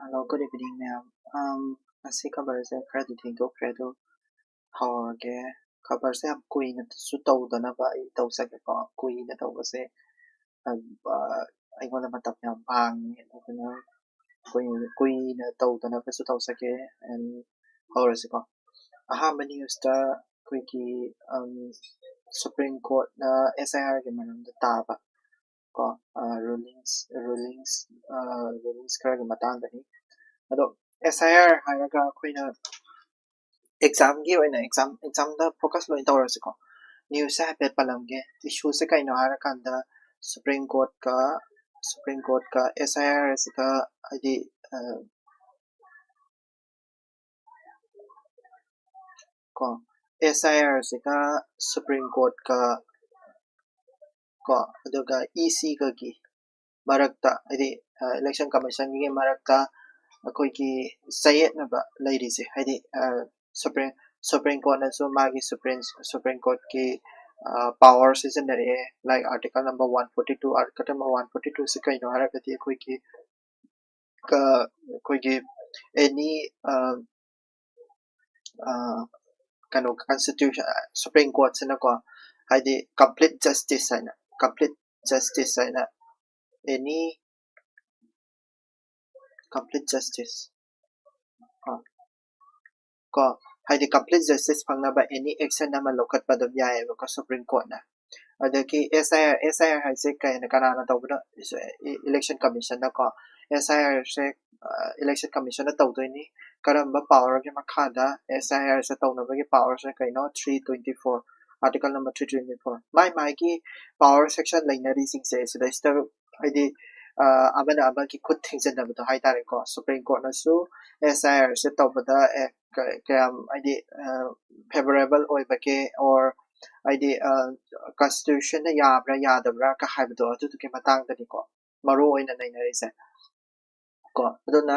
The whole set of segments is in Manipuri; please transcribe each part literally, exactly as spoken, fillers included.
Hello, good evening, ma'am. Um, ꯉꯁꯤ ꯈꯕꯔꯁꯦ ꯈꯔꯗꯤ ꯊꯦꯡꯗꯣꯛꯈ꯭ꯔꯦ, ꯑꯗꯣ ꯍꯧꯔꯒꯦ꯫ ꯈꯕꯔꯁꯦ ꯌꯥꯝ ꯀꯨꯏꯅꯁꯨ ꯇꯧꯗꯅꯕ ꯑꯩ ꯇꯧꯖꯒꯦꯀꯣ꯫ ꯀꯨꯏꯅ ꯇꯧꯕꯁꯦ, ꯑ, ꯑꯩꯉꯣꯟꯗ ꯃꯇꯝ ꯌꯥꯝ ꯃꯥꯡꯉꯦ, ꯑꯗꯨꯅ ꯀꯨꯏ-, ꯀꯨꯏꯅ ꯇꯧꯗꯅꯕꯁꯨ ꯇꯧꯖꯒꯦ꯫ And ꯍꯧꯔꯁꯤꯀꯣ꯫ ꯑꯍꯥꯟꯕ ꯅ꯭ꯌꯨꯁꯇ ꯑꯩꯈꯣꯏꯒꯤ, ꯑꯝ, ꯁꯨꯄ꯭ꯔꯤꯝ ꯀꯣꯔꯠꯅ ꯑꯦꯁ ꯑꯥꯏ ꯑꯥꯔꯒꯤ ꯃꯔꯝꯗ ꯇꯥꯕ ꯀꯣ, ꯑ, ꯔꯨꯂꯤꯡꯁ, ꯔꯨꯂꯤꯡꯁ, ꯑ, ꯔꯨꯂꯤꯡꯁ ꯈꯔꯒꯤ ꯃꯇꯥꯡꯗꯅꯤ꯫ ꯑꯗꯣ ꯑꯦꯁ ꯑꯥꯏ ꯑꯥꯔ ꯍꯥꯏꯔꯒ ꯑꯩꯈꯣꯏꯅ ꯑꯦꯛꯖꯥꯝꯒꯤ ꯑꯣꯏꯅ ꯑꯦꯛꯖꯥꯝ, ꯑꯦꯛꯖꯥꯝꯗ ꯐꯣꯀꯁ ꯂꯣꯏ ꯇꯧꯔꯁꯤꯀꯣ꯫ ꯅ꯭ꯌꯨꯁꯁꯦ ꯍꯥꯏꯐꯦꯠ ꯄꯜꯂꯝꯒꯦ꯫ ꯏꯁꯨꯁꯦ ꯀꯩꯅꯣ ꯍꯥꯏꯔꯀꯥꯟꯗ ꯁꯨꯄ꯭ꯔꯤꯝ ꯀꯣꯔꯠꯀ, ꯁꯨꯄ꯭ꯔꯤꯝ ꯀꯣꯔꯠꯀ ꯑꯦꯁ ꯑꯥꯏ ꯑꯥꯔꯁꯤꯒ, ꯍꯥꯏꯗꯤ, ꯑ, ꯀꯣ, ꯑꯦꯁ ꯑꯥꯏ ꯑꯥꯔꯁꯤꯒ ꯁꯨꯄ꯭ꯔꯤꯝ ꯀꯣꯔꯠꯀ ꯀꯣ, ꯑꯗꯨꯒ ꯏ ꯁꯤꯒꯒꯤ ꯃꯔꯛꯇ, ꯍꯥꯏꯗꯤ, ꯑ, ꯏꯂꯦꯛꯁꯟ ꯀꯃꯤꯁꯟꯒꯤ ꯃꯔꯛꯇ ꯑꯩꯈꯣꯏꯒꯤ ꯆꯌꯦꯠꯅꯕ ꯂꯩꯔꯤꯁꯦ, ꯍꯥꯏꯗꯤ, ꯑ, ꯁꯨꯄ꯭ꯔꯤꯝ, ꯁꯨꯄ꯭ꯔꯤꯝ ꯀꯣꯔꯠꯅꯁꯨ ꯃꯥꯒꯤ ꯁꯨꯄ꯭ꯔꯤꯝ, ꯁꯨꯄ꯭ꯔꯤꯝ ꯀꯣꯔꯠꯀꯤ, ꯑ, power ꯁꯤꯖꯤꯟꯅꯔꯛꯑꯦ, like article number one forty two, article number one forty two ꯁꯤ ꯀꯩꯅꯣ ꯍꯥꯏꯔꯒꯗꯤ ꯑꯩꯈꯣꯏꯒꯤ, ꯑ, ꯑꯩꯈꯣꯏꯒꯤ any, ꯑ, ꯑ, ꯀꯩꯅꯣ, ꯀꯟꯁꯇꯤꯇ꯭ꯌꯨꯁꯟ, ꯁꯨꯄ꯭ꯔꯤꯝ ꯀꯣꯔꯠꯁꯤꯅꯀꯣ, ꯍꯥꯏꯗꯤ complete justice ꯍꯥꯏꯅ, complete justice ꯍꯥꯏꯅ, any complete justice, ꯑ, ꯀꯣ, ꯍꯥꯏꯗꯤ complete justice ꯐꯪꯅꯕ any action ꯑꯃ ꯂꯧꯈꯠꯄ ꯑꯗꯨꯝ ꯌꯥꯏꯑꯕꯀꯣ ꯁꯨꯄ꯭ꯔꯤꯝ ꯀꯣꯔꯠꯅ꯫ ꯑꯗꯒꯤ ꯑꯦꯁ ꯑꯥꯏ ꯑꯥꯔ, ꯑꯦꯁ ꯑꯥꯏ ꯑꯥꯔ ꯍꯥꯏꯁꯦ ꯀꯩꯅꯣ, ꯀꯅꯥꯅ ꯇꯧꯕꯅꯣ? ꯏꯂꯦꯛꯁꯟ ꯀꯃꯤꯁꯟꯅꯀꯣ꯫ ꯑꯦꯁ ꯑꯥꯏ ꯑꯥꯔꯁꯦ ꯏꯂꯦꯛꯁꯟ ꯀꯃꯤꯁꯟꯅ ꯇꯧꯗꯣꯏꯅꯤ꯫ ꯀꯔꯝꯕ ꯄꯋꯔꯒꯤ ꯃꯈꯥꯗ ꯑꯦꯁ ꯑꯥꯏ ꯑꯥꯔꯁꯦ ꯇꯧꯅꯕꯒꯤ ꯄꯋꯔꯁꯦ ꯀꯩꯅꯣ? Three twenty four, article number three twenty four꯫ ꯃꯥꯏ ꯃꯥꯏꯒꯤ ꯄꯋꯔ ꯁꯦꯛꯁꯟ ꯂꯩꯅꯔꯤꯁꯤꯡꯁꯦ ꯁꯤꯗꯩꯁꯤꯗ, ꯍꯥꯏꯗꯤ, ꯑ, ꯑꯃꯅ ꯑꯃꯒꯤ ꯈꯨꯠ ꯊꯤꯡꯖꯤꯟꯅꯕꯗꯣ ꯍꯥꯏꯇꯥꯔꯦꯀꯣ꯫ ꯁꯨꯄ꯭ꯔꯤꯝ ꯀꯣꯔꯠꯅꯁꯨ ꯑꯦꯁ ꯑꯥꯏ ꯑꯥꯔꯁꯦ ꯇꯧꯕꯗ, ꯑꯦ, ꯀ-, ꯀꯌꯥꯝ, ꯍꯥꯏꯗꯤ, ꯑ, ꯐꯦꯕꯔꯦꯕꯜ ꯑꯣꯏꯕꯒꯦ, or ꯍꯥꯏꯗꯤ, ꯑ, ꯀꯟꯁꯇꯤꯇ꯭ꯌꯨꯁꯟꯅ ꯌꯥꯕ꯭ꯔꯥ ꯌꯥꯗꯕ꯭ꯔꯥ ꯀ ꯍꯥꯏꯕꯗꯣ ꯑꯗꯨꯗꯨꯒꯤ ꯃꯇꯥꯡꯗꯅꯤꯀꯣ ꯃꯔꯨ ꯑꯣꯏꯅ ꯅꯩꯅꯔꯤꯁꯦ꯫ ꯀꯣ, ꯑꯗꯨꯅ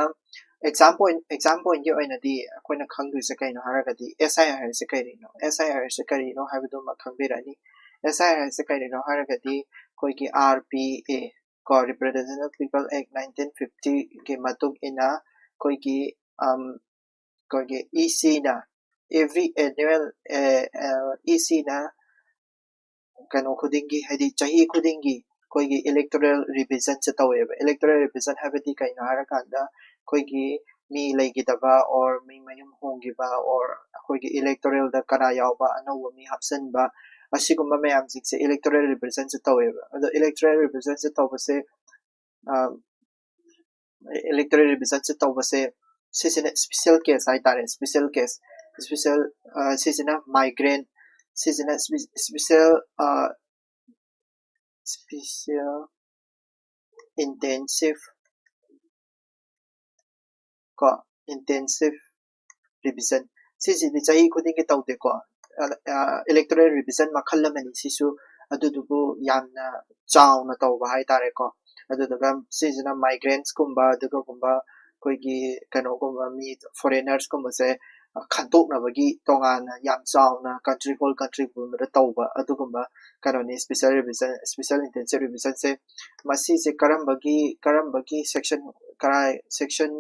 ꯑꯦꯛꯖꯥꯝ ꯄꯣꯏꯟ, ꯑꯦꯛꯖꯥꯝ ꯄꯣꯏꯟꯒꯤ ꯑꯣꯏꯅꯗꯤ ꯑꯩꯈꯣꯏꯅ ꯈꯪꯗꯣꯏꯁꯦ ꯀꯩꯅꯣ ꯍꯥꯏꯔꯒꯗꯤ, ꯑꯦꯁ ꯑꯥꯏ ꯑꯥꯔ ꯍꯥꯏꯁꯦ ꯀꯔꯤꯅꯣ? ꯑꯦꯁ ꯑꯥꯏ ꯑꯥꯔ ꯍꯥꯏꯁꯦ ꯀꯔꯤꯅꯣ ꯍꯥꯏꯕꯗꯨꯃ ꯈꯪꯕꯤꯔꯅꯤ꯫ ꯑꯦꯁ ꯑꯥꯏ ꯑꯥꯔ ꯍꯥꯏꯁꯦ ꯀꯔꯤꯅꯣ ꯍꯥꯏꯔꯒꯗꯤ, ꯑꯩꯈꯣꯏꯒꯤ ꯑꯥꯔ ꯄꯤ ꯑꯦ, ꯀꯣ, Representation of People Act nineteen fifty ꯒꯤ ꯃꯇꯨꯡ ꯏꯟꯅ ꯑꯩꯈꯣꯏꯒꯤ ꯑꯝ, ꯑꯩꯈꯣꯏꯒꯤ E C ꯅ every annual, ꯑꯦ, ꯑꯦ, E C ꯅ ꯀꯩꯅꯣ ꯈꯨꯗꯤꯡꯒꯤ, ꯍꯥꯏꯗꯤ ꯆꯍꯤ ꯈꯨꯗꯤꯡꯒꯤ ꯑꯩꯈꯣꯏꯒꯤ electoral revision ꯁꯦ ꯇꯧꯋꯦꯕ꯫ Electoral revision ꯍꯥꯏꯕꯗꯤ ꯀꯩꯅꯣ ꯍꯥꯏꯔꯀꯥꯟꯗ ꯑꯩꯈꯣꯏꯒꯤ ꯃꯤ ꯂꯩꯈꯤꯗꯕ or ꯃꯤ ꯃꯌꯨꯝ ꯍꯣꯡꯈꯤꯕ or ꯑꯩꯈꯣꯏꯒꯤ electoral ꯗ ꯀꯅꯥ ꯌꯥꯎꯕ, ꯑꯅꯧꯕ ꯃꯤ ꯍꯥꯞꯆꯤꯟꯕ, ꯑꯁꯤꯒꯨꯝꯕ ꯃꯌꯥꯝꯁꯤꯡꯁꯦ electoral revision ꯁꯦ ꯇꯧꯋꯦꯕ꯫ ꯑꯗꯣ electoral revision ꯁꯦ ꯇꯧꯕꯁꯦ, ꯑ, electoral revision ꯁꯦ ꯇꯧꯕꯁꯦ ꯁꯤꯁꯤꯅ special case ꯍꯥꯏꯇꯥꯔꯦ꯫ Special case, special, ꯑ, ꯁꯤꯁꯤꯅ migrant, ꯁꯤꯁꯤꯅ spe-, special, ꯑ, special intensive ꯀꯣ, intensive revision ꯁꯤꯁꯤꯗꯤ ꯆꯍꯤ ꯈꯨꯗꯤꯡꯒꯤ ꯇꯧꯗꯦꯀꯣ꯫ ꯑ, ꯑ, electoral revision ꯃꯈꯜ ꯑꯃꯅꯤ ꯁꯤꯁꯨ, ꯑꯗꯨꯗꯨꯕꯨ ꯌꯥꯝꯅ ꯆꯥꯎꯅ ꯇꯧꯕ ꯍꯥꯏꯇꯥꯔꯦꯀꯣ꯫ ꯑꯗꯨꯗꯨꯒ ꯁꯤꯁꯤꯅ migrants ꯀꯨꯝꯕ, ꯑꯗꯨꯒꯨꯝꯕ ꯑꯩꯈꯣꯏꯒꯤ ꯀꯩꯅꯣꯒꯨꯝꯕ ꯃꯤ foreigners ꯀꯨꯝꯕꯁꯦ ꯈꯟꯗꯣꯛꯅꯕꯒꯤ ꯇꯣꯉꯥꯟꯅ ꯌꯥꯝ ꯆꯥꯎꯅ country, whole country ꯄꯨꯝꯕꯗ ꯇꯧꯕ ꯑꯗꯨꯒꯨꯝꯕ ꯀꯩꯅꯣꯅꯤ special revision, special intensive revision ꯁꯦ꯫ ꯃꯁꯤꯁꯦ ꯀꯔꯝꯕꯒꯤ, ꯀꯔꯝꯕꯒꯤ section, ꯀꯔꯥꯏ section,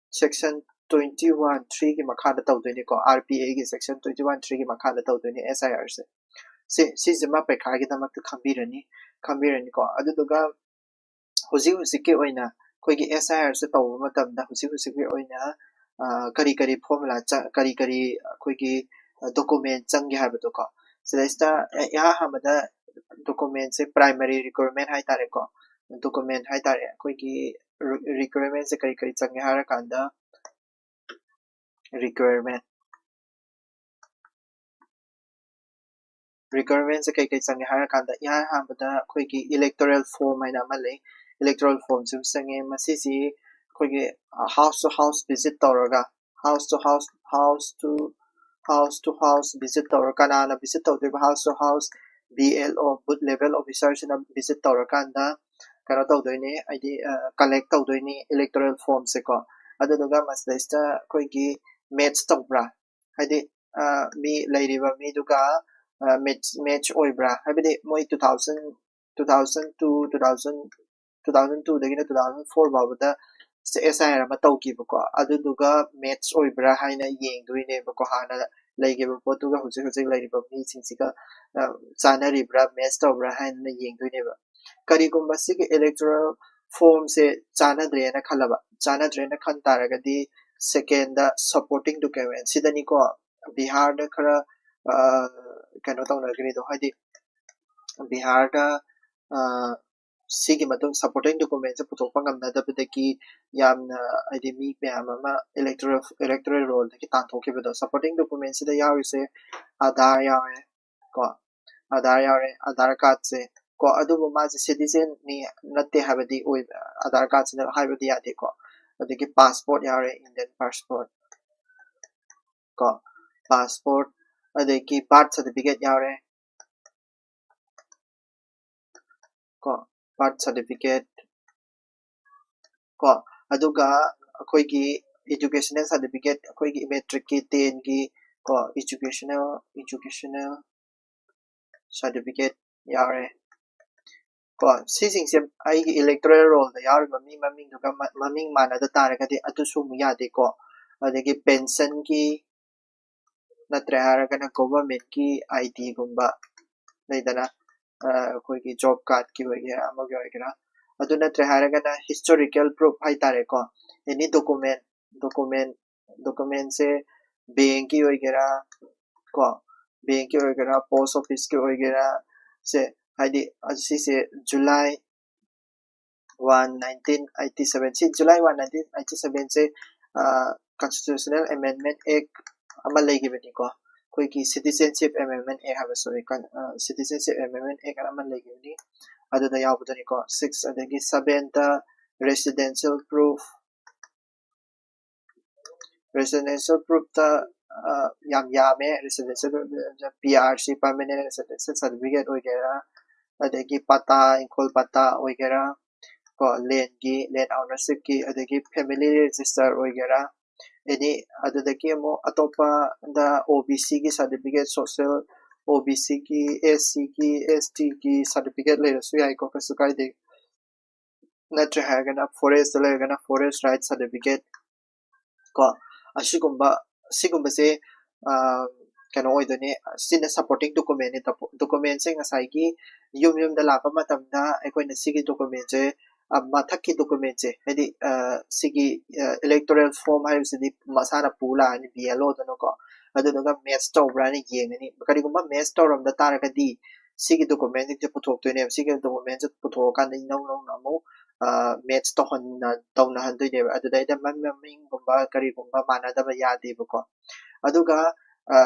section twenty one three ꯒꯤ ꯃꯈꯥꯗ ꯇꯧꯗꯣꯏꯅꯤꯀꯣ, R P A ꯒꯤ section twenty one three ꯒꯤ ꯃꯈꯥꯗ ꯇꯧꯗꯣꯏꯅꯤ S I R ꯁꯦ꯫ ꯁꯤ, ꯁꯤꯁꯤꯃ ꯄꯩꯈꯥꯒꯤꯗꯃꯛꯇ ꯈꯪꯕꯤꯔꯅꯤ, ꯈꯪꯕꯤꯔꯅꯤꯀꯣ꯫ ꯑꯗꯨꯗꯨꯒ ꯍꯧꯖꯤꯛ ꯍꯧꯖꯤꯛꯀꯤ ꯑꯣꯏꯅ ꯑꯩꯈꯣꯏꯒꯤ S I R ꯁꯦ ꯇꯧꯕ ꯃꯇꯝꯗ ꯍꯧꯖꯤꯛ ꯍꯧꯖꯤꯛꯀꯤ ꯑꯣꯏꯅ, ꯑ, ꯀꯔꯤ ꯀꯔꯤ formula ꯆ-, ꯀꯔꯤ ꯀꯔꯤ ꯑꯩꯈꯣꯏꯒꯤ, ꯑ, document ꯆꯪꯒꯦ ꯍꯥꯏꯕꯗꯣꯀꯣ꯫ ꯁꯤꯗꯩꯁꯤꯗ ꯏꯍꯥꯟ ꯍꯥꯟꯕꯗ document ꯁꯦ primary requirement ꯍꯥꯏꯇꯥꯔꯦꯀꯣ꯫ Document ꯍꯥꯏꯇꯥꯔꯦ, ꯑꯩꯈꯣꯏꯒꯤ re-, requirement ꯁꯦ ꯀꯔꯤ ꯀꯔꯤ ꯆꯪꯒꯦ ꯍꯥꯏꯔꯀꯥꯟꯗ requirement, requirement ꯁꯦ ꯀꯩ ꯀꯩ ꯆꯪꯉꯦ ꯍꯥꯏꯔꯀꯥꯟꯗ, ꯏꯍꯥꯟ ꯍꯥꯟꯕꯗ ꯑꯩꯈꯣꯏꯒꯤ electoral form ꯍꯥꯏꯅ ꯑꯃ ꯂꯩ꯫ Electoral form ꯁꯤꯃ ꯆꯪꯉꯦ꯫ ꯃꯁꯤꯁꯤ ꯑꯩꯈꯣꯏꯒꯤ, ꯑ, house to house visit ꯇꯧꯔꯒ, house to house, house to, house to house visit ꯇꯧꯔꯒ, ꯀꯅꯥꯅ visit ꯇꯧꯗꯣꯏꯕ? House to house, B L O, booth level officer ꯁꯤꯅ visit ꯇꯧꯔꯀꯥꯟꯗ ꯀꯩꯅꯣ ꯇꯧꯗꯣꯏꯅꯤ, ꯍꯥꯏꯗꯤ, ꯑ, collect ꯇꯧꯗꯣꯏꯅꯤ electoral form ꯁꯦꯀꯣ꯫ ꯑꯗꯨꯗꯨꯒ ꯃꯁꯤꯗꯩꯁꯤꯗ ꯑꯩꯈꯣꯏꯒꯤ match ꯇꯧꯕ꯭ꯔꯥ, ꯍꯥꯏꯗꯤ, ꯑ, ꯃꯤ ꯂꯩꯔꯤꯕ ꯃꯤꯗꯨꯒ, ꯑ, match, match ꯑꯣꯏꯕ꯭ꯔꯥ, ꯍꯥꯏꯕꯗꯤ ꯃꯣꯏ two thousand, two thousand two, two thousand two thousand two ꯗꯒꯤꯅ two thousand four ꯐꯥꯎꯕꯗ ꯑꯦꯁ ꯑꯥꯏ ꯑꯥꯔ ꯑꯃ ꯇꯧꯈꯤꯕꯀꯣ꯫ ꯑꯗꯨꯗꯨꯒ ꯃꯦꯠꯆ ꯑꯣꯏꯕ꯭ꯔꯥ ꯍꯥꯏꯅ ꯌꯦꯡꯗꯣꯏꯅꯦꯕꯀꯣ, ꯍꯥꯟꯅ ꯂꯩꯈꯤꯕ ꯄꯣꯠꯇꯨꯒ ꯍꯧꯖꯤꯛ ꯍꯧꯖꯤꯛ ꯂꯩꯔꯤꯕ ꯃꯤꯁꯤꯡꯁꯤꯒ ꯆꯥꯟꯅꯔꯤꯕ꯭ꯔꯥ, ꯃꯦꯠꯆ ꯇꯧꯕ꯭ꯔꯥ ꯍꯥꯏꯅ ꯌꯦꯡꯗꯣꯏꯅꯦꯕ꯫ ꯀꯔꯤꯒꯨꯝꯕ ꯁꯤꯒꯤ ꯏꯂꯦꯛꯇꯣꯔꯦꯜ ꯐꯣꯝꯁꯦ ꯆꯥꯟꯅꯗ꯭ꯔꯦꯅ ꯈꯜꯂꯕ, ꯆꯥꯟꯅꯗ꯭ꯔꯦꯅ ꯈꯟ ꯇꯥꯔꯒꯗꯤ ꯁꯦꯀꯦꯟꯗ ꯁꯄꯣꯔꯇꯤꯡ ꯗꯣꯀꯨꯃꯦꯟ ꯁꯤꯗꯅꯤꯀꯣ ꯕꯤꯍꯥꯔꯗ ꯈꯔ ꯀꯩꯅꯣ ꯇꯧꯅꯈ꯭ꯔꯤꯗꯣ꯫ ꯍꯥꯏꯗꯤ ꯕꯤꯍꯥꯔꯗ ꯁꯤꯒꯤ ꯃꯇꯨꯡ ꯁꯄꯣꯔꯇꯤꯡ ꯗꯣꯀꯨꯃꯦꯟꯁꯦ ꯄꯨꯊꯣꯛꯄ ꯉꯝꯅꯗꯕꯗꯒꯤ ꯌꯥꯝꯅ, ꯍꯥꯏꯗꯤ, ꯃꯤ ꯃꯌꯥꯝ ꯑꯃ ꯏꯂꯦꯛꯇꯣꯔꯦꯜ ꯏꯂꯦꯛꯇꯣꯔꯦꯜ ꯔꯣꯜꯗꯒꯤ ꯇꯥꯟꯊꯣꯛꯈꯤꯕꯗꯣ꯫ ꯁꯄꯣꯔꯇꯤꯡ ꯗꯣꯀꯨꯃꯦꯟꯁꯤꯗ ꯌꯥꯎꯔꯤꯁꯦ ꯑꯥꯙꯥꯔ ꯌꯥꯎꯔꯦ ꯀꯣ, ꯑꯥꯙꯥꯔ ꯌꯥꯎꯔꯦ, ꯑꯥꯙꯥꯔ ꯀꯥꯔꯗꯁꯦ ꯀꯣ꯫ ꯑꯗꯨꯕꯨ ꯃꯥꯁꯦ ꯁꯤꯇꯤꯖꯦꯟꯅꯤ ꯅꯠꯇꯦ ꯍꯥꯏꯕꯗꯤ ꯑꯣꯏ, ꯑꯥꯙꯥꯔ ꯀꯥꯔꯗꯁꯤꯅ ꯍꯥꯏꯕꯗꯤ ꯌꯥꯗꯦꯀꯣ꯫ ꯑꯗꯒꯤ ꯄꯥꯁꯄꯣꯔꯠ ꯌꯥꯎꯔꯦ, ꯏꯟꯗꯤꯌꯟ ꯄꯥꯁꯄꯣꯔꯠ ꯀꯣ, ꯄꯥꯁꯄꯣꯔꯠ, ꯑꯗꯒꯤ ꯕꯥꯔꯊ ꯁꯥꯔꯇꯤꯐꯤꯀꯦꯠ ꯌꯥꯎꯔꯦ ꯀꯣ, ꯕꯥꯔꯊ ꯁꯥꯔꯇꯤꯐꯤꯀꯦꯠ ꯀꯣ꯫ ꯑꯗꯨꯒ ꯑꯩꯈꯣꯏꯒꯤ ꯏꯗꯨꯀꯦꯁꯅꯦꯜ ꯁꯥꯔꯇꯤꯐꯤꯀꯦꯠ, ꯑꯩꯈꯣꯏꯒꯤ ꯃꯦꯇ꯭ꯔꯤꯛꯀꯤ, ꯇꯦꯟꯒꯤ ꯀꯣ, ꯏꯗꯨꯀꯦꯁꯅꯦꯜ ꯏꯗꯨꯀꯦꯁꯅꯦꯜ ꯁꯥꯔꯇꯤꯐꯤꯀꯦꯠ ꯌꯥꯎꯔꯦ ꯀꯣ꯫ ꯁꯤꯁꯤꯡꯁꯦ ꯑꯩꯒꯤ ꯏꯂꯦꯛꯇꯣꯔꯦꯜ ꯔꯣꯜꯗ ꯌꯥꯎꯔꯤꯕ ꯃꯤ ꯃꯃꯤꯡꯗꯨꯒ ꯃ- ꯃꯃꯤꯡ ꯃꯥꯟꯅꯗ ꯇꯥꯔꯒꯗꯤ ꯑꯗꯨꯁꯨ ꯑꯃꯨꯛ ꯌꯥꯗꯦꯀꯣ꯫ ꯑꯗꯒꯤ ꯄꯦꯟꯁꯟꯒꯤ, ꯅꯠꯇ꯭ꯔꯦ ꯍꯥꯏꯔꯒꯅ ꯒꯣꯚꯔꯟꯃꯦꯟꯠꯀꯤ ꯑꯥꯏ ꯗꯤꯒꯨꯝꯕ ꯂꯩꯗꯅ, ꯑ, ꯑꯩꯈꯣꯏꯒꯤ ꯖꯣꯕ ꯀꯥꯔꯗꯀꯤ ꯑꯣꯏꯒꯦꯔꯥ ꯑꯃꯒꯤ ꯑꯣꯏꯒꯦꯔꯥ꯫ ꯑꯗꯨ ꯅꯠꯇ꯭ꯔꯦ ꯍꯥꯏꯔꯒꯅ ꯍꯤꯁꯇꯣꯔꯤꯀꯦꯜ ꯄ꯭ꯔꯨꯐ ꯍꯥꯏꯇꯥꯔꯦꯀꯣ꯫ ꯑꯦꯅꯤ ꯗꯣꯀꯨꯃꯦꯟ ꯗꯣꯀꯨꯃꯦꯟ ꯗꯣꯀꯨꯃꯦꯟꯁꯦ ꯕꯦꯡꯀꯤ ꯑꯣꯏꯒꯦꯔꯥ ꯀꯣ, ꯕꯦꯡꯀꯤ ꯑꯣꯏꯒꯦꯔꯥ, ꯄꯣꯁ ꯑꯣꯐꯤꯁꯀꯤ ꯑꯣꯏꯒꯦꯔꯥ, ꯁꯦ, ꯍꯥꯏꯗꯤ, ꯑꯁꯤꯁꯦ July one nineteen eighty seven, ꯁꯤ ꯖꯨꯂꯥꯏ ꯋꯥꯟ ꯅꯥꯏꯟꯇꯤꯟ ꯑꯩꯠꯇꯤ ꯁꯚꯦꯟꯁꯦ ꯀꯟꯁꯇꯤꯇ꯭ꯌꯨꯁꯅꯦꯜ ꯑꯦꯃꯦꯟꯃꯦꯟ ꯑꯦꯛ ꯑꯃ ꯂꯩꯈꯤꯕꯅꯤꯀꯣ꯫ ꯑꯩꯈꯣꯏꯒꯤ ꯁꯤꯇꯤꯖꯦꯟꯁꯤꯞ ꯑꯦꯃꯦꯟꯃꯦꯟ ꯑꯦꯛ ꯍꯥꯏꯕ, ꯁꯣꯔꯤ, ꯁꯤꯇꯤꯖꯦꯟꯁꯤꯞ ꯑꯦꯃꯦꯟꯃꯦꯟ ꯑꯦꯛ ꯑꯃ ꯂꯩꯈꯤꯕꯅꯤ, ꯑꯗꯨꯗ ꯌꯥꯎꯕꯗꯨꯅꯤꯀꯣ꯫ ꯁꯤꯛꯁ, ꯑꯗꯒꯤ ꯁꯚꯦꯟꯗ ꯔꯦꯁꯤꯗꯦꯟꯁꯤꯌꯦꯜ ꯄ꯭ꯔꯨꯐ, ꯔꯦꯁꯤꯗꯦꯟꯁꯤꯌꯦꯜ ꯄ꯭ꯔꯨꯐꯇ ꯌꯥꯝ ꯌꯥꯝꯃꯦ꯫ Residential P R C, permanent residential certificate ꯑꯣꯏꯒꯦꯔꯥ, ꯑꯗꯒꯤ ꯄꯇꯥ, ꯏꯪꯈꯣꯜ ꯄꯇꯥ ꯑꯣꯏꯒꯦꯔꯥ ꯀꯣ, ꯂꯦꯟꯒꯤ, ꯂꯦꯟ ꯑꯣꯅꯔꯁꯤꯞꯀꯤ, ꯑꯗꯒꯤ ꯐꯦꯃꯤꯂꯤ ꯔꯦꯖꯤꯁꯇꯔ ꯑꯣꯏꯒꯦꯔꯥ, ꯑꯦꯅꯤ꯫ ꯑꯗꯨꯗꯒꯤ ꯑꯃꯨꯛ ꯑꯇꯣꯞꯄꯗ ꯑꯣ ꯕꯤ ꯁꯤꯒꯤ ꯁꯥꯔꯇꯤꯐꯤꯀꯦꯠ, ꯁꯣꯁꯦꯜ, ꯑꯣ ꯕꯤ ꯁꯤꯒꯤ, ꯑꯦꯁ ꯁꯤꯒꯤ, ꯑꯦꯁ ꯇꯤꯒꯤ ꯁꯥꯔꯇꯤꯐꯤꯀꯦꯠ ꯂꯩꯔꯁꯨ ꯌꯥꯏꯀꯣ, ꯀꯩꯁꯨ ꯀꯥꯏꯗꯦ꯫ ꯅꯠꯇ꯭ꯔꯦ ꯍꯥꯏꯔꯒꯅ ꯐꯣꯔꯦꯁꯇ ꯂꯩꯔꯒꯅ forest right certificate ꯀꯣ, ꯑꯁꯤꯒꯨꯝꯕ ꯁꯤꯒꯨꯝꯕꯁꯦ ꯀꯩꯅꯣ ꯑꯣꯏꯗꯣꯏꯅꯦ꯫ ꯁꯤꯅ supporting documentꯅꯤ꯫ Documentꯁꯦ ꯉꯁꯥꯏꯒꯤ ꯌꯨꯝ ꯌꯨꯝꯗ ꯂꯥꯛꯄ ꯃꯇꯝꯗ ꯑꯩꯈꯣꯏꯅ ꯁꯤꯒꯤ documentꯁꯦ, ꯃꯊꯛꯀꯤ documentꯁꯦ, ꯍꯥꯏꯗꯤ ꯁꯤꯒꯤ electoral form ꯍꯥꯏꯕꯁꯤꯗꯤ ꯃꯁꯥꯅ ꯄꯨ ꯂꯥꯛꯑꯅꯤ BLOꯗꯨꯅꯀꯣ꯫ ꯑꯗꯨꯗꯨꯒ match ꯇꯧꯕ꯭ꯔꯥ ꯍꯥꯏꯅ ꯌꯦꯡꯉꯅꯤ꯫ ꯀꯔꯤꯒꯨꯝꯕ match ꯇꯧꯔꯝꯗ ꯇꯥꯔꯒꯗꯤ ꯁꯤꯒꯤ documentꯁꯤꯡꯁꯦ ꯄꯨꯊꯣꯛꯇꯣꯏꯅꯦꯕ꯫ ꯁꯤꯒꯤ documentꯁꯦ ꯄꯨꯊꯣꯛꯑꯀꯥꯟꯗ ꯏꯅꯧ ꯅꯧꯅ ꯑꯃꯨꯛ match ꯇꯧꯍꯟꯅ ꯇꯧꯅꯍꯟꯗꯣꯏꯅꯦꯕ꯫ ꯑꯗꯨꯗꯩꯗ ꯃꯃꯤꯡꯒꯨꯝꯕ ꯀꯔꯤꯒꯨꯝꯕ ꯃꯥꯟꯅꯗꯕ ꯌꯥꯗꯦꯕꯀꯣ꯫ ꯑꯗꯨꯒ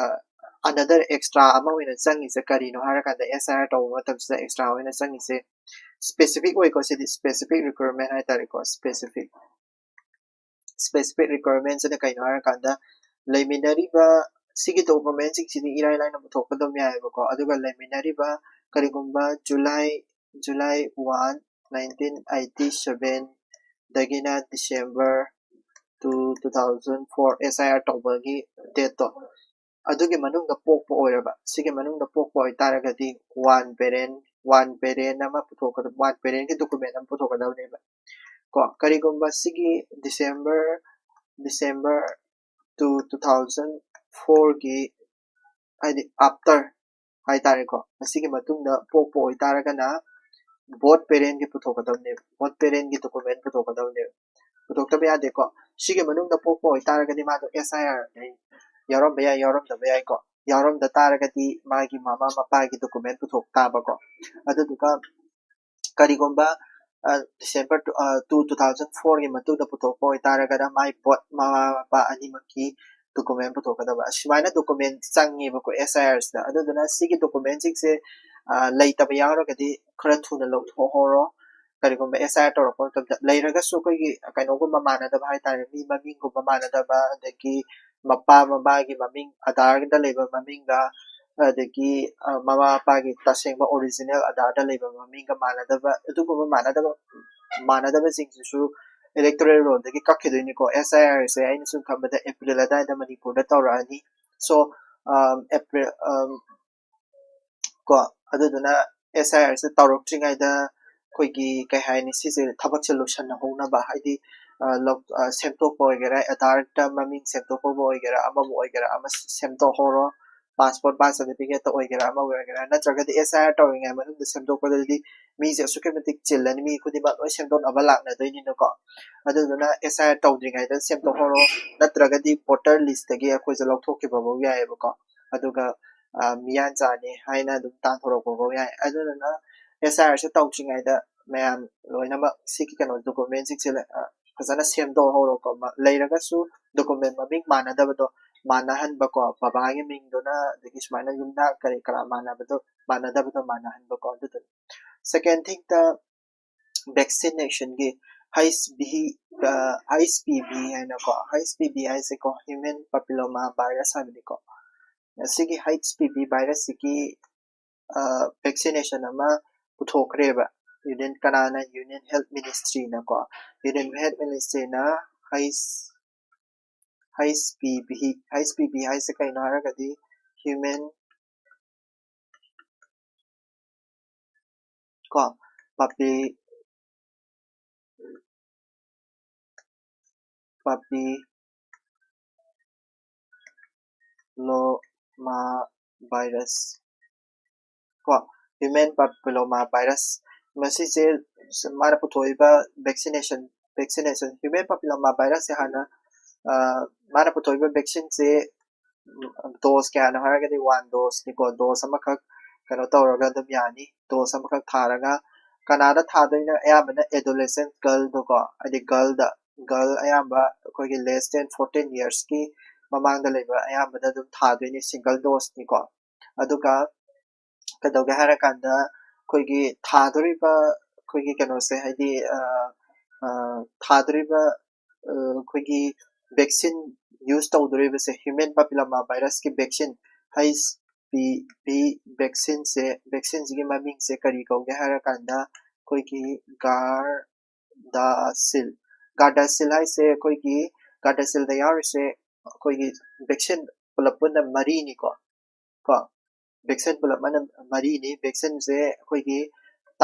another extra ꯑꯃ ꯑꯣꯏꯅ ꯆꯪꯉꯤꯁꯦ ꯀꯔꯤꯅꯣ ꯍꯥꯏꯔꯀꯥꯟꯗ, SIR ꯇꯧꯕ ꯃꯇꯝꯁꯤꯗ extra ꯑꯣꯏꯅ ꯆꯪꯉꯤꯁꯦ specific ꯑꯣꯏꯀꯣ꯫ ꯁꯤꯗꯤ specific requirement ꯍꯥꯏꯇꯥꯔꯦꯀꯣ꯫ Specific specific requirementꯁꯤꯅ ꯀꯩꯅꯣ ꯍꯥꯏꯔꯀꯥꯟꯗ, ꯂꯩꯃꯤꯟꯅꯔꯤꯕ ꯁꯤꯒꯤ documentꯁꯤꯡꯁꯤꯗꯤ ꯏꯔꯥꯏ ꯂꯥꯏꯅ ꯄꯨꯊꯣꯛꯄ ꯑꯗꯨꯝ ꯌꯥꯏꯑꯕꯀꯣ꯫ ꯑꯗꯨꯒ ꯂꯩꯃꯤꯟꯅꯔꯤꯕ ꯀꯔꯤꯒꯨꯝꯕ July July one nineteen eighty seven ꯗꯒꯤꯅ December two two thousand four SIR ꯇꯧꯕꯒꯤ dateꯇꯣ, ꯑꯗꯨꯒꯤ ꯃꯅꯨꯡꯗ ꯄꯣꯛꯄ ꯑꯣꯏꯔꯕ, ꯁꯤꯒꯤ ꯃꯅꯨꯡꯗ ꯄꯣꯛꯄ ꯑꯣꯏꯇꯥꯔꯒꯗꯤ one parent one parent ꯑꯃ ꯄꯨꯊꯣꯛꯀꯗꯕ, one parentꯀꯤ document ꯑꯃ ꯄꯨꯊꯣꯛꯀꯗꯕꯅꯦꯕ ꯀꯣ꯫ ꯀꯔꯤꯒꯨꯝꯕ ꯁꯤꯒꯤ December December two two thousand fourꯒꯤ, ꯍꯥꯏꯗꯤ after ꯍꯥꯏꯇꯥꯔꯦꯀꯣ, ꯃꯁꯤꯒꯤ ꯃꯇꯨꯡꯗ ꯄꯣꯛꯄ ꯑꯣꯏꯇꯥꯔꯒꯅ both parentꯀꯤ ꯄꯨꯊꯣꯛꯀꯗꯕꯅꯦꯕ꯫ Both parentꯀꯤ document ꯄꯨꯊꯣꯛꯀꯗꯕꯅꯦꯕ꯫ ꯄꯨꯊꯣꯛꯇꯕ ꯌꯥꯗꯦꯀꯣ꯫ ꯁꯤꯒꯤ ꯃꯅꯨꯡꯗ ꯄꯣꯛꯄ ꯑꯣꯏꯇꯥꯔꯒꯗꯤ ꯃꯥꯗꯣ SIR ꯌꯥꯎꯔꯝꯕ ꯌꯥꯏ, ꯌꯥꯎꯔꯝꯗꯕ ꯌꯥꯏꯀꯣ꯫ ꯌꯥꯎꯔꯝꯗ ꯇꯥꯔꯒꯗꯤ ꯃꯥꯒꯤ ꯃꯃꯥ ꯃꯄꯥꯒꯤ document ꯄꯨꯊꯣꯛ ꯇꯥꯕꯀꯣ꯫ ꯑꯗꯨꯗꯨꯒ ꯀꯔꯤꯒꯨꯝꯕ December two two thousand fourꯒꯤ ꯃꯇꯨꯡꯗ ꯄꯨꯊꯣꯛꯄ ꯑꯣꯏꯇꯥꯔꯒꯅ ꯃꯥꯏ both ꯃꯃꯥ ꯃꯄꯥ ꯑꯅꯤꯃꯛꯀꯤ document ꯄꯨꯊꯣꯛꯀꯗꯕ, ꯑꯁꯨꯃꯥꯏꯅ document ꯆꯪꯉꯦꯕꯀꯣ SIRꯁꯤꯗ꯫ ꯑꯗꯨꯗꯨꯅ ꯁꯤꯒꯤ documentꯁꯤꯡꯁꯦ ꯂꯩꯇꯕ ꯌꯥꯎꯔꯒꯗꯤ ꯈꯔ ꯊꯨꯅ ꯂꯧꯊꯣꯛꯍꯧꯔꯣ꯫ ꯀꯔꯤꯒꯨꯝꯕ SIR ꯇꯧꯔꯛꯄ ꯃꯇꯝꯗ ꯂꯩꯔꯒꯁꯨ ꯑꯩꯈꯣꯏꯒꯤ ꯀꯩꯅꯣꯒꯨꯝꯕ ꯃꯥꯟꯅꯗꯕ ꯍꯥꯏꯇꯥꯔꯦ, ꯃꯤ ꯃꯃꯤꯡꯒꯨꯝꯕ ꯃꯥꯟꯅꯗꯕ, ꯑꯗꯒꯤ ꯃꯄꯥ ꯃꯃꯥꯒꯤ ꯃꯃꯤꯡ, Aadhaarꯗ ꯂꯩꯕ ꯃꯃꯤꯡꯒ, ꯑꯗꯒꯤ ꯃꯃꯥ ꯃꯄꯥꯒꯤ ꯇꯁꯦꯡꯕ original Aadhaarꯗ ꯂꯩꯕ ꯃꯃꯤꯡꯒ ꯃꯥꯟꯅꯗꯕ, ꯑꯗꯨꯒꯨꯝꯕ ꯃꯥꯟꯅꯗꯕ ꯃꯥꯟꯅꯗꯕꯁꯤꯡꯁꯤꯁꯨ electoral rollꯗꯒꯤ ꯀꯛꯈꯤꯗꯣꯏꯅꯤꯀꯣ꯫ SIRꯁꯦ ꯑꯩꯅ ꯁꯨꯝ ꯈꯟꯕꯗ April ꯑꯗꯨꯋꯥꯏꯗ ꯃꯅꯤꯄꯨꯔꯗ ꯇꯧꯔꯛꯑꯅꯤ꯫ So April ꯀꯣ, ꯑꯗꯨꯗꯨꯅ SIRꯁꯦ ꯇꯧꯔꯛꯇ꯭ꯔꯤꯉꯩꯗ ꯑꯩꯈꯣꯏꯒꯤ ꯀꯩ ꯍꯥꯏꯅꯤ, ꯁꯤꯁꯦ ꯊꯕꯛꯁꯦ ꯂꯣꯏꯁꯤꯟꯅꯍꯧꯅꯕ, ꯍꯥꯏꯗꯤ ꯁꯦꯝꯗꯣꯛꯄ ꯑꯣꯏꯒꯦꯔꯥ, ꯑꯙꯥꯔꯗ ꯃꯃꯤꯡ ꯁꯦꯝꯗꯣꯛꯄꯕꯨ ꯑꯣꯏꯒꯦꯔꯥ, ꯑꯃꯕꯨ ꯑꯣꯏꯒꯦꯔꯥ, ꯑꯃ ꯁꯦꯝꯗꯣꯛꯍꯧꯔꯣ, ꯄꯥꯁꯄꯣꯔꯠ ꯕꯥꯔꯊ ꯁꯥꯔꯇꯤꯐꯤꯀꯦꯠꯇ ꯑꯣꯏꯒꯦꯔꯥ, ꯑꯃ ꯑꯣꯏꯒꯦꯔꯥ, ꯅꯠꯇ꯭ꯔꯒꯗꯤ ꯑꯦꯁ ꯑꯥꯏ ꯑꯥꯔ ꯇꯧꯔꯤꯉꯩ ꯃꯅꯨꯡꯗ ꯁꯦꯝꯗꯣꯛꯄꯗꯗꯤ ꯃꯤꯁꯦ ꯑꯁꯨꯛꯀꯤ ꯃꯇꯤꯛ ꯆꯤꯜꯂꯅꯤ, ꯃꯤ ꯈꯨꯗꯤꯡꯃꯛ ꯂꯣꯏ ꯁꯦꯝꯗꯣꯛꯅꯕ ꯂꯥꯛꯅꯗꯣꯏꯅꯤꯅꯀꯣ꯫ ꯑꯗꯨꯗꯨꯅ ꯑꯦꯁ ꯑꯥꯏ ꯑꯥꯔ ꯇꯧꯗ꯭ꯔꯤꯉꯩꯗ ꯁꯦꯝꯗꯣꯛꯍꯧꯔꯣ, ꯅꯠꯇ꯭ꯔꯒꯗꯤ ꯚꯣꯇꯔ ꯂꯤꯁꯇꯒꯤ ꯑꯩꯈꯣꯏꯁꯦ ꯂꯧꯊꯣꯛꯈꯤꯕ ꯐꯥꯎ ꯌꯥꯏꯑꯕꯀꯣ꯫ ꯑꯗꯨꯒ ꯃꯤꯌꯥꯟꯆꯥꯅꯤ ꯍꯥꯏꯅ ꯑꯗꯨꯝ ꯇꯥꯟꯊꯣꯔꯛꯄ ꯐꯥꯎ ꯌꯥꯏ꯫ ꯑꯗꯨꯗꯨꯅ ꯑꯦꯁ ꯑꯥꯏ ꯑꯥꯔꯁꯦ ꯇꯧꯗ꯭ꯔꯤꯉꯩꯗ ꯃꯌꯥꯝ ꯂꯣꯏꯅꯃꯛ ꯁꯤꯒꯤ ꯀꯩꯅꯣ ꯗꯣꯀꯨꯃꯦꯟꯁꯤꯡꯁꯦ ꯐꯖꯅ ꯁꯦꯝꯗꯣꯛꯍꯧꯔꯣꯀꯣ꯫ ꯂꯩꯔꯒꯁꯨ ꯗꯣꯀꯨꯃꯦꯟ ꯃꯃꯤꯡ ꯃꯥꯟꯅꯗꯕꯗꯣ ꯃꯥꯟꯅꯍꯟꯕꯀꯣ, ꯕꯕꯥꯒꯤ ꯃꯤꯡꯗꯨꯅ ꯑꯗꯒꯤ ꯁꯨꯃꯥꯏꯅ ꯌꯨꯝꯅꯥꯛ ꯀꯔꯤ ꯀꯔꯥ ꯃꯥꯟꯅꯕꯗꯣ, ꯃꯥꯟꯅꯗꯕꯗꯣ ꯃꯥꯟꯅꯍꯟꯕꯀꯣ꯫ ꯑꯗꯨꯗꯨꯅꯤ꯫ ꯁꯦꯀꯦꯟ ꯊꯤꯡꯗ, ꯚꯦꯛꯁꯤꯅꯦꯁꯟꯒꯤ H V, H P V ꯍꯥꯏꯅꯀꯣ, ꯍꯩꯆ ꯄꯤ ꯚꯤ ꯍꯥꯏꯁꯦꯀꯣ, ꯍ꯭ꯌꯨꯃꯦꯟ ꯄꯥꯄꯤꯂꯣꯃꯥ ꯚꯥꯏꯔꯁ ꯍꯥꯏꯕꯅꯤꯀꯣ꯫ ꯑꯁꯤꯒꯤ ꯍꯩꯆ ꯄꯤ ꯚꯤ ꯚꯥꯏꯔꯁꯁꯤꯒꯤ ꯚꯦꯛꯁꯤꯅꯦꯁꯟ ꯑꯃ ꯄꯨꯊꯣꯛꯈ꯭ꯔꯦꯕ ꯌꯨꯅꯤꯌꯟ, ꯀꯅꯥꯅ? ꯌꯨꯅꯤꯌꯟ ꯍꯦꯜꯠ ꯃꯤꯅꯤꯁꯇ꯭ꯔꯤꯅꯀꯣ꯫ ꯌꯨꯅꯤꯌꯟ ꯍꯦꯜꯠ ꯃꯤꯅꯤꯁꯇ꯭ꯔꯤꯅ H H P V, H P V ꯍꯥꯏꯁꯦ ꯀꯩꯅꯣ ꯍꯥꯏꯔꯒꯗꯤ ꯍ꯭ꯌꯨꯃꯦꯟ ꯀꯣ ꯄꯥꯄꯤ ꯄꯥꯄꯤꯂꯣꯃꯥ ꯚꯥꯏꯔꯁ ꯀꯣ ꯍ꯭ꯌꯨꯃꯦꯟ ꯄꯥꯄꯤꯂꯣꯃꯥ ꯚꯥꯏꯔꯁ ꯃꯁꯤꯁꯦ ꯃꯥꯅ ꯄꯨꯊꯣꯛꯏꯕ ꯚꯦꯛꯁꯤꯅꯦꯁꯟ ꯚꯦꯛꯁꯤꯅꯦꯁꯟ ꯍ꯭ꯌꯨꯃꯦꯟ ꯄꯥꯄꯤꯂꯣꯃꯥ ꯚꯥꯏꯔꯁꯁꯦ ꯍꯥꯟꯅ ꯃꯥꯅ ꯄꯨꯊꯣꯛꯏꯕ ꯚꯦꯛꯁꯤꯟꯁꯦ ꯗꯣꯁ ꯀꯌꯥꯅꯣ ꯍꯥꯏꯔꯒꯗꯤ ꯋꯥꯟ ꯗꯣꯁꯅꯤꯀꯣ꯫ ꯗꯣꯁ ꯑꯃꯈꯛ ꯀꯩꯅꯣ ꯇꯧꯔꯒ ꯑꯗꯨꯝ ꯌꯥꯅꯤ꯫ ꯗꯣꯁ ꯑꯃꯈꯛ ꯊꯥꯔꯒ ꯀꯅꯥꯗ ꯊꯥꯗꯣꯏꯅꯣ? ꯑꯌꯥꯝꯕꯅ ꯑꯦꯗꯣꯂꯦꯁꯦꯟ ꯒꯔꯜꯗꯣꯀꯣ, ꯍꯥꯏꯗꯤ ꯒꯔꯜꯗ ꯒꯔꯜ ꯑꯌꯥꯝꯕ ꯑꯩꯈꯣꯏꯒꯤ ꯂꯦꯁ ꯗꯦꯟ ꯐꯣꯔꯇꯤꯟ ꯌꯔꯁꯀꯤ ꯃꯃꯥꯡꯗ ꯂꯩꯕ ꯑꯌꯥꯝꯕꯗ ꯑꯗꯨꯝ ꯊꯥꯗꯣꯏꯅꯤ, ꯁꯤꯡꯒꯜ ꯗꯣꯁꯅꯤꯀꯣ꯫ ꯑꯗꯨꯒ ꯀꯩꯗꯧꯒꯦ ꯍꯥꯏꯔꯀꯥꯟꯗ ꯑꯩꯈꯣꯏꯒꯤ ꯊꯥꯗꯣꯔꯤꯕ ꯑꯩꯈꯣꯏꯒꯤ ꯀꯩꯅꯣꯁꯦ ꯍꯥꯏꯗꯤ ꯊꯥꯗꯣꯔꯤꯕ ꯑꯩꯈꯣꯏꯒꯤ ꯚꯦꯛꯁꯤꯟ ꯌꯨꯁ ꯇꯧꯗꯣꯔꯤꯕꯁꯦ ꯍ꯭ꯌꯨꯃꯦꯟ ꯄꯥꯄꯤꯂꯣꯃꯥ ꯚꯥꯏꯔꯁꯀꯤ ꯚꯦꯛꯁꯤꯟ ꯍꯩꯆ ꯄꯤ ꯚꯤ ꯚꯦꯛꯁꯤꯟꯁꯦ ꯚꯦꯛꯁꯤꯟꯁꯤꯒꯤ ꯃꯃꯤꯡꯁꯦ ꯀꯔꯤ ꯀꯧꯒꯦ ꯍꯥꯏꯔꯀꯥꯟꯗ ꯑꯩꯈꯣꯏꯒꯤ ꯒꯥꯔꯗꯥꯁꯤꯜ ꯒꯥꯔꯗꯥꯁꯤꯜ ꯍꯥꯏꯁꯦ ꯑꯩꯈꯣꯏꯒꯤ ꯒꯥꯔꯗꯥꯁꯤꯜꯗ ꯌꯥꯎꯔꯤꯁꯦ ꯑꯩꯈꯣꯏꯒꯤ ꯚꯦꯛꯁꯤꯟ ꯄꯨꯂꯞ ꯄꯨꯟꯅ ꯃꯔꯤꯅꯤꯀꯣ꯫ ꯀꯣ ꯚꯦꯛꯁꯤꯟ ꯄꯨꯂꯞ ꯑꯃꯅ ꯃꯔꯤꯅꯤ꯫ ꯚꯦꯛꯁꯤꯟꯁꯦ ꯑꯩꯈꯣꯏꯒꯤ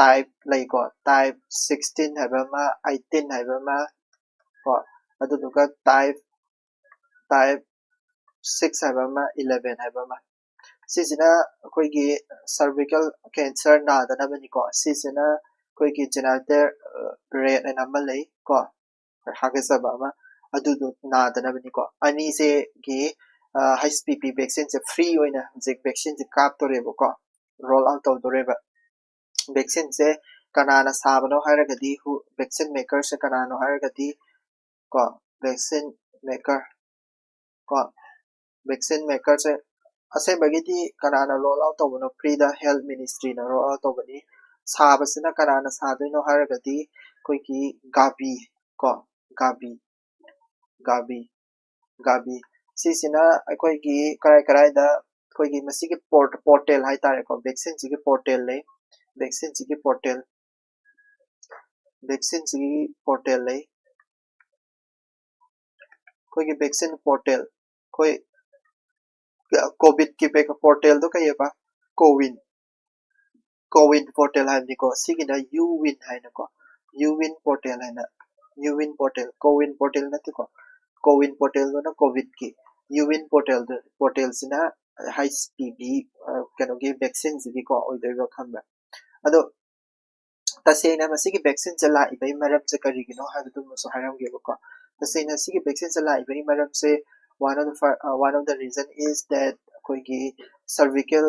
type ꯂꯩꯀꯣ, type sixteen ꯍꯥꯏꯕ ꯑꯃ, eighteen ꯍꯥꯏꯕ ꯑꯃ ꯀꯣ, ꯑꯗꯨꯗꯨꯒ type type six ꯍꯥꯏꯕ ꯑꯃ, eleven ꯍꯥꯏꯕ ꯑꯃ꯫ ꯁꯤꯁꯤꯅ ꯑꯩꯈꯣꯏꯒꯤ cervical cancer ꯅꯥꯗꯅꯕꯅꯤꯀꯣ꯫ ꯁꯤꯁꯤꯅ ꯑꯩꯈꯣꯏꯒꯤ genital rate ꯍꯥꯏꯅ ꯑꯃ ꯂꯩ ꯀꯣ, ꯍꯥꯒꯠꯆꯕ ꯑꯃ, ꯑꯗꯨꯗꯣ ꯅꯥꯗꯅꯕꯅꯤꯀꯣ꯫ ꯑꯅꯤꯁꯤꯒꯤ ꯍꯩꯆ ꯄꯤ ꯚꯤ ꯚꯦꯛꯁꯤꯟꯁꯦ ꯐ꯭ꯔꯤ ꯑꯣꯏꯅ ꯍꯧꯖꯤꯛ ꯚꯦꯛꯁꯤꯟꯁꯦ ꯀꯥꯞꯇꯣꯔꯦꯕꯀꯣ, ꯔꯣꯜ ꯑꯥꯎꯠ ꯇꯧꯗꯣꯔꯦꯕ꯫ ꯚꯦꯛꯁꯤꯟꯁꯦ ꯀꯅꯥꯅ ꯁꯥꯕꯅꯣ ꯍꯥꯏꯔꯒꯗꯤ, ꯍꯨ ꯚꯦꯛꯁꯤꯟ ꯃꯦꯀꯔꯁꯦ ꯀꯅꯥꯅꯣ ꯍꯥꯏꯔꯒꯗꯤ ꯀꯣ, ꯚꯦꯛꯁꯤꯟ ꯃꯦꯀꯔ ꯀꯣ, ꯚꯦꯛꯁꯤꯟ ꯃꯦꯀꯔꯁꯦ ꯑꯁꯦꯡꯕꯒꯤꯗꯤ ꯀꯅꯥꯅ ꯔꯣꯜ ꯑꯥꯎꯠ ꯇꯧꯕꯅꯣ? ꯐ꯭ꯔꯤꯗ ꯍꯦꯜꯠ ꯃꯤꯅꯤꯁꯇ꯭ꯔꯤꯅ ꯔꯣꯜ ꯑꯥꯎꯠ ꯇꯧꯕꯅꯤ꯫ ꯁꯥꯕꯁꯤꯅ ꯀꯅꯥꯅ ꯁꯥꯗꯣꯏꯅꯣ ꯍꯥꯏꯔꯒꯗꯤ ꯑꯩꯈꯣꯏꯒꯤ ꯒꯥꯕꯤ ꯀꯣ, ꯒꯥꯕꯤ ꯒꯥꯕꯤ ꯒꯥꯕꯤ ꯁꯤꯁꯤꯅ ꯑꯩꯈꯣꯏꯒꯤ ꯀꯔꯥꯏ ꯀꯔꯥꯏꯗ ꯑꯩꯈꯣꯏꯒꯤ ꯃꯁꯤꯒꯤ ꯄꯣꯔꯇꯦꯜ ꯍꯥꯏꯇꯥꯔꯦꯀꯣ, ꯚꯦꯛꯁꯤꯟꯁꯤꯒꯤ ꯄꯣꯔꯇꯦꯜ ꯂꯩ꯫ ꯚꯦꯛꯁꯤꯟꯁꯤꯒꯤ ꯄꯣꯔꯇꯦꯜ ꯚꯦꯛꯁꯤꯟꯁꯤꯒꯤ ꯄꯣꯔꯇꯦꯜ ꯂꯩ꯫ ꯑꯩꯈꯣꯏꯒꯤ ꯚꯦꯛꯁꯤꯟ ꯄꯣꯔꯇꯦꯜ, ꯑꯩꯈꯣꯏ ꯀꯣꯚꯤꯠꯀꯤ ꯄꯣꯔꯇꯦꯜꯗꯣ ꯀꯩꯑꯕ? ꯀꯣꯋꯤꯟ ꯀꯣꯋꯤꯟ ꯄꯣꯔꯇꯦꯜ ꯍꯥꯏꯕꯅꯤꯀꯣ꯫ ꯁꯤꯒꯤꯅ ꯌꯨ ꯋꯤꯟ ꯍꯥꯏꯅꯀꯣ, ꯌꯨ ꯋꯤꯟ ꯄꯣꯔꯇꯦꯜ ꯍꯥꯏꯅ, ꯌꯨ ꯋꯤꯟ ꯄꯣꯔꯇꯦꯜ, ꯀꯣꯋꯤꯟ ꯄꯣꯔꯇꯦꯜ ꯅꯠꯇꯦꯀꯣ, ꯀꯣꯋꯤꯟ ꯄꯣꯔꯇꯦꯜꯗꯨꯅ ꯀꯣꯚꯤꯠꯀꯤ, ꯌꯨ ꯋꯤꯟ ꯄꯣꯔꯇꯦꯜꯗꯨ ꯄꯣꯔꯇꯦꯜꯁꯤꯅ ꯍꯩꯆ ꯄꯤ ꯚꯤ ꯀꯩꯅꯣꯒꯤ ꯚꯦꯛꯁꯤꯟꯁꯤꯒꯤꯀꯣ ꯑꯣꯏꯗꯣꯏꯕ, ꯈꯪꯕ꯭ꯔꯥ? ꯑꯗꯣ ꯇꯁꯦꯡꯅ ꯃꯁꯤꯒꯤ ꯚꯦꯛꯁꯤꯟꯁꯦ ꯂꯥꯛꯏꯕꯒꯤ ꯃꯔꯝꯁꯦ ꯀꯔꯤꯒꯤꯅꯣ ꯍꯥꯏꯕꯗꯨꯃꯁꯨ ꯍꯥꯏꯔꯝꯒꯦꯕꯀꯣ꯫ ꯇꯁꯦꯡꯅ ꯁꯤꯒꯤ ꯚꯦꯛꯁꯤꯟꯁꯦ ꯂꯥꯛꯏꯕꯒꯤ ꯃꯔꯝꯁꯦ, one of the fir- uh, one of the reason is that ꯑꯩꯈꯣꯏꯒꯤ cervical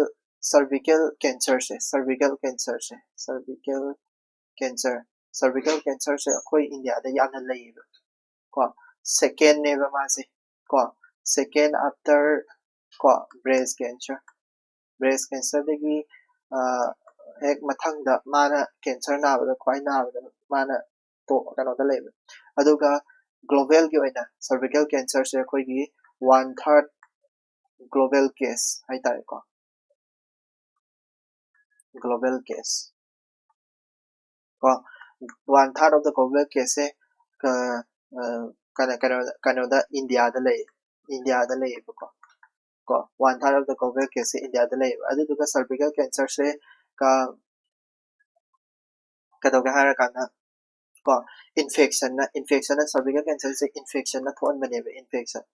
cervical cancerꯁꯦ cervical cancerꯁꯦ cervical cancer cervical cancerꯁꯦ ꯑꯩꯈꯣꯏ ꯏꯟꯗꯤꯌꯥꯗ ꯌꯥꯝꯅ ꯂꯩꯌꯦꯕ ꯀꯣ꯫ Secondꯅꯦꯕ ꯃꯥꯁꯦ ꯀꯣ, second after ꯀꯣ breast cancer, breast cancerꯗꯒꯤ ꯍꯦꯛ ꯃꯊꯪꯗ ꯃꯥꯅ cancer ꯅꯥꯕꯗ ꯈ꯭ꯋꯥꯏ ꯅꯥꯕꯗ ꯃꯥꯅ ꯀꯩꯅꯣꯗ ꯂꯩꯕ꯫ ꯑꯗꯨꯒ globalꯒꯤ ꯑꯣꯏꯅ cervical cancerꯁꯦ ꯑꯩꯈꯣꯏꯒꯤ one third global case ꯍꯥꯏꯇꯥꯔꯦꯀꯣ, global case ꯀꯣ, one third of the global caseꯁꯦ ꯀꯩꯅꯣ ꯀꯩꯅꯣꯗ ꯏꯟꯗꯤꯌꯥꯗ ꯂꯩ, ꯏꯟꯗꯤꯌꯥꯗ ꯂꯩꯌꯦꯕꯀꯣ꯫ ꯀꯣ, one third of the global caseꯁꯦ ꯏꯟꯗꯤꯌꯥꯗ ꯂꯩꯌꯦꯕ꯫ ꯑꯗꯨꯗꯨꯒ cervical cancerꯁꯦ ꯀ ꯀꯩꯗꯧꯒꯦ ꯍꯥꯏꯔꯀꯥꯟꯗ ꯀꯣ, ꯏꯟꯐꯦꯛꯁꯟꯅ ꯏꯟꯐꯦꯛꯁꯟꯅ cervical cancerꯁꯦ ꯏꯟꯐꯦꯛꯁꯟꯅ ꯊꯣꯛꯍꯟꯕꯅꯦꯕ, ꯏꯟꯐꯦꯛꯁꯟ꯫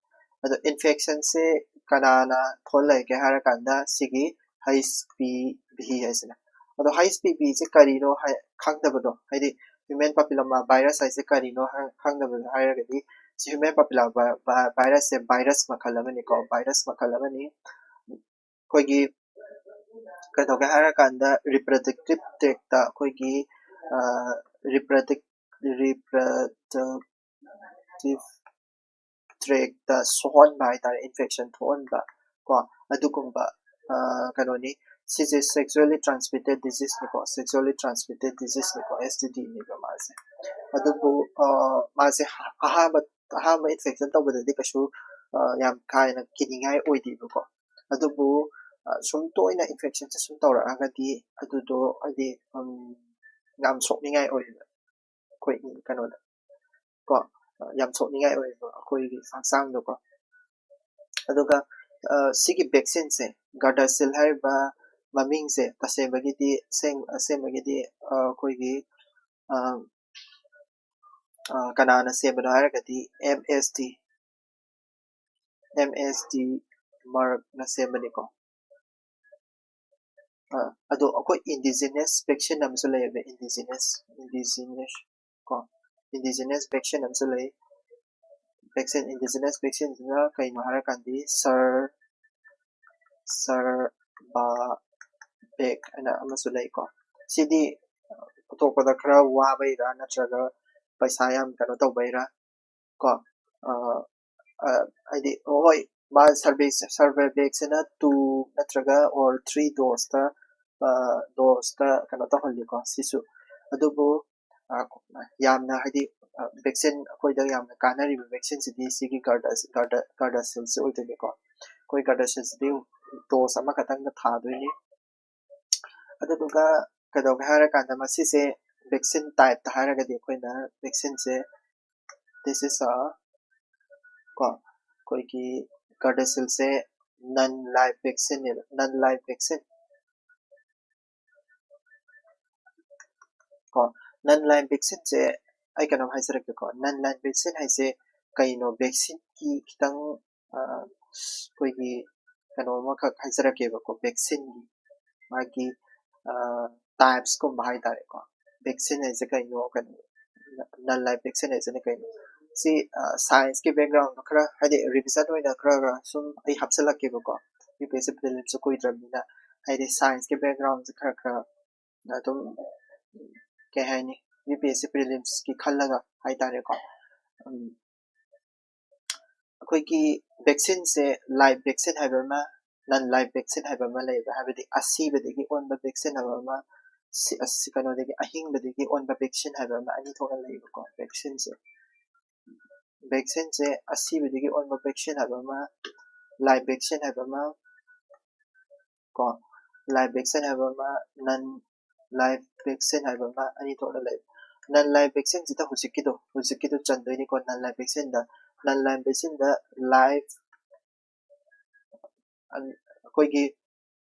ꯑꯗꯣ ꯏꯟꯐꯦꯛꯁꯟꯁꯦ ꯀꯅꯥꯅ ꯊꯣꯛꯍꯜꯂꯛꯒꯦ ꯍꯥꯏꯔꯀꯥꯟꯗ ꯁꯤꯒꯤ ꯍꯩꯆ ꯄꯤ ꯚꯤ ꯍꯥꯏꯁꯤꯅ꯫ ꯑꯗꯣ ꯍꯩꯆ ꯄꯤ ꯚꯤꯁꯦ ꯀꯔꯤꯅꯣ ꯈꯪꯗꯕꯗꯣ, ꯍꯥꯏꯗꯤ human papilloma virus ꯍꯥꯏꯁꯦ ꯀꯔꯤꯅꯣ ꯈꯪꯗꯕꯗꯣ ꯍꯥꯏꯔꯒꯗꯤ, ꯁꯤ human papilloma virusꯁꯦ ꯚꯥꯏꯔꯁ ꯃꯈꯜ ꯑꯃꯅꯤꯀꯣ, ꯚꯥꯏꯔꯁ ꯃꯈꯜ ꯑꯃꯅꯤ꯫ ꯑꯩꯈꯣꯏꯒꯤ ꯀꯩꯗꯧꯒꯦ ꯍꯥꯏꯔꯀꯥꯟꯗ reproductive tractꯇ ꯑꯩꯈꯣꯏꯒꯤ reproductive reproductive tractꯇ ꯁꯣꯛꯍꯟꯕ ꯍꯥꯏꯇꯥꯔꯦ, ꯏꯟꯐꯦꯛꯁꯟ ꯊꯣꯛꯍꯟꯕ ꯀꯣ, ꯑꯗꯨꯒꯨꯝꯕ ꯀꯩꯅꯣꯅꯤ꯫ ꯁꯤꯁꯦ sexually transmitted diseaseꯅꯤꯀꯣ, sexually transmitted diseaseꯅꯤꯀꯣ, ꯑꯦꯁ ꯇꯤ ꯗꯤꯅꯦꯕ ꯃꯥꯁꯦ꯫ ꯑꯗꯨꯕꯨ ꯃꯥꯁꯦ ꯑꯍꯥꯟꯕ ꯑꯍꯥꯟꯕ ꯏꯟꯐꯦꯛꯁꯟ ꯇꯧꯕꯗꯗꯤ ꯀꯩꯁꯨ ꯌꯥꯝ ꯀꯥ ꯍꯦꯟꯅ ꯀꯤꯅꯤꯡꯉꯥꯏ ꯑꯣꯏꯗꯦꯕꯀꯣ꯫ ꯑꯗꯨꯕꯨ ꯁꯨꯝ ꯇꯣꯏꯅ ꯏꯟꯐꯦꯛꯁꯟꯁꯦ ꯁꯨꯝ ꯇꯧꯔꯛꯑꯒꯗꯤ ꯑꯗꯨꯗꯣ ꯍꯥꯏꯗꯤ ꯌꯥꯝ ꯁꯣꯛꯅꯤꯡꯉꯥꯏ ꯑꯣꯏꯌꯦꯕ ꯑꯩꯈꯣꯏ ꯀꯩꯅꯣꯗ ꯀꯣ, ꯌꯥꯝ ꯁꯣꯛꯅꯤꯡꯉꯥꯏ ꯑꯣꯏꯌꯦꯕ ꯑꯩꯈꯣꯏꯒꯤ ꯍꯛꯆꯥꯡꯗꯀꯣ꯫ ꯑꯗꯨꯒ ꯁꯤꯒꯤ ꯚꯦꯛꯁꯤꯟꯁꯦ, ꯒꯥꯔꯗꯥꯁꯤꯜ ꯍꯥꯏꯔꯤꯕ ꯃꯃꯤꯡꯁꯦ ꯇꯁꯦꯡꯕꯒꯤꯗꯤ ꯑꯁꯦꯡꯕꯒꯤꯗꯤ ꯑꯩꯈꯣꯏꯒꯤ ꯀꯅꯥꯅ ꯁꯦꯝꯕꯅꯣ ꯍꯥꯏꯔꯒꯗꯤ M S D M S D ꯃꯔꯛꯅ ꯁꯦꯝꯕꯅꯤꯀꯣ꯫ ꯑꯗꯣ ꯑꯩꯈꯣꯏ indigenous vaccine ꯑꯃꯁꯨ ꯂꯩꯌꯦꯕ, indigenous indigenous ꯀꯣ, indigenous vaccine ꯑꯃꯁꯨ ꯂꯩ꯫ ꯚꯦꯛꯁꯤꯟ, indigenous vaccineꯁꯤꯅ ꯀꯩꯅꯣ ꯍꯥꯏꯔꯀꯥꯟꯗꯤ ꯁꯔ ꯁꯔ ꯕꯥ ꯕꯦꯛ ꯍꯥꯏꯅ ꯑꯃꯁꯨ ꯂꯩꯀꯣ꯫ ꯁꯤꯗꯤ ꯄꯨꯊꯣꯛꯄꯗ ꯈꯔ ꯋꯥꯕꯩꯔꯥ ꯅꯠꯇ꯭ꯔꯒ ꯄꯩꯁꯥ ꯌꯥꯝ ꯀꯩꯅꯣ ꯇꯧꯕꯩꯔꯥ ꯀꯣ, ꯍꯥꯏꯗꯤ ꯍꯣꯏ, ꯃꯥ ꯁꯔꯕꯦꯛꯁꯤꯅ ꯇꯨ ꯅꯠꯇ꯭ꯔꯒ ꯑꯣꯔ ꯊ꯭ꯔꯤ ꯗꯣꯁꯇ ꯗꯣꯁꯇ ꯀꯩꯅꯣ ꯇꯧꯍꯜꯂꯤꯀꯣ ꯁꯤꯁꯨ꯫ ꯑꯗꯨꯕꯨ ꯌꯥꯝꯅ ꯍꯥꯏꯗꯤ ꯚꯦꯛꯁꯤꯟ ꯑꯩꯈꯣꯏꯗ ꯌꯥꯝꯅ ꯀꯥꯟꯅꯔꯤꯕ ꯚꯦꯛꯁꯤꯟꯁꯤꯗꯤ ꯁꯤꯒꯤ ꯒꯥꯔꯗꯥꯁꯤꯜꯁꯤ ꯑꯣꯏꯗꯣꯏꯅꯤꯀꯣ꯫ ꯑꯩꯈꯣꯏ ꯒꯥꯔꯗꯥꯁꯤꯜꯁꯤꯗꯤ ꯗꯣꯁ ꯑꯃꯈꯛꯇꯪꯗ ꯊꯥꯗꯣꯏꯅꯤ꯫ ꯑꯗꯨꯗꯨꯒ ꯀꯩꯗꯧꯒꯦ ꯍꯥꯏꯔꯀꯥꯟꯗ ꯃꯁꯤꯁꯦ ꯚꯦꯛꯁꯤꯟ ꯇꯥꯏꯞꯇ ꯍꯥꯏꯔꯒꯗꯤ ꯑꯩꯈꯣꯏꯅ ꯚꯦꯛꯁꯤꯟꯁꯦ this is a ꯀꯣ, ꯑꯩꯈꯣꯏꯒꯤ ꯒꯥꯔꯗꯥꯁꯤꯜꯁꯦ non live vaccineꯅꯦꯕ, non live vaccine꯫ ꯅꯟ ꯂꯥꯏꯐ ꯚꯦꯛꯁꯤꯟꯁꯦ ꯑꯩ ꯀꯩꯅꯣꯝ ꯍꯥꯏꯖꯔꯛꯀꯦꯀꯣ꯫ ꯅꯟ ꯂꯥꯏꯐ ꯚꯦꯛꯁꯤꯟ ꯍꯥꯏꯁꯦ ꯀꯩꯅꯣ, ꯚꯦꯛꯁꯤꯟꯒꯤ ꯈꯤꯇꯪ ꯑꯩꯈꯣꯏꯒꯤ ꯀꯩꯅꯣ ꯑꯃꯈꯛ ꯍꯥꯏꯖꯔꯛꯀꯦꯕꯀꯣ꯫ ꯚꯦꯛꯁꯤꯟꯒꯤ ꯃꯥꯒꯤ ꯇꯥꯏꯞꯁꯀꯨꯝꯕ ꯍꯥꯏꯇꯥꯔꯦꯀꯣ꯫ ꯚꯦꯛꯁꯤꯟ ꯍꯥꯏꯁꯦ ꯀꯩꯅꯣ, ꯀꯩꯅꯣ, ꯅꯟ ꯂꯥꯏꯐ ꯚꯦꯛꯁꯤꯟ ꯍꯥꯏꯁꯤꯅ ꯀꯩꯅꯣ? ꯁꯤ ꯁꯥꯏꯟꯁꯀꯤ ꯕꯦꯛꯒ꯭ꯔꯥꯎꯟꯗ ꯈꯔ, ꯍꯥꯏꯗꯤ ꯔꯤꯚꯤꯖꯟ ꯑꯣꯏꯅ ꯈꯔ ꯈꯔ ꯁꯨꯝ ꯑꯩ ꯍꯥꯞꯆꯤꯜꯂꯛꯀꯦꯕꯀꯣ꯫ ꯌꯨ ꯄꯤ ꯑꯦꯁ ꯁꯤ ꯄ꯭ꯔꯤꯂꯤꯝꯁꯁꯨ ꯀꯨꯏꯗ꯭ꯔꯕꯅꯤꯅ, ꯍꯥꯏꯗꯤ ꯁꯥꯏꯟꯁꯀꯤ ꯕꯦꯛꯒ꯭ꯔꯥꯎꯟꯁꯦ ꯈꯔ ꯈꯔ ꯑꯗꯨꯝ ꯀꯩ ꯍꯥꯏꯅꯤ, ꯌꯨ ꯄꯤ ꯑꯦꯁ ꯁꯤ ꯄ꯭ꯔꯤꯂꯤꯝꯁꯀꯤ ꯈꯜꯂꯒ ꯍꯥꯏꯇꯥꯔꯦꯀꯣ꯫ ꯑꯩꯈꯣꯏꯒꯤ ꯚꯦꯛꯁꯤꯟꯁꯦ ꯂꯥꯏꯐ ꯚꯦꯛꯁꯤꯟ ꯍꯥꯏꯕ ꯑꯃ, ꯅꯟ ꯂꯥꯏꯐ ꯚꯦꯛꯁꯤꯟ ꯍꯥꯏꯕ ꯑꯃ ꯂꯩꯌꯦꯕ꯫ ꯍꯥꯏꯕꯗꯤ ꯑꯁꯤꯕꯗꯒꯤ ꯑꯣꯟꯕ ꯚꯦꯛꯁꯤꯟ ꯍꯥꯏꯕ ꯑꯃ, ꯁꯤ-, ꯑꯁ-, ꯀꯩꯅꯣꯗꯒꯤ, ꯑꯍꯤꯡꯕꯗꯒꯤ ꯑꯣꯟꯕ ꯚꯦꯛꯁꯤꯟ ꯍꯥꯏꯕ ꯑꯃ, ꯑꯅꯤ ꯊꯣꯛꯅ ꯂꯩꯌꯦꯕꯀꯣ ꯚꯦꯛꯁꯤꯟꯁꯦ꯫ ꯚꯦꯛꯁꯤꯟꯁꯦ ꯑꯁꯤꯕꯗꯒꯤ ꯑꯣꯟꯕ ꯚꯦꯛꯁꯤꯟ ꯍꯥꯏꯕ ꯑꯃ, ꯂꯥꯏꯐ ꯚꯦꯛꯁꯤꯟ ꯍꯥꯏꯕ ꯑꯃ, ꯀꯣ, ꯂꯥꯏꯐ ꯚꯦꯛꯁꯤꯟ ꯍꯥꯏꯕ ꯑꯃ, ꯅꯟ ꯂꯥꯏꯐ ꯚꯦꯛꯁꯤꯟ ꯍꯥꯏꯕ ꯑꯃ, ꯑꯅꯤ ꯊꯣꯛꯅ ꯂꯩ꯫ ꯅꯟ ꯂꯥꯏꯐ ꯚꯦꯛꯁꯤꯟꯁꯤꯗ ꯍꯧꯖꯤꯛꯀꯤꯗꯣ, ꯍꯧꯖꯤꯛꯀꯤꯗꯣ ꯆꯟꯗꯣꯏꯅꯤꯀꯣ꯫ ꯅꯟ ꯂꯥꯏꯐ ꯚꯦꯛꯁꯤꯟꯗ, ꯅꯟ ꯂꯥꯏꯐ ꯚꯦꯛꯁꯤꯟꯗ ꯂꯥꯏꯐ, ꯑꯩꯈꯣꯏꯒꯤ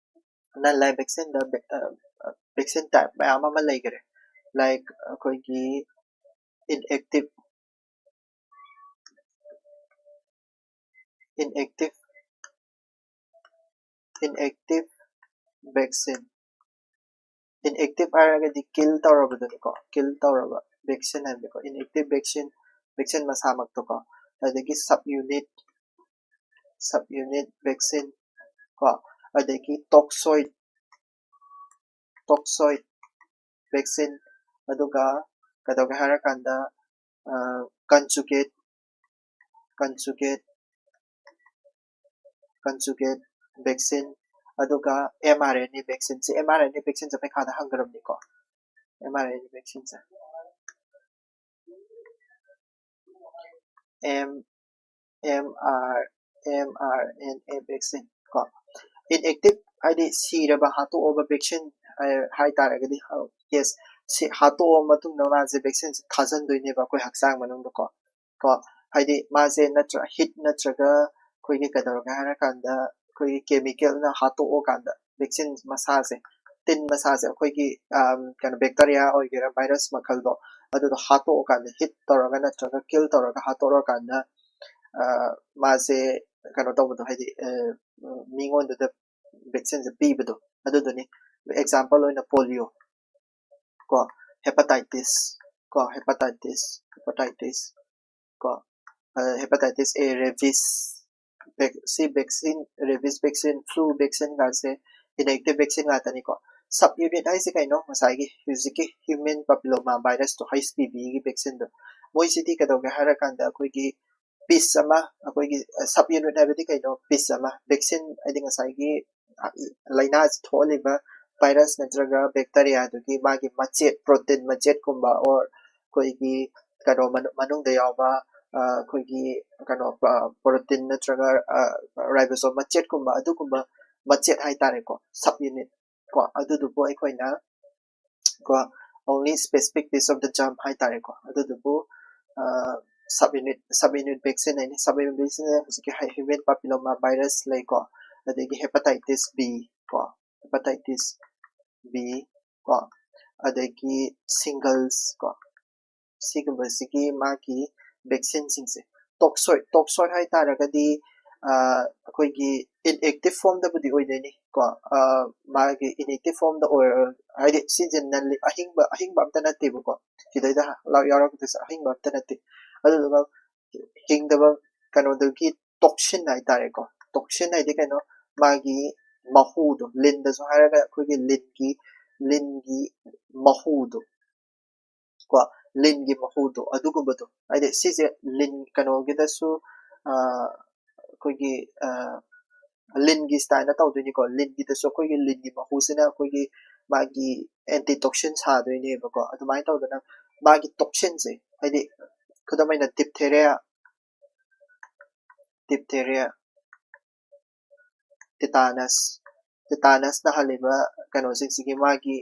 ꯅꯟ ꯂꯥꯏꯐ ꯚꯦꯛꯁꯤꯟꯗ ꯚꯦꯛꯁꯤꯟ ꯇꯥꯏꯞ ꯃꯌꯥꯝ ꯑꯃ ꯂꯩꯈꯔꯦ꯫ ꯂꯥꯏꯛ ꯑꯩꯈꯣꯏꯒꯤ ꯏꯟꯑꯦꯛꯇꯤꯚ, ꯏꯟꯑꯦꯛꯇꯤꯚ, ꯏꯟꯑꯦꯛꯇꯤꯚ ꯚꯦꯛꯁꯤꯟ꯫ ꯏꯟꯑꯦꯛꯇꯤꯚ ꯍꯥꯏꯔꯒꯗꯤ ꯀꯤꯜ ꯇꯧꯔꯕꯗꯨꯅꯤꯀꯣ, ꯀꯤꯜ ꯇꯧꯔꯕ ꯚꯦꯛꯁꯤꯟ ꯍꯥꯏꯕꯅꯤꯀꯣ, ꯏꯟꯑꯦꯛꯇꯤꯚ ꯚꯦꯛꯁꯤꯟ, ꯚꯦꯛꯁꯤꯟ ꯃꯁꯥꯃꯛꯇꯣꯀꯣ꯫ ꯑꯗꯒꯤ subunit, subunit vaccine ꯀꯣ, ꯑꯗꯒꯤ ꯇꯣꯛꯁꯣꯏꯠ, ꯇꯣꯛꯁꯣꯏꯠ ꯚꯦꯛꯁꯤꯟ, ꯑꯗꯨꯒ ꯀꯩꯗꯧꯒꯦ ꯍꯥꯏꯔꯀꯥꯟꯗ ꯀꯟꯖꯨꯒꯦꯠ, ꯀꯟꯖꯨꯒꯦꯠ, ꯀꯟꯖꯨꯒꯦꯠ ꯚꯦꯛꯁꯤꯟ, ꯑꯗꯨꯒ ꯑꯦꯝ ꯑꯥꯔ ꯑꯦꯟ ꯑꯦ ꯚꯦꯛꯁꯤꯟꯁꯦ, ꯑꯦꯝ ꯑꯥꯔ ꯑꯦꯟ ꯑꯦ ꯚꯦꯛꯁꯤꯟꯁꯦ ꯄꯩꯈꯥꯗ ꯍꯪꯈ꯭ꯔꯕꯅꯤꯀꯣ꯫ ꯑꯦꯝ ꯑꯥꯔ ꯑꯦꯟ ꯑꯦ ꯚꯦꯛꯁꯤꯟꯁꯦ, M, M R, M R N A vaccine ꯀꯣ꯫ ꯏꯟꯑꯦꯛꯇꯤꯚ ꯍꯥꯏꯗꯤ ꯁꯤꯔꯕ, ꯍꯥꯠꯇꯣꯛꯑꯕ ꯚꯦꯛꯁꯤꯟ ꯍꯥꯏ ꯇꯥꯔꯒꯗꯤ, ꯌꯦꯁ, ꯁꯤ ꯍꯥꯠꯇꯣꯛꯑꯕ ꯃꯇꯨꯡꯗ ꯃꯥꯁꯦ ꯚꯦꯛꯁꯤꯟꯁꯦ ꯊꯥꯖꯟꯗꯣꯏꯅꯦꯕ ꯑꯩꯈꯣꯏ ꯍꯛꯆꯥꯡ ꯃꯅꯨꯡꯗꯀꯣ꯫ ꯀꯣ, ꯍꯥꯏꯗꯤ ꯃꯥꯁꯦ ꯅꯠꯇ꯭ꯔ ꯍꯤꯠ ꯅꯠꯇ꯭ꯔꯒ ꯑꯩꯈꯣꯏꯒꯤ ꯀꯩꯗꯧꯔꯒꯦ ꯍꯥꯏꯔꯀꯥꯟꯗ ꯑꯩꯈꯣꯏꯒꯤ ꯀꯦꯃꯤꯀꯦꯜꯅ ꯍꯥꯠꯇꯣꯛꯑꯀꯥꯟꯗ ꯚꯦꯛꯁꯤꯟ ꯃꯁꯥꯁꯦ ꯇꯤꯟ ꯃꯁꯥꯁꯦ ꯑꯩꯈꯣꯏꯒꯤ ꯀꯩꯅꯣ ꯕꯦꯛꯇꯔꯤꯌꯥ ꯑꯣꯏꯒꯦꯔꯥ ꯚꯥꯏꯔꯁ ꯃꯈꯜꯗꯣ, ꯑꯗꯨꯗꯣ ꯍꯥꯠꯇꯣꯛꯑꯀꯥꯟꯗ, ꯍꯤꯠ ꯇꯧꯔꯒ ꯅꯠꯇ꯭ꯔꯒ ꯀꯤꯜ ꯇꯧꯔꯒ ꯍꯥꯠꯇꯣꯛꯑꯀꯥꯟꯗ ꯃꯥꯁꯦ ꯀꯩꯅꯣ ꯇꯧꯕꯗꯣ, ꯍꯥꯏꯗꯤ ꯃꯤꯉꯣꯟꯗꯨꯗ ꯚꯦꯛꯁꯤꯟꯁꯦ ꯄꯤꯕꯗꯣ, ꯑꯗꯨꯗꯨꯅꯤ꯫ ꯑꯦꯛꯖꯥꯝꯄꯜ ꯑꯣꯏꯅ ꯄꯣꯂꯤꯑꯣ ꯀꯣ, ꯍꯦꯄꯥꯇꯥꯏꯇꯤꯁ ꯀꯣ, ꯍꯦꯄꯥꯇꯥꯏꯇꯤꯁ ꯍꯦꯄꯥꯇꯥꯏꯇꯤꯁ ꯀꯣ, ꯍꯦꯄꯥꯇꯥꯏꯇꯤꯁ ꯑꯦ, ꯔꯦꯕꯤꯁ, ꯁꯤ ꯚꯦꯛꯁꯤꯟ, ꯔꯦꯕꯤꯁ ꯚꯦꯛꯁꯤꯟ, ꯐ꯭ꯂꯨ ꯚꯦꯛꯁꯤꯟꯒꯁꯦ ꯏꯟꯑꯦꯛꯇꯤꯚ ꯚꯦꯛꯁꯤꯟ ꯉꯥꯛꯇꯅꯤꯀꯣ꯫ ꯁꯕ ꯌꯨꯅꯤꯠ ꯍꯥꯏꯁꯦ ꯀꯩꯅꯣ? ꯉꯁꯥꯏꯒꯤ ꯍꯧꯖꯤꯛꯀꯤ ꯍ꯭ꯌꯨꯃꯦꯟ ꯄꯥꯄꯤꯂꯣꯃꯥ ꯚꯥꯏꯔꯁꯇꯣ, ꯍꯩꯆ ꯄꯤ ꯚꯤꯒꯤ ꯚꯦꯛꯁꯤꯟꯗꯣ, ꯃꯣꯏꯁꯤꯗꯤ ꯀꯩꯗꯧꯒꯦ ꯍꯥꯏꯔꯀꯥꯟꯗ ꯑꯩꯈꯣꯏꯒꯤ ꯄꯤꯁ ꯑꯃ, ꯑꯩꯈꯣꯏꯒꯤ ꯁꯕ ꯌꯨꯅꯤꯠ ꯍꯥꯏꯕꯗꯤ ꯀꯩꯅꯣ? ꯄꯤꯁ ꯑꯃ, ꯚꯦꯛꯁꯤꯟ ꯍꯥꯏꯗꯤ ꯉꯁꯥꯏꯒꯤ ꯂꯥꯏꯅꯥꯁꯤ ꯊꯣꯛꯍꯜꯂꯤꯕ ꯚꯥꯏꯔꯁ ꯅꯠꯇ꯭ꯔꯒ ꯕꯦꯛꯇꯔꯤꯌꯥꯗꯨꯒꯤ ꯃꯥꯒꯤ ꯃꯆꯦꯠ, ꯄ꯭ꯔꯣꯇꯤꯟ ꯃꯆꯦꯠꯀꯨꯝꯕ, ꯑꯣꯔ ꯑꯩꯈꯣꯏꯒꯤ ꯀꯩꯅꯣ ꯃꯅꯨꯡꯗ ꯌꯥꯎꯕ ꯑꯩꯈꯣꯏꯒꯤ ꯀꯩꯅꯣ ꯄ꯭ꯔꯣꯇꯤꯟ ꯅꯠꯇ꯭ꯔꯒ ꯔꯥꯏꯕꯣꯁꯣꯝ ꯃꯆꯦꯠꯀꯨꯝꯕ, ꯑꯗꯨꯒꯨꯝꯕ ꯃꯆꯦꯠ ꯍꯥꯏꯇꯥꯔꯦꯀꯣ, ꯁꯕ ꯌꯨꯅꯤꯠ ꯀꯣ, ꯑꯗꯨꯗꯨꯕꯨ ꯑꯩꯈꯣꯏꯅ ꯀꯣ, only specific piece of the germ ꯍꯥꯏꯇꯥꯔꯦꯀꯣ, ꯑꯗꯨꯗꯨꯕꯨ subunit, subunit vaccine ꯍꯥꯏꯅꯤ꯫ ꯁꯕ ꯌꯨꯅꯤꯠ ꯚꯦꯛꯁꯤꯟ ꯍꯧꯖꯤꯛꯀꯤ ꯍ꯭ꯌꯨꯃꯦꯟ ꯄꯥꯄꯤꯂꯣꯃꯥ ꯚꯥꯏꯔꯁ ꯂꯩꯀꯣ, ꯑꯗꯒꯤ ꯍꯦꯄꯥꯇꯥꯏꯇꯤꯁ ꯕꯤ ꯀꯣ, ꯍꯦꯄꯥꯇꯥꯏꯇꯤꯁ ꯕꯤ ꯀꯣ, ꯑꯗꯒꯤ ꯁꯤꯡꯒꯜꯁ ꯀꯣ, ꯁꯤꯒꯨꯝꯕꯁꯤꯒꯤ ꯃꯥꯒꯤ ꯚꯦꯛꯁꯤꯟꯁꯤꯡꯁꯦ꯫ ꯇꯣꯛꯁꯣꯏꯗ, ꯇꯣꯛꯁꯣꯏꯗ ꯍꯥꯏꯇꯥꯔꯒꯗꯤ ꯑꯩꯈꯣꯏꯒꯤ ꯏꯟꯑꯦꯛꯇꯤꯚ ꯐꯣꯝꯗꯕꯨꯗꯤ ꯑꯣꯏꯗꯣꯏꯅꯤ ꯀꯣ, ꯃꯥꯒꯤ ꯏꯟꯑꯦꯛꯇꯤꯚ ꯐꯣꯝꯗ ꯑꯣꯏꯔ, ꯍꯥꯏꯗꯤ ꯁꯤꯁꯦ ꯅꯟ, ꯑꯍꯤꯡꯕ, ꯑꯍꯤꯡꯕ ꯑꯝꯇ ꯅꯠꯇꯦꯕꯀꯣ, ꯁꯤꯗꯩꯗ ꯌꯥꯎꯔꯛꯄꯗꯁꯨ ꯑꯍꯤꯡꯕ ꯑꯝꯇ ꯅꯠꯇꯦ꯫ ꯑꯗꯨꯗꯨꯒ ꯍꯤꯡꯗꯕ ꯀꯩꯅꯣꯗꯨꯒꯤ ꯇꯣꯛꯁꯤꯟ ꯍꯥꯏꯇꯥꯔꯦꯀꯣ꯫ ꯇꯣꯛꯁꯤꯟ ꯍꯥꯏꯗꯤ ꯀꯩꯅꯣ? ꯃꯥꯒꯤ ꯃꯍꯨꯗꯣ, ꯂꯤꯟꯗꯁꯨ ꯍꯥꯏꯔꯒ ꯑꯩꯈꯣꯏꯒꯤ ꯂꯤꯟꯒꯤ, ꯂꯤꯟꯒꯤ ꯃꯍꯨꯗꯣ ꯀꯣ, ꯂꯤꯟꯒꯤ ꯃꯍꯨꯗꯣ, ꯑꯗꯨꯒꯨꯝꯕꯗꯣ, ꯍꯥꯏꯗꯤ ꯁꯤꯁꯦ ꯂꯤꯟ ꯀꯩꯅꯣꯒꯤꯗꯁꯨ ꯑꯩꯈꯣꯏꯒꯤ ꯂꯤꯟꯒꯤ ꯁ꯭ꯇꯥꯏꯜꯗ ꯇꯧꯗꯣꯏꯅꯤꯀꯣ꯫ ꯂꯤꯟꯒꯤꯗꯁꯨ ꯑꯩꯈꯣꯏꯒꯤ ꯂꯤꯟꯒꯤ ꯃꯍꯨꯁꯤꯅ ꯑꯩꯈꯣꯏꯒꯤ ꯃꯥꯒꯤ ꯑꯦꯟꯇꯤ ꯇꯣꯛꯁꯤꯟ ꯁꯥꯗꯣꯏꯅꯦꯕꯀꯣ꯫ ꯑꯗꯨꯃꯥꯏꯅ ꯇꯧꯗꯅ ꯃꯥꯒꯤ ꯇꯣꯛꯁꯤꯟꯁꯦ, ꯍꯥꯏꯗꯤ ꯈꯨꯗꯝ ꯑꯣꯏꯅ ꯗꯤꯞꯊꯦꯔꯤꯌꯥ, ꯗꯤꯞꯊꯦꯔꯤꯌꯥ, ꯇꯤꯇꯥꯅꯁ, ꯇꯤꯇꯥꯅꯁ ꯅꯥꯍꯜꯂꯤꯕ ꯀꯩꯅꯣꯁꯤꯡꯁꯤꯒꯤ ꯃꯥꯒꯤ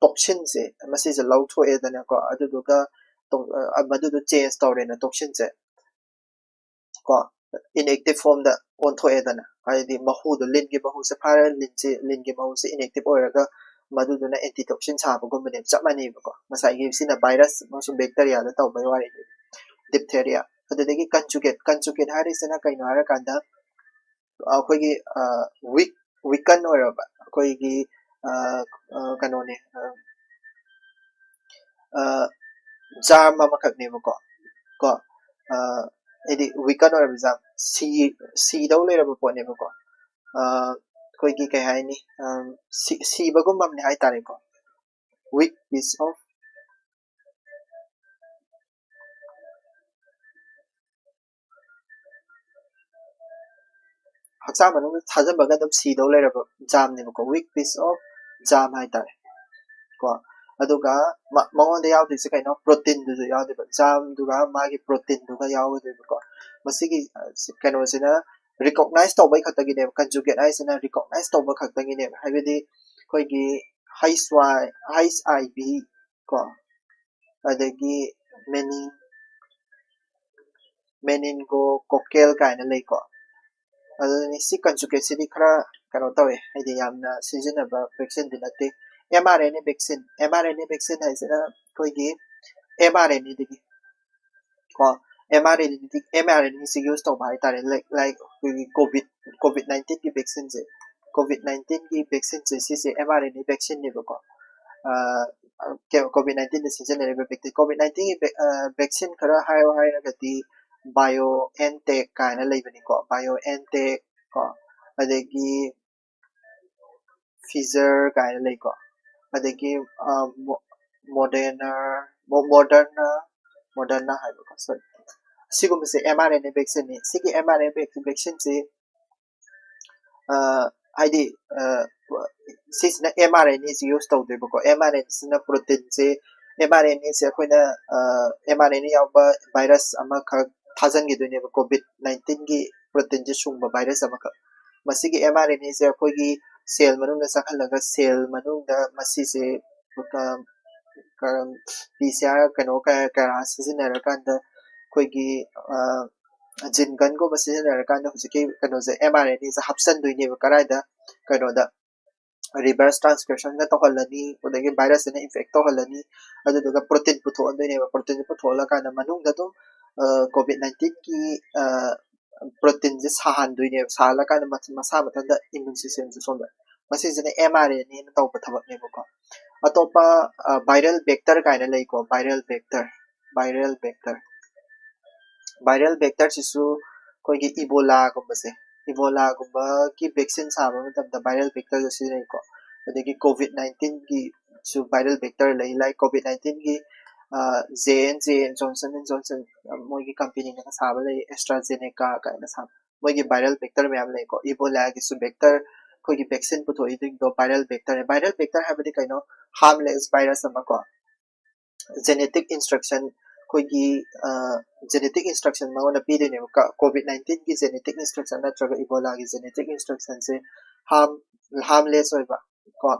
ꯇꯣꯛꯁꯤꯟꯁꯦ, ꯃꯁꯤꯁꯦ ꯂꯧꯊꯣꯛꯑꯦꯗꯅꯀꯣ, ꯑꯗꯨꯗꯨꯒ ꯃꯗꯨꯗꯣ ꯆꯦꯟꯖ ꯇꯧꯔꯦꯅ ꯇꯣꯛꯁꯤꯟꯁꯦ ꯀꯣ, ꯏꯟꯑꯦꯛꯇꯤꯚ ꯐꯣꯝꯗ ꯑꯣꯟꯊꯣꯛꯑꯦꯗꯅ꯫ ꯍꯥꯏꯗꯤ ꯃꯍꯨꯗꯣ, ꯂꯤꯟꯒꯤ ꯃꯍꯨꯁꯦ ꯐꯥꯔꯒ ꯂꯤꯟꯁꯦ, ꯂꯤꯟꯒꯤ ꯃꯍꯨꯁꯦ inactive ꯑꯣꯏꯔꯒ ꯃꯗꯨꯗꯨꯅ antitoxin ꯁꯥꯕꯒꯨꯝꯕꯅꯦꯕ, ꯆꯞ ꯃꯥꯟꯅꯩꯕꯀꯣ꯫ ꯉꯁꯥꯏꯒꯤ ꯁꯤꯅ virus ꯑꯃꯁꯨꯡ bacteria ꯗ ꯇꯧꯕꯩ ꯋꯥꯔꯤꯅꯤ꯫ Diphtheria꯫ ꯑꯗꯨꯗꯒꯤ conjugate, conjugate ꯍꯥꯏꯔꯤꯁꯤꯅ ꯀꯩꯅꯣ ꯍꯥꯏꯔꯀꯥꯟꯗ ꯑꯩꯈꯣꯏꯒꯤ weak, weaken ꯑꯣꯏꯔꯕ ꯑꯩꯈꯣꯏꯒꯤ ꯀꯩꯅꯣꯅꯦ, germ ꯑꯃꯈꯛꯅꯦꯕꯀꯣ꯫ ꯀꯣ ꯍꯥꯏꯗꯤ weaken ꯑꯣꯏꯔꯕ germ, ꯁꯤ ꯁꯤꯗꯧ ꯂꯩꯔꯕ ꯄꯣꯠꯅꯦꯕꯀꯣ꯫ ꯑꯩꯈꯣꯏꯒꯤ ꯀꯩ ꯍꯥꯏꯅꯤ, ꯁꯤꯕꯒꯨꯝꯕ ꯑꯃꯅꯦ ꯍꯥꯏꯇꯥꯔꯦꯀꯣ꯫ Weak piece of ꯍꯛꯆꯥꯡ ꯃꯅꯨꯡꯗ ꯊꯥꯖꯤꯟꯕꯒ ꯑꯗꯨꯝ ꯁꯤꯗꯧ ꯂꯩꯔꯕ germ ꯅꯦꯕꯀꯣ, weak piece of germ ꯍꯥꯏꯇꯥꯔꯦ꯫ ꯀꯣ ꯑꯗꯨꯒ ꯃꯉꯣꯟꯗ ꯌꯥꯎꯗꯣꯏꯁꯦ ꯀꯩꯅꯣ? Protein ꯗꯨꯁꯨ ꯌꯥꯎꯗꯣꯏꯕ, germ ꯗꯨꯒ ꯃꯥꯒꯤ protein ꯗꯨꯒ ꯌꯥꯎꯒꯗꯣꯏꯕꯀꯣ꯫ ꯃꯁꯤꯒꯤ ꯀꯩꯅꯣꯁꯤꯅ recognize ꯇꯧꯕꯩ ꯈꯛꯇꯒꯤꯅꯦꯕ, conjugate ꯍꯥꯏꯁꯤꯅ recognize ꯇꯧꯕ ꯈꯛꯇꯒꯤꯅꯦꯕ꯫ ꯍꯥꯏꯕꯗꯤ ꯑꯩꯈꯣꯏꯒꯤ H Y, H I V ꯀꯣ, ꯑꯗꯒꯤ mening meningococcal ꯀꯥꯏꯅ ꯂꯩꯀꯣ꯫ ꯑꯗꯨꯅꯤ, ꯁꯤ conjugate ꯁꯤꯗꯤ ꯈꯔ ꯀꯩꯅꯣ ꯇꯧꯋꯦ, ꯍꯥꯏꯗꯤ ꯌꯥꯝꯅ ꯁꯤꯖꯤꯟꯅꯕ vaccine ꯗꯤ ꯅꯠꯇꯦ꯫ M R N A vaccine, M R N A vaccine ꯍꯥꯏꯁꯤꯅ ꯑꯩꯈꯣꯏꯒꯤ M R N A ꯗꯒꯤ ꯀꯣ, M R N A ꯗꯒꯤ, M R N A ꯁꯤ use ꯇꯧꯕ ꯍꯥꯏꯇꯥꯔꯦ꯫ Like, like ꯑꯩꯈꯣꯏꯒꯤ COVID, COVID nineteen ꯒꯤ vaccine ꯁꯦ, COVID nineteen ꯒꯤ vaccine ꯁꯦ, ꯁꯤꯁꯦ M R N A vaccine ꯅꯦꯕꯀꯣ꯫ COVID nineteen ꯗ ꯁꯤꯖꯤꯟꯅꯔꯤꯕ vaccine, COVID nineteen ꯒꯤ vaccine ꯈꯔ ꯍꯥꯏꯌꯣ ꯍꯥꯏꯔꯒꯗꯤ BioNTech ꯀꯥꯏꯅ ꯂꯩꯕꯅꯤꯀꯣ, BioNTech ꯀꯣ, ꯑꯗꯒꯤ Pfizer ꯀꯥꯏꯅ ꯂꯩꯀꯣ, ꯑꯗꯒꯤ Moderna, Moderna, Moderna ꯍꯥꯏꯕꯀꯣ, sorry, ꯁꯤꯒꯨꯝꯕꯁꯦ M R N A vaccine ꯅꯤ꯫ ꯁꯤꯒꯤ M R N A vaccine ꯁꯤ ꯍꯥꯏꯗꯤ ꯁꯤꯁꯤꯅ M R N A ꯁꯤ use ꯇꯧꯗꯣꯏꯕꯀꯣ꯫ M R N A ꯁꯤꯅ protein say, M R N A ꯁꯦ ꯑꯩꯈꯣꯏꯅ M R N A ꯌꯥꯎꯕ virus ꯑꯃꯈꯛ ꯊꯥꯖꯤꯟꯈꯤꯗꯣꯏꯅꯦꯕ, COVID nineteen ꯒꯤ protein ꯁꯦ ꯁꯨꯡꯕ virus ꯑꯃꯈꯛ꯫ ꯃꯁꯤꯒꯤ M R N A ꯁꯦ ꯑꯩꯈꯣꯏꯒꯤ cell ꯃꯅꯨꯡꯗ ꯆꯪꯍꯜꯂꯒ cell ꯃꯅꯨꯡꯗ ꯃꯁꯤꯁꯦ P C R ꯀꯩꯅꯣ ꯀꯌꯥ ꯀꯌꯥ ꯁꯤꯖꯤꯟꯅꯔꯀꯥꯟꯗ ꯑꯩꯈꯣꯏꯒꯤ ꯖꯤꯟ ꯒꯟꯒꯨꯝꯕ ꯁꯤꯖꯤꯟꯅꯔꯀꯥꯟꯗ ꯍꯧꯖꯤꯛꯀꯤ ꯀꯩꯅꯣꯁꯦ, ꯑꯦꯝ ꯑꯥꯔ ꯑꯦꯟ ꯑꯦꯁꯦ ꯍꯥꯞꯆꯤꯟꯗꯣꯏꯅꯦꯕ꯫ ꯀꯗꯥꯏꯗ? ꯀꯩꯅꯣꯗ, ꯔꯤꯚꯔꯁ ꯇ꯭ꯔꯥꯟꯁꯀ꯭ꯔꯤꯞꯁꯟꯒ ꯇꯧꯍꯜꯂꯅꯤ, ꯑꯗꯒꯤ ꯚꯥꯏꯔꯁꯁꯤꯅ ꯏꯟꯐꯦꯛ ꯇꯧꯍꯜꯂꯅꯤ꯫ ꯑꯗꯨꯗꯨꯒ ꯄ꯭ꯔꯣꯇꯤꯟ ꯄꯨꯊꯣꯛꯍꯟꯗꯣꯏꯅꯦꯕ꯫ ꯄ꯭ꯔꯣꯇꯤꯟꯁꯦ ꯄꯨꯊꯣꯛꯍꯜꯂꯀꯥꯟꯗ ꯃꯅꯨꯡꯗ ꯑꯗꯨꯝ ꯀꯣꯚꯤꯠ ꯅꯥꯏꯟꯇꯤꯟꯒꯤ ꯄ꯭ꯔꯣꯇꯤꯟꯁꯦ ꯁꯥꯍꯟꯗꯣꯏꯅꯦꯕ꯫ ꯁꯥꯍꯜꯂꯀꯥꯟꯗ ꯃꯁꯥ ꯃꯊꯟꯇ ꯏꯃ꯭ꯌꯨꯟ ꯁꯤꯁꯇꯦꯝꯁꯦ ꯁꯣꯝꯗ, ꯃꯁꯤꯁꯤꯅ ꯑꯦꯝ ꯑꯥꯔ ꯑꯦꯟ ꯑꯦꯅ ꯇꯧꯕ ꯊꯕꯛꯅꯦꯕꯀꯣ꯫ ꯑꯇꯣꯞꯄ ꯚꯥꯏꯔꯦꯜ ꯚꯦꯛꯇꯔ ꯀꯥꯏꯅ ꯂꯩꯀꯣ, viral vector, viral vector. Viral ꯚꯦꯛꯇꯔꯁꯤꯁꯨ ꯑꯩꯈꯣꯏꯒꯤ ꯏꯕꯣꯂꯥꯒꯨꯝꯕꯁꯦ, ꯏꯕꯣꯂꯥꯒꯨꯝꯕꯒꯤ ꯚꯦꯛꯁꯤꯟ ꯁꯥꯕ ꯃꯇꯝꯗ ꯚꯥꯏꯔꯦꯜ ꯚꯦꯛꯇꯔꯁꯨ ꯁꯤꯖꯤꯟꯅꯩꯀꯣ꯫ ꯑꯗꯒꯤ ꯀꯣꯚꯤꯠ ꯅꯥꯏꯟꯇꯤꯟꯒꯤꯁꯨ ꯚꯥꯏꯔꯦꯜ ꯚꯦꯛꯇꯔ ꯂꯩ꯫ ꯂꯥꯏꯛ ꯀꯣꯚꯤꯠ ꯅꯥꯏꯟꯇꯤꯟꯒꯤ J and J, Johnson and Johnson, ꯃꯣꯏꯒꯤ ꯀꯝꯄꯦꯅꯤꯅꯒ ꯁꯥꯕ ꯂꯩ, ꯑꯦꯁꯇ꯭ꯔꯥꯖꯦꯅꯦꯀꯥ ꯀꯥꯏꯅ ꯁꯥꯕ, ꯃꯣꯏꯒꯤ ꯚꯥꯏꯔꯦꯜ ꯚꯦꯛꯇꯔ ꯃꯌꯥꯝ ꯂꯩꯀꯣ꯫ ꯏꯕꯣꯂꯥꯒꯤꯁꯨ ꯚꯦꯛꯇꯔ ꯑꯩꯈꯣꯏꯒꯤ ꯚꯦꯛꯁꯤꯟ ꯄꯨꯊꯣꯛꯏꯗꯣ ꯚꯥꯏꯔꯦꯜ ꯚꯦꯛꯇꯔꯅꯦ꯫ ꯚꯥꯏꯔꯦꯜ ꯚꯦꯛꯇꯔ ꯍꯥꯏꯕꯗꯤ ꯀꯩꯅꯣ? ꯍꯥꯔꯝꯂꯦꯁ ꯚꯥꯏꯔꯁ ꯑꯃ ꯀꯣ, ꯖꯦꯅꯦꯇꯤꯛ ꯏꯟꯁꯇ꯭ꯔꯛꯁꯟ, ꯑꯩꯈꯣꯏꯒꯤ ꯖꯦꯅꯦꯇꯤꯛ ꯏꯟꯁꯇ꯭ꯔꯛꯁꯟ ꯃꯉꯣꯟꯗ ꯄꯤꯗꯣꯏꯅꯦꯕ꯫ ꯀꯣꯚꯤꯠ ꯅꯥꯏꯟꯇꯤꯟꯒꯤ ꯖꯦꯅꯦꯇꯤꯛ ꯏꯟꯁꯇ꯭ꯔꯛꯁꯟ ꯅꯠꯇ꯭ꯔꯒ ꯏꯕꯣꯂꯥꯒꯤ ꯖꯦꯅꯦꯇꯤꯛ ꯏꯟꯁꯇ꯭ꯔꯛꯁꯟꯁꯦ ꯍꯥꯔꯝ ꯍꯥꯔꯝꯂꯦꯁ ꯑꯣꯏꯕ ꯀꯣ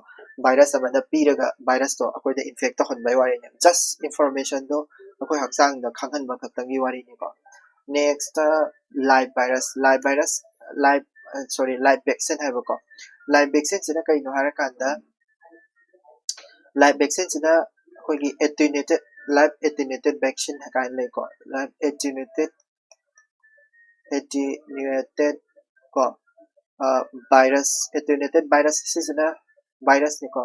ꯚꯥꯏꯔꯁ ꯑꯃꯗ ꯄꯤꯔꯒ ꯚꯥꯏꯔꯁꯇꯣ ꯑꯩꯈꯣꯏꯗ ꯏꯟꯐꯦꯛ ꯇꯧꯍꯟꯕꯒꯤ ꯋꯥꯔꯤꯅꯦ꯫ ꯖꯁ ꯏꯟꯐꯣꯔꯃꯦꯁꯟꯗꯣ ꯑꯩꯈꯣꯏ ꯍꯛꯆꯥꯡꯗ ꯈꯪꯍꯟꯕ ꯈꯛꯇꯪꯒꯤ ꯋꯥꯔꯤꯅꯤꯀꯣ꯫ Next live virus, live virus, live, sorry, live vaccine ꯍꯥꯏꯕꯀꯣ꯫ ꯂꯥꯏꯚ ꯚꯦꯛꯁꯤꯟꯁꯤꯅ ꯀꯩꯅꯣ ꯍꯥꯏꯔꯀꯥꯟꯗ, ꯂꯥꯏꯚ ꯚꯦꯛꯁꯤꯟꯁꯤꯅ ꯑꯩꯈꯣꯏꯒꯤ ꯑꯦꯇꯦꯅꯨꯋꯦꯇꯦꯠ, ꯂꯥꯏꯚ ꯑꯦꯇꯦꯅꯨꯋꯦꯇꯦꯠ ꯚꯦꯛꯁꯤꯟ ꯀꯥꯏꯅ ꯂꯩꯀꯣ꯫ ꯂꯥꯏꯚ ꯑꯦꯇꯦꯅꯨꯋꯦꯇꯦꯠ, ꯑꯦꯇꯦꯅꯨꯋꯦꯇꯦꯠ ꯀꯣ, ꯚꯥꯏꯔꯁ, ꯑꯦꯇꯦꯅꯨꯋꯦꯇꯦꯠ ꯚꯥꯏꯔꯁ, ꯁꯤꯁꯤꯅ ꯚꯥꯏꯔꯁꯅꯤꯀꯣ꯫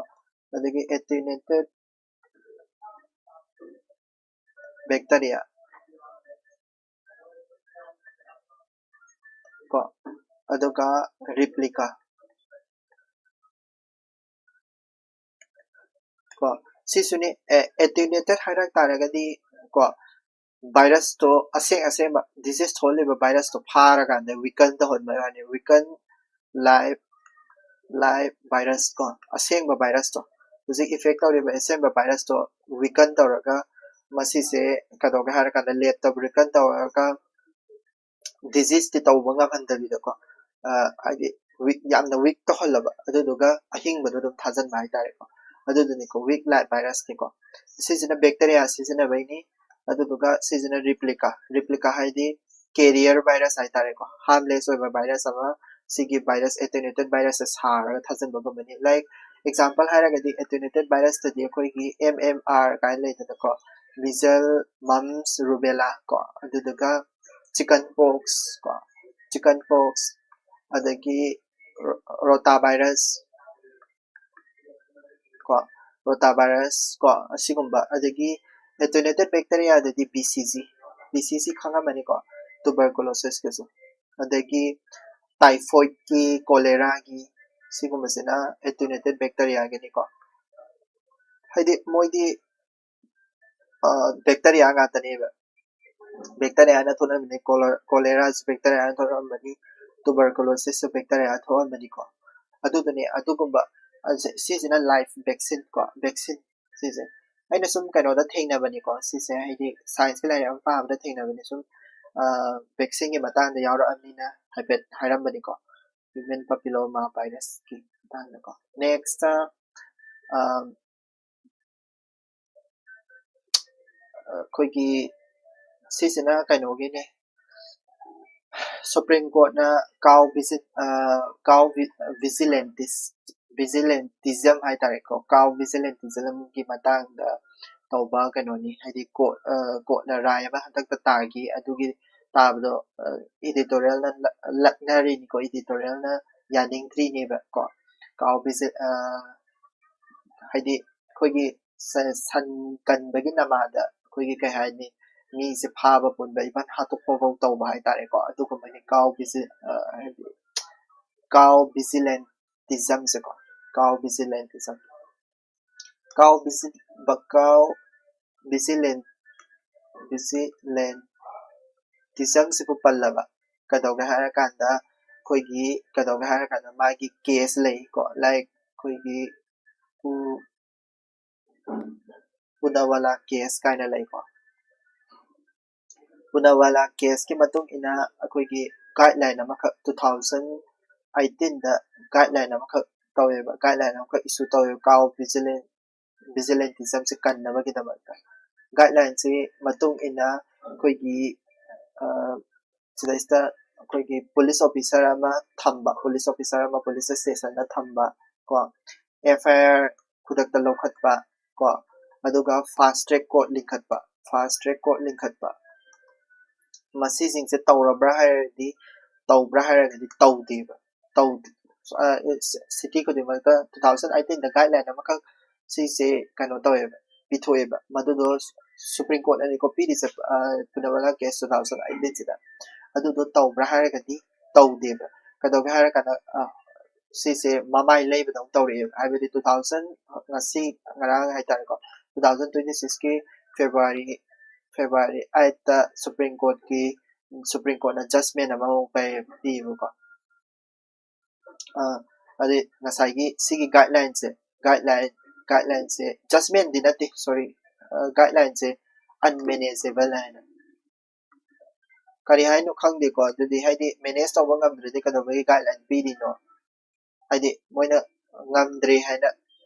ꯑꯗꯒꯤ ꯑꯦꯇꯦꯅꯨꯋꯦꯇꯦꯠ ꯕꯦꯛꯇꯔꯤꯌꯥ ꯀꯣ, ꯑꯗꯨꯒ ꯔꯤꯄ꯭ꯂꯤꯀꯥ ꯀꯣ, ꯁꯤꯁꯨꯅꯤ꯫ ꯑꯦꯇꯦꯅꯨꯋꯦꯇꯦꯠ ꯍꯥꯏꯔꯛ ꯇꯥꯔꯒꯗꯤ ꯀꯣ, ꯚꯥꯏꯔꯁꯇꯣ, ꯑꯁꯦꯡ ꯑꯁꯦꯡꯕ ꯗꯤꯖꯤꯁ ꯊꯣꯛꯍꯜꯂꯤꯕ ꯚꯥꯏꯔꯁꯇꯣ ꯐꯥꯔꯀꯥꯟꯗ ꯋꯤꯀꯟ ꯇꯧꯍꯟꯕ ꯋꯥꯅꯤ꯫ ꯋꯤꯀꯟ ꯂꯥꯏꯚ, ꯂꯥꯏꯚ ꯚꯥꯏꯔꯁ ꯀꯣ, ꯑꯁꯦꯡꯕ ꯚꯥꯏꯔꯁꯇꯣ, ꯍꯧꯖꯤꯛ ꯏꯟꯐꯦꯛ ꯇꯧꯔꯤꯕ ꯑꯁꯦꯡꯕ ꯚꯥꯏꯔꯁꯇꯣ ꯋꯤꯀꯟ ꯇꯧꯔꯒ, ꯃꯁꯤꯁꯦ ꯀꯩꯗꯧꯒꯦ ꯍꯥꯏꯔꯀꯥꯟꯗ ꯂꯦꯞꯇ ꯋꯤꯀꯟ ꯇꯧꯔꯒ ꯗꯤꯖꯤꯁꯇꯤ ꯇꯧꯕ ꯉꯝꯍꯟꯗꯕꯤꯗꯀꯣ, ꯍꯥꯏꯗꯤ ꯋꯤꯛ, ꯌꯥꯝꯅ ꯋꯤꯛ ꯇꯧꯍꯜꯂꯕ, ꯑꯗꯨꯗꯨꯒ ꯑꯍꯤꯡꯕꯗꯣ ꯑꯗꯨꯝ ꯊꯥꯖꯟꯕ ꯍꯥꯏꯇꯥꯔꯦꯀꯣ꯫ ꯑꯗꯨꯗꯨꯅꯤꯀꯣ ꯋꯤꯛ ꯂꯥꯏꯐ ꯚꯥꯏꯔꯁꯅꯤꯀꯣ꯫ ꯁꯤꯁꯤꯅ ꯕꯦꯛꯇꯦꯔꯤꯌꯥ ꯁꯤꯖꯤꯟꯅꯕꯩꯅꯤ꯫ ꯑꯗꯨꯗꯨꯒ ꯁꯤꯁꯤꯅ ꯔꯤꯄ꯭ꯂꯤꯀꯥ, ꯔꯤꯄ꯭ꯂꯤꯀꯥ ꯍꯥꯏꯗꯤ ꯀꯦꯔꯤꯌꯔ ꯚꯥꯏꯔꯁ ꯍꯥꯏꯇꯥꯔꯦꯀꯣ, ꯍꯥꯔꯝꯂꯦꯁ ꯑꯣꯏꯕ ꯚꯥꯏꯔꯁ ꯑꯃ, ꯁꯤꯒꯤ ꯚꯥꯏꯔꯁ, ꯑꯦꯇꯦꯅꯨꯑꯦꯇꯦꯠ ꯚꯥꯏꯔꯁꯁꯦ ꯁꯥꯔꯒ ꯊꯥꯖꯤꯟꯕꯒꯨꯝꯕꯅꯤ꯫ ꯂꯥꯏꯛ, ꯑꯦꯛꯖꯥꯝꯄꯜ ꯍꯥꯏꯔꯒꯗꯤ, ꯑꯦꯇꯦꯅꯨꯑꯦꯇꯦꯠ ꯚꯥꯏꯔꯁꯇꯗꯤ ꯑꯩꯈꯣꯏꯒꯤ ꯑꯦꯝ ꯑꯦꯝ ꯑꯥꯔ ꯀꯥꯏꯅ ꯂꯩꯗꯅꯀꯣ, ꯃꯤꯖꯜ, ꯃꯝꯁ, ꯔꯨꯕꯦꯂꯥ ꯀꯣ, ꯑꯗꯨꯗꯨꯒ ꯆꯤꯀꯟ ꯄꯣꯛꯁ ꯀꯣ, ꯆꯤꯀꯟ ꯄꯣꯛꯁ, ꯑꯗꯒꯤ ꯔꯣꯇꯥ ꯚꯥꯏꯔꯁ ꯀꯣ, ꯔꯣꯇꯥ ꯚꯥꯏꯔꯁ ꯀꯣ, ꯑꯁꯤꯒꯨꯝꯕ, ꯑꯗꯒꯤ ꯑꯦꯇꯦꯅꯨꯑꯦꯇꯦꯠ ꯕꯦꯛꯇꯦꯔꯤꯌꯥꯗꯗꯤ B C G, B C G ꯈꯪꯉꯝꯃꯅꯤꯀꯣ, ꯇꯨꯕꯔꯀꯨꯂꯣꯁꯤꯁꯀꯤꯁꯨ, ꯑꯗꯒꯤ ꯇꯥꯏꯐꯣꯏꯗꯀꯤ, ꯀꯣꯂꯦꯔꯥꯒꯤ, ꯁꯤꯒꯨꯝꯕꯁꯤꯅ ꯑꯦꯇꯦꯅꯨꯑꯦꯇꯦꯠ ꯕꯦꯛꯇꯦꯔꯤꯌꯥꯒꯤꯅꯤꯀꯣ꯫ ꯍꯥꯏꯗꯤ ꯃꯣꯏꯗꯤ ꯕꯦꯛꯇꯦꯔꯤꯌꯥ ꯉꯥꯛꯇꯅꯦꯕ, ꯕꯦꯛꯇꯦꯔꯤꯌꯥꯅ ꯊꯣꯛꯍꯟꯕꯅꯤ꯫ ꯀꯣꯂꯦꯔꯥꯁꯨ ꯕꯦꯛꯇꯦꯔꯤꯌꯥꯅ ꯊꯣꯛꯍꯟꯕꯅꯤ, ꯇꯨꯕꯔꯀꯨꯂꯣꯁꯤꯁꯁꯨ ꯕꯦꯛꯇꯦꯔꯤꯌꯥ ꯊꯣꯛꯍꯟꯕꯅꯤꯀꯣ꯫ ꯑꯗꯨꯗꯨꯅꯦ, ꯑꯗꯨꯒꯨꯝꯕ, ꯑꯁꯤ-, ꯁꯤꯁꯤꯅ ꯂꯥꯏꯐ ꯚꯦꯛꯁꯤꯟ ꯀꯣ, ꯚꯦꯛꯁꯤꯟ ꯁꯤꯁꯦ꯫ ꯑꯩꯅ ꯁꯨꯝ ꯀꯩꯅꯣꯗ ꯊꯦꯡꯅꯕꯅꯤꯀꯣ, ꯁꯤꯁꯦ ꯍꯥꯏꯗꯤ ꯁꯥꯏꯟꯁꯀꯤ ꯂꯥꯏꯔꯤꯛ ꯑꯃ ꯄꯥꯕꯗ ꯊꯦꯡꯅꯕꯅꯤ꯫ ꯁꯨꯝ ꯚꯦꯛꯁꯤꯟꯒꯤ ꯃꯇꯥꯡꯗ ꯌꯥꯎꯔꯛꯑꯕꯅꯤꯅ ꯍꯥꯏꯐꯦꯠ ꯍꯥꯏꯔꯝꯕꯅꯤꯀꯣ, ꯍ꯭ꯌꯨꯃꯦꯟ ꯄꯄꯤꯂꯣꯃꯥ ꯚꯥꯏꯔꯁꯀꯤ ꯃꯇꯥꯡꯗꯀꯣ꯫ ꯅꯦꯛꯁꯇ ꯑꯩꯈꯣꯏꯒꯤ ꯁꯤꯁꯤꯅ ꯀꯩꯅꯣꯒꯤꯅꯦ, ꯁꯨꯄ꯭ꯔꯤꯝ ꯀꯣꯔꯠꯅ ꯀꯥꯎ ꯚꯤꯖꯤ-, ꯀꯥꯎ ꯚꯤꯖꯤꯂꯦꯟꯇꯤꯁ, ꯚꯤꯖꯤꯂꯦꯟꯇꯤꯖꯝ ꯍꯥꯏꯇꯥꯔꯦꯀꯣ, ꯀꯥꯎ ꯚꯤꯖꯤꯂꯦꯟꯇꯤꯖꯝꯒꯤ ꯃꯇꯥꯡꯗ ꯇꯧꯕ ꯀꯩꯅꯣꯅꯤ꯫ ꯍꯥꯏꯗꯤ ꯀꯣꯔꯠ, ꯀꯣꯔꯠꯅ ꯔꯥꯏ ꯑꯃ ꯍꯟꯗꯛꯇ ꯇꯥꯈꯤ, ꯑꯗꯨꯒꯤ ꯇꯥꯕꯗꯣ ꯏꯗꯤꯇꯣꯔꯤꯌꯦꯜꯅ ꯂꯛꯅꯔꯤꯅꯤꯀꯣ, ꯏꯗꯤꯇꯣꯔꯤꯌꯦꯜꯅ ꯌꯥꯅꯤꯡꯗ꯭ꯔꯤꯅꯦꯕ ꯀꯣ꯫ ꯀꯥꯎ ꯚꯤꯖꯤ-, ꯍꯥꯏꯗꯤ ꯑꯩꯈꯣꯏꯒꯤ ꯁ-, ꯁꯟ ꯀꯟꯕꯒꯤ ꯅꯃꯥꯗ ꯑꯩꯈꯣꯏꯒꯤ ꯀꯩ ꯍꯥꯏꯅꯤ, ꯃꯤꯁꯦ ꯐꯥꯕ ꯄꯨꯟꯕ, ꯏꯚꯟ ꯍꯥꯠꯇꯣꯛꯄꯐꯧ ꯇꯧꯕ ꯍꯥꯏꯇꯥꯔꯦꯀꯣ꯫ ꯑꯗꯨꯒꯨꯝꯕꯅꯤ ꯀꯥꯎ ꯚꯤꯖꯤ-, ꯍꯥꯏꯗꯤ ꯀꯥꯎ ꯚꯤꯖꯤꯂꯦꯟꯇꯤꯖꯝꯁꯦꯀꯣ, ꯀꯥꯎ ꯚꯤꯖꯤꯂꯦꯟꯇꯤꯖꯝ꯫ ꯀꯥꯎ ꯚꯤꯖꯤ-, ꯕ-, ꯀꯥꯎ ꯚꯤꯖꯤꯂꯦꯟ-, ꯚꯤꯖꯤꯂꯦꯟꯇꯤꯖꯝꯁꯤꯕꯨ ꯄꯜꯂꯕ ꯀꯩꯗꯧꯒꯦ ꯍꯥꯏꯔꯀꯥꯟꯗ, ꯑꯩꯈꯣꯏꯒꯤ ꯀꯩꯗꯧꯒꯦ ꯍꯥꯏꯔꯀꯥꯟꯗ ꯃꯥꯒꯤ ꯀꯦꯁ ꯂꯩꯀꯣ, ꯂꯥꯏꯛ ꯑꯩꯈꯣꯏꯒꯤ ꯄꯨ-, ꯄꯨꯅꯥꯋꯥꯂꯥ ꯀꯦꯁ ꯀꯥꯏꯅ ꯂꯩꯀꯣ꯫ ꯄꯨꯅꯥꯋꯥꯂꯥ ꯀꯦꯁꯀꯤ ꯃꯇꯨꯡ ꯏꯟꯅ ꯑꯩꯈꯣꯏꯒꯤ ꯒꯥꯏꯗꯂꯥꯏꯟ ꯑꯃꯈꯛ two thousand eighteenꯗ ꯒꯥꯏꯗꯂꯥꯏꯟ ꯑꯃꯈꯛ ꯇꯧꯋꯦꯕ, ꯒꯥꯏꯗꯂꯥꯏꯟ ꯑꯃꯈꯛ ꯏꯁꯨ ꯇꯧꯋꯦꯕ ꯀꯥꯎ ꯚꯤꯖꯤꯂꯦꯟ-, ꯚꯤꯖꯤꯂꯦꯟꯇꯤꯖꯝꯁꯦ ꯀꯟꯅꯕꯒꯤꯗꯃꯛꯇ꯫ ꯒꯥꯏꯗꯂꯥꯏꯟꯁꯤ ꯃꯇꯨꯡ ꯏꯟꯅ ꯑꯩꯈꯣꯏꯒꯤ, ꯑ, ꯁꯤꯗꯩꯁꯤꯗ ꯑꯩꯈꯣꯏꯒꯤ ꯄꯨꯂꯤꯁ ꯑꯣꯐꯤꯁꯥꯔ ꯑꯃ ꯊꯝꯕ, ꯄꯨꯂꯤꯁ ꯑꯣꯐꯤꯁꯥꯔ ꯑꯃ ꯄꯨꯂꯤꯁ ꯁ꯭ꯇꯦꯁꯟꯗ ꯊꯝꯕ ꯀꯣ, ꯑꯦꯐ ꯑꯥꯏ ꯑꯥꯔ ꯈꯨꯗꯛꯇ ꯂꯧꯈꯠꯄ ꯀꯣ, ꯑꯗꯨꯒ ꯐꯥꯁ ꯇ꯭ꯔꯦꯛ ꯀꯣꯔꯠ ꯂꯤꯡꯈꯠꯄ, ꯐꯥꯁ ꯇ꯭ꯔꯦꯛ ꯀꯣꯔꯠ ꯂꯤꯡꯈꯠꯄ꯫ ꯃꯁꯤꯁꯤꯡꯁꯦ ꯇꯧꯔꯕ꯭ꯔꯥ ꯍꯥꯏꯔꯗꯤ, ꯇꯧꯕ꯭ꯔꯥ ꯍꯥꯏꯔꯒꯗꯤ ꯇꯧꯗꯦꯕ꯫ ꯇꯧ-, ꯑ, ꯁꯤ-, ꯁꯤꯇꯤ ꯈꯨꯗꯤꯡꯃꯛꯇ two thousand eighteen ꯗ ꯒꯥꯏꯗꯂꯥꯏꯟ ꯑꯃꯈꯛ ꯁꯤꯁꯦ ꯀꯩꯅꯣ ꯇꯧꯋꯦꯕ, ꯄꯤꯊꯣꯛꯑꯦꯕ꯫ ꯃꯗꯨꯗꯣ ꯁꯨꯄ꯭ꯔꯤꯝ ꯀꯣꯔꯠꯅꯅꯤꯀꯣ ꯄꯤꯔꯤꯁꯦ, ꯑ, ꯄꯨꯅꯥꯋꯥꯂꯥ ꯀꯦꯁ two thousand eighteen ꯁꯤꯗ꯫ ꯑꯗꯨꯗꯣ ꯇꯧꯕ꯭ꯔꯥ ꯍꯥꯏꯔꯒꯗꯤ ꯇꯧꯗꯦꯕ꯫ ꯀꯩꯗꯧꯒꯦ ꯍꯥꯏꯔꯀꯥꯟꯗ, ꯑ, ꯁꯤꯁꯦ ꯃꯃꯥꯏ ꯂꯩꯕꯗꯧꯅ ꯇꯧꯔꯛꯑꯦꯕ꯫ ꯍꯥꯏꯕꯗꯤ two thousand, ꯉꯁꯤ, ꯉꯔꯥꯡ ꯍꯥꯏꯇꯥꯔꯦꯀꯣ, two thousand twenty six ꯀꯤ February, February eight ꯇ ꯁꯨꯄ꯭ꯔꯤꯝ ꯀꯣꯔꯠꯀꯤ, ꯁꯨꯄ꯭ꯔꯤꯝ ꯀꯣꯔꯠꯅ ꯖꯁꯃꯦꯟ ꯑꯃꯃꯨꯛ ꯄꯤ-, ꯄꯤꯌꯦꯕꯀꯣ꯫ ꯑ, ꯑꯗꯩ ꯉꯁꯥꯏꯒꯤ ꯁꯤꯒꯤ ꯒꯥꯏꯗꯂꯥꯏꯟꯁꯦ, ꯒꯥꯏꯗꯂꯥꯏꯟ, ꯒꯥꯏꯗꯂꯥꯏꯟꯁꯦ, ꯖꯁꯃꯦꯟꯗꯤ ꯅꯠꯇꯦ, ꯁꯣꯔꯤ, ꯑ, ꯒꯥꯏꯗꯂꯥꯏꯟꯁꯦ ꯑꯟꯃꯦꯅꯦꯖꯦꯕꯜ ꯍꯥꯏꯅ꯫ ꯀꯔꯤ ꯍꯥꯏꯅꯣ ꯈꯪꯗꯦꯀꯣ꯫ ꯑꯗꯨꯗꯤ ꯍꯥꯏꯗꯤ ꯃꯦꯅꯦꯖ ꯇꯧꯕ ꯉꯝꯗ꯭ꯔꯗꯤ ꯀꯩꯗꯧꯕꯒꯤ ꯒꯥꯏꯗꯂꯥꯏꯟ ꯄꯤꯔꯤꯅꯣ? ꯍꯥꯏꯗꯤ ꯃꯣꯏꯅ ꯉꯝꯗ꯭ꯔꯦ ꯍꯥꯏꯅ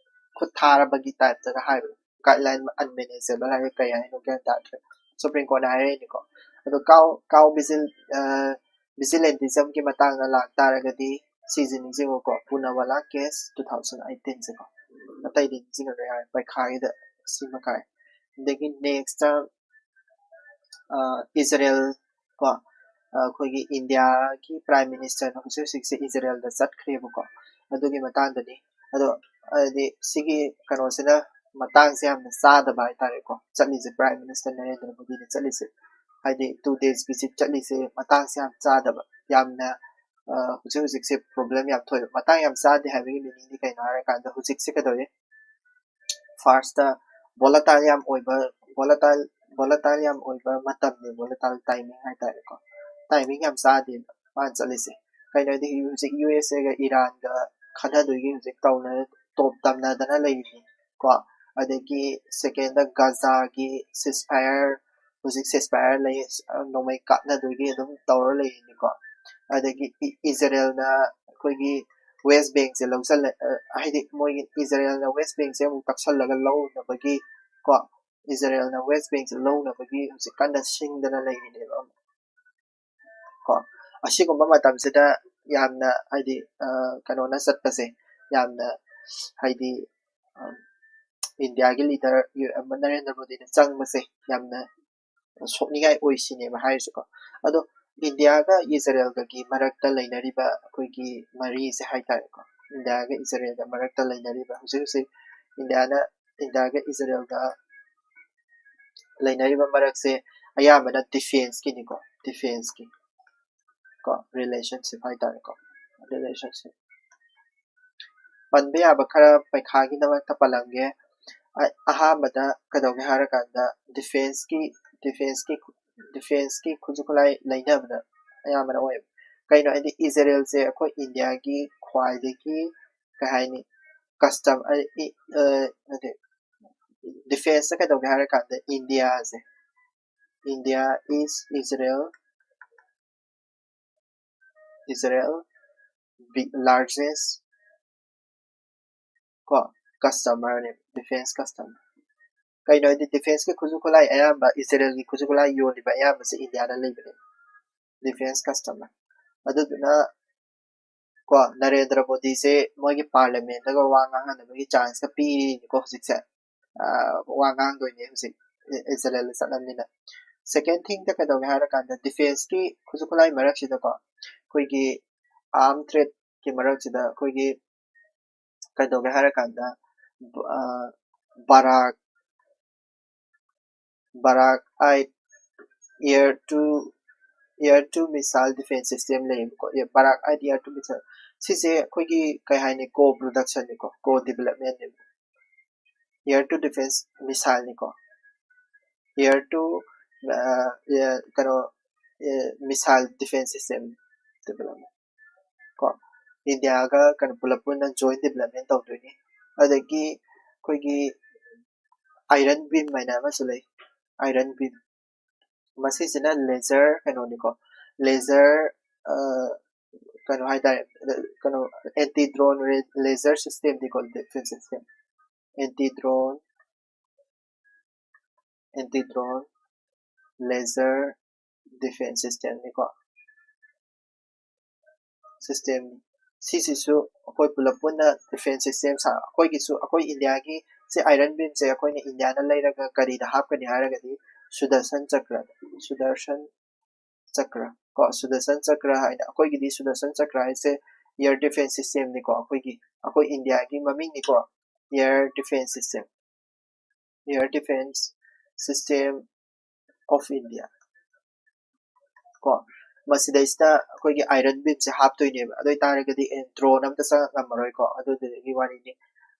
ꯈꯨꯠ ꯊꯥꯔꯕꯒꯤ ꯇꯥꯏꯞꯇꯒ ꯍꯥꯏꯕꯗꯣ, ꯒꯥꯏꯗꯂꯥꯏꯟ ꯑꯟꯃꯦꯅꯦꯖꯦꯕꯜ ꯍꯥꯏꯔꯒ ꯀꯔꯤ ꯍꯥꯏꯅꯣ ꯒ꯭ꯌꯥꯟ ꯇꯥꯗ꯭ꯔꯦ꯫ ꯁꯨꯄ꯭ꯔꯤꯝ ꯀꯣꯔꯠꯅ ꯍꯥꯏꯔꯛꯏꯅꯤꯀꯣ꯫ ꯑꯗꯣ ꯀꯥꯎ, ꯀꯥꯎ ꯚꯤꯖꯤꯜ-, ꯑ, ꯚꯤꯖꯤꯂꯦꯟꯇꯤꯖꯝꯒꯤ ꯃꯇꯥꯡꯗ ꯂꯥꯛꯇꯥꯔꯒꯗꯤ ꯁꯤꯁꯦ ꯅꯤꯡꯁꯤꯡꯉꯨꯀꯣ, ꯄꯨꯅꯥꯋꯥꯂꯥ ꯀꯦꯁ two thousand eighteen ꯁꯦꯀꯣ꯫ ꯑꯇꯩꯗꯤ ꯅꯤꯡꯁꯤꯡꯉꯔꯣꯏ ꯌꯥꯔꯦ, ꯄꯩꯈꯥꯒꯤꯗ ꯁꯤ ꯃꯉꯥꯏ꯫ ꯑꯗꯒꯤ ꯅꯦꯛꯁꯇ, ꯑ, ꯏꯖꯔꯦꯜ ꯀꯣ, ꯑ, ꯑꯩꯈꯣꯏꯒꯤ ꯏꯟꯗꯤꯌꯥꯒꯤ ꯄ꯭ꯔꯥꯏꯝ ꯃꯤꯅꯤꯁꯇꯔꯅ ꯍꯧꯖꯤꯛ ꯍꯧꯖꯤꯛꯁꯦ ꯏꯖꯔꯦꯜꯗ ꯆꯠꯈ꯭ꯔꯦꯕꯀꯣ꯫ ꯑꯗꯨꯒꯤ ꯃꯇꯥꯡꯗꯅꯤ꯫ ꯑꯗꯣ ꯍꯥꯏꯗꯤ ꯁꯤꯒꯤ ꯀꯩꯅꯣꯁꯤꯅ ꯃꯇꯥꯡꯁꯦ ꯌꯥꯝꯅ ꯆꯥꯗꯕ ꯍꯥꯏꯇꯥꯔꯦꯀꯣ, ꯆꯠꯂꯤꯁꯦ, ꯄ꯭ꯔꯥꯏꯝ ꯃꯤꯅꯤꯁꯇꯔ ꯅꯔꯦꯟꯗ꯭ꯔ ꯃꯣꯗꯤꯅ ꯆꯠꯂꯤꯁꯦ꯫ ꯍꯥꯏꯗꯤ two days visit ꯆꯠꯂꯤꯁꯦ ꯃꯇꯥꯡꯁꯦ ꯌꯥꯝ ꯆꯥꯗꯕ, ꯌꯥꯝꯅ, ꯑ, ꯍꯧꯖꯤꯛ ꯍꯧꯖꯤꯛꯁꯦ ꯄ꯭ꯔꯣꯕ꯭ꯂꯦꯝ ꯌꯥꯝ ꯊꯣꯛꯑꯦꯕ꯫ ꯃꯇꯥꯡ ꯌꯥꯝ ꯆꯥꯗꯦ ꯍꯥꯏꯕꯒꯤ ꯃꯤꯅꯤꯡꯗꯤ ꯀꯩꯅꯣ ꯍꯥꯏꯔꯀꯥꯟꯗ, ꯍꯧꯖꯤꯛꯁꯦ ꯀꯩꯗꯧꯔꯤ? ꯐꯥꯔꯁꯇ ꯚꯣꯂꯥꯇꯥꯏꯜ ꯌꯥꯝ ꯑꯣꯏꯕ, ꯚꯣꯂꯥꯇꯥꯏꯜ, ꯚꯣꯂꯥꯇꯥꯏꯜ ꯌꯥꯝ ꯑꯣꯏꯕ ꯃꯇꯝꯅꯤ, ꯚꯣꯂꯥꯇꯥꯏꯜ ꯇꯥꯏꯃꯤꯡ ꯍꯥꯏꯇꯥꯔꯦꯀꯣ꯫ ꯇꯥꯏꯃꯤꯡ ꯌꯥꯝ ꯆꯥꯗꯦꯕ ꯃꯥꯅ ꯆꯠꯂꯤꯁꯦ꯫ ꯀꯩꯅꯣ ꯍꯥꯏꯗꯤ ꯍꯧꯖꯤꯛ ꯌꯨ ꯑꯦꯁ ꯑꯦꯒ ꯏꯔꯥꯟꯒ ꯈꯠꯅꯗꯣꯏꯒꯤ ꯍꯧꯖꯤꯛ ꯇꯧꯅ-, ꯇꯣꯞ ꯇꯝꯅꯗꯅ ꯂꯩꯔꯤꯅꯤ ꯀꯣ꯫ ꯑꯗꯒꯤ ꯁꯦꯀꯦꯟꯗ ꯒꯥꯖꯥꯒꯤ ceasefire, ꯍꯧꯖꯤꯛ ceasefire ꯂꯩ, ꯅꯣꯡꯃꯩ ꯀꯥꯞꯅꯗꯣꯏꯒꯤ ꯑꯗꯨꯝ ꯇꯧꯔ ꯂꯩꯔꯤꯅꯤꯀꯣ꯫ ꯑꯗꯒꯤ ꯏ-, ꯏꯖꯔꯦꯜꯅ ꯑꯩꯈꯣꯏꯒꯤ ꯋꯦꯁ ꯕꯦꯡꯁꯦ ꯂꯧꯁꯜꯂꯦ, ꯑ, ꯍꯥꯏꯗꯤ ꯃꯣꯏꯒꯤ ꯏꯖꯔꯦꯜꯅ ꯋꯦꯁ ꯕꯦꯡꯁꯦ ꯑꯃꯨꯛ ꯀꯛꯁꯜꯂꯒ ꯂꯧꯅꯕꯒꯤ ꯀꯣ, ꯏꯖꯔꯦꯜꯅ ꯋꯦꯁ ꯕꯦꯡꯁꯦ ꯂꯧꯅꯕꯒꯤ ꯍꯧꯖꯤꯛ ꯀꯟꯅ ꯁꯤꯡꯗꯅ ꯂꯩꯔꯤꯅꯦꯕ꯫ ꯀꯣ꯫ ꯑꯁꯤꯒꯨꯝꯕ ꯃꯇꯝꯁꯤꯗ ꯌꯥꯝꯅ ꯍꯥꯏꯗꯤ ꯑ, ꯀꯩꯅꯣꯅ ꯆꯠꯄꯁꯦ ꯌꯥꯝꯅ ꯍꯥꯏꯗꯤ ꯑ, ꯏꯟꯗꯤꯌꯥꯒꯤ ꯂꯤꯗꯔ ꯅꯔꯦꯟꯗ꯭ꯔ ꯃꯣꯗꯤꯅ ꯆꯪꯕꯁꯦ ꯌꯥꯝꯅ ꯁꯣꯛꯅꯤꯡꯉꯥꯏ ꯑꯣꯏ ꯁꯤꯅꯦꯕ ꯍꯥꯏꯔꯤꯁꯦꯀꯣ꯫ ꯑꯗꯣ ꯏꯟꯗꯤꯌꯥꯒ ꯏꯖꯔꯦꯜꯒꯒꯤ ꯃꯔꯛꯇ ꯂꯩꯅꯔꯤꯕ ꯑꯩꯈꯣꯏꯒꯤ ꯃꯔꯤꯁꯦ ꯍꯥꯏꯇꯥꯔꯦꯀꯣ, ꯏꯟꯗꯤꯌꯥꯒ ꯏꯖꯔꯦꯜꯒ ꯃꯔꯛꯇ ꯂꯩꯅꯔꯤꯕ ꯍꯧꯖꯤꯛ ꯍꯧꯖꯤꯛ ꯏꯟꯗꯤꯌꯥꯅ ꯏꯟꯗꯤꯌꯥꯒ ꯏꯖꯔꯦꯜꯒ ꯂꯩꯅꯔꯤꯕ ꯃꯔꯛꯁꯦ ꯑꯌꯥꯝꯕꯅ ꯗꯤꯐꯦꯟꯁꯀꯤꯅꯤꯀꯣ, ꯗꯤꯐꯦꯟꯁꯀꯤ ꯀꯣ ꯔꯤꯂꯦꯁꯟꯁꯤꯞ ꯍꯥꯏꯇꯥꯔꯦꯀꯣ, ꯔꯤꯂꯦꯁꯟꯁꯤꯞ ꯄꯟꯕ ꯌꯥꯕ ꯈꯔ ꯄꯩꯈꯥꯒꯤꯗꯃꯛꯇ ꯄꯜꯂꯝꯒꯦ꯫ ꯑ- ꯑꯍꯥꯟꯕꯗ ꯀꯩꯗꯧꯒꯦ ꯍꯥꯏꯔꯀꯥꯟꯗ ꯗꯤꯐꯦꯟꯁꯀꯤ ꯗꯤꯐꯦꯟꯁꯀꯤ ꯗꯤꯐꯦꯟꯁꯀꯤ ꯈꯨꯠꯁꯨ ꯈꯨꯠꯂꯥꯏ ꯂꯩꯅꯕꯗ ꯑꯌꯥꯝꯕꯅ ꯑꯣꯏꯌꯦꯕ꯫ ꯀꯩꯅꯣ ꯍꯥꯏꯗꯤ ꯏꯖꯔꯦꯜꯁꯦ ꯑꯩꯈꯣꯏ ꯏꯟꯗꯤꯌꯥꯒꯤ ꯈ꯭ꯋꯥꯏꯗꯒꯤ ꯀꯩ ꯍꯥꯏꯅꯤ ꯀꯁꯇꯝ ꯅꯠꯇꯦ ꯗꯤꯐꯦꯟꯁꯇ ꯀꯩꯗꯧꯒꯦ ꯍꯥꯏꯔꯀꯥꯟꯗ ꯏꯟꯗꯤꯌꯥꯁꯦ India is Israel Israel largest ꯀꯣ ꯀꯁꯇꯃꯔꯅꯦ ꯗꯤꯐꯦꯟꯁ ꯀꯁꯇꯃꯔ꯫ ꯀꯩꯅꯣ ꯍꯥꯏꯗꯤ ꯗꯤꯐꯦꯟꯁꯀꯤ ꯈꯨꯠꯁꯨ ꯈꯨꯠꯂꯥꯏ ꯑꯌꯥꯝꯕ ꯏꯖꯔꯦꯜꯒꯤ ꯈꯨꯠꯁꯨ ꯈꯨꯠꯂꯥꯏ ꯌꯣꯜꯂꯤꯕ ꯑꯌꯥꯝꯕꯁꯦ ꯏꯟꯗꯤꯌꯥꯗ ꯂꯩꯕꯅꯦ ꯗꯤꯐꯦꯟꯁ ꯀꯁꯇꯃꯔ꯫ ꯑꯗꯨꯗꯨꯅ ꯀꯣ ꯅꯔꯦꯟꯗ꯭ꯔ ꯃꯣꯗꯤꯁꯦ ꯃꯣꯏꯒꯤ ꯄꯥꯔꯂꯤꯌꯥꯃꯦꯟꯗꯒ ꯋꯥ ꯉꯥꯡꯅꯅꯕꯒꯤ ꯆꯥꯟꯁꯀ ꯄꯤꯔꯤꯅꯤꯀꯣ ꯍꯧꯖꯤꯛꯁꯦ꯫ ꯑ, ꯋꯥ ꯉꯥꯡꯗꯣꯏꯅꯦ ꯍꯧꯖꯤꯛ ꯏ- ꯏꯖꯔꯦꯜꯗ ꯆꯠꯂꯝꯅꯤꯅ꯫ ꯁꯦꯀꯦꯟ ꯊꯤꯡꯗ ꯀꯩꯗꯧꯒꯦ ꯍꯥꯏꯔꯀꯥꯟꯗ ꯗꯤꯐꯦꯟꯁꯀꯤ ꯈꯨꯠꯁꯨ ꯈꯨꯠꯂꯥꯏ ꯃꯔꯛꯁꯤꯗꯀꯣ ꯑꯩꯈꯣꯏꯒꯤ ꯑꯥꯔꯝ ꯇ꯭ꯔꯦꯠꯀꯤ ꯃꯔꯛꯁꯤꯗ ꯑꯩꯈꯣꯏꯒꯤ ꯀꯩꯗꯧꯒꯦ ꯍꯥꯏꯔꯀꯥꯟꯗ ꯕ- ꯑ, Barak Barak eight air to air to missile defence system ꯂꯩꯌꯦꯕꯀꯣ꯫ Barak eight air to missile ꯁꯤꯁꯦ ꯑꯩꯈꯣꯏꯒꯤ ꯀꯩ ꯍꯥꯏꯅꯤ ꯀꯣ ꯄ꯭ꯔꯣꯗꯛꯁꯟꯅꯤꯀꯣ ꯀꯣ ꯗꯤꯕꯂꯞꯃꯦꯟꯅꯦꯕ꯫ ꯏꯌꯔ ꯇꯨ ꯗꯤꯐꯦꯟꯁ ꯃꯤꯁꯥꯏꯜꯅꯤꯀꯣ ꯏꯌꯔ ꯇꯨ ꯀꯩꯅꯣ ꯃꯤꯁꯥꯏꯜ ꯗꯤꯐꯦꯟꯁ ꯁꯤꯁꯇꯦꯝ ꯗꯤꯕꯂꯞꯃꯦꯟ ꯀꯣ ꯏꯟꯗꯤꯌꯥꯒ ꯀꯩꯅꯣ ꯄꯨꯂꯞ ꯄꯨꯟꯅ ꯖꯣꯏꯟ ꯗꯤꯕꯂꯞꯃꯦꯟ ꯇꯧꯗꯣꯏꯅꯤ꯫ ꯑꯗꯒꯤ ꯑꯩꯈꯣꯏꯒꯤ ꯑꯥꯏꯔꯟ ꯕꯤꯝ ꯍꯥꯏꯅ ꯑꯃꯁꯨ ꯂꯩ꯫ ꯑꯥꯏꯔꯟ ꯕꯤꯝ ꯃꯁꯤꯁꯤꯅ ꯂꯦꯖꯔ ꯀꯩꯅꯣꯅꯤꯀꯣ ꯂꯦꯖꯔ ꯀꯩꯅꯣ ꯍꯥꯏꯇꯥꯔꯦ ꯀꯩꯅꯣ ꯑꯦꯟꯇꯤ ꯗ꯭ꯔꯣꯟ ꯂꯦꯖꯔ ꯁꯤꯁꯇꯦꯝꯅꯤꯀꯣ defence system anti drone anti drone laser defence ꯁꯤꯁꯇꯦꯝꯅꯤꯀꯣ꯫ system ꯁꯤꯁꯤꯁꯨ ꯑꯩꯈꯣꯏ ꯄꯨꯂꯞ ꯄꯨꯟꯅ defense system ꯁꯥ ꯑꯩꯈꯣꯏꯒꯤꯁꯨ ꯑꯩꯈꯣꯏ ꯏꯟꯗꯤꯌꯥꯒꯤ ꯁꯤ iron beam ꯁꯦ ꯑꯩꯈꯣꯏꯅ ꯏꯟꯗꯤꯌꯥꯅ ꯂꯩꯔꯒ ꯀꯔꯤꯗ ꯍꯥꯞꯀꯅꯤ ꯍꯥꯏꯔꯒꯗꯤ ꯁꯨꯗꯔꯁꯟ ꯆꯀ꯭ꯔ ꯁꯨꯗꯔꯁꯟ ꯆꯀ꯭ꯔ ꯀꯣ ꯁꯨꯗꯔꯁꯟ ꯆꯀ꯭ꯔ ꯍꯥꯏꯅ ꯑꯩꯈꯣꯏꯒꯤꯗꯤ ꯁꯨꯗꯔꯁꯟ ꯆꯀ꯭ꯔ ꯍꯥꯏꯁꯦ air defense system ꯅꯤꯀꯣ ꯑꯩꯈꯣꯏꯒꯤ ꯑꯩꯈꯣꯏ ꯏꯟꯗꯤꯌꯥꯒꯤ ꯃꯃꯤꯡꯅꯤꯀꯣ air defense system air defense system of India ꯀꯣ ꯃꯁꯤꯗꯩꯁꯤꯗ ꯑꯩꯈꯣꯏꯒꯤ iron beam ꯁꯦ ꯍꯥꯞꯇꯣꯏꯅꯦꯕ ꯑꯗꯨ ꯑꯣꯏꯇꯥꯔꯒꯗꯤ drone ꯑꯝꯇ ꯆꯪꯉꯛ ꯉꯝꯃꯔꯣꯏꯀꯣ ꯑꯗꯨꯗꯨꯒꯤ ꯋꯥꯔꯤꯅꯤ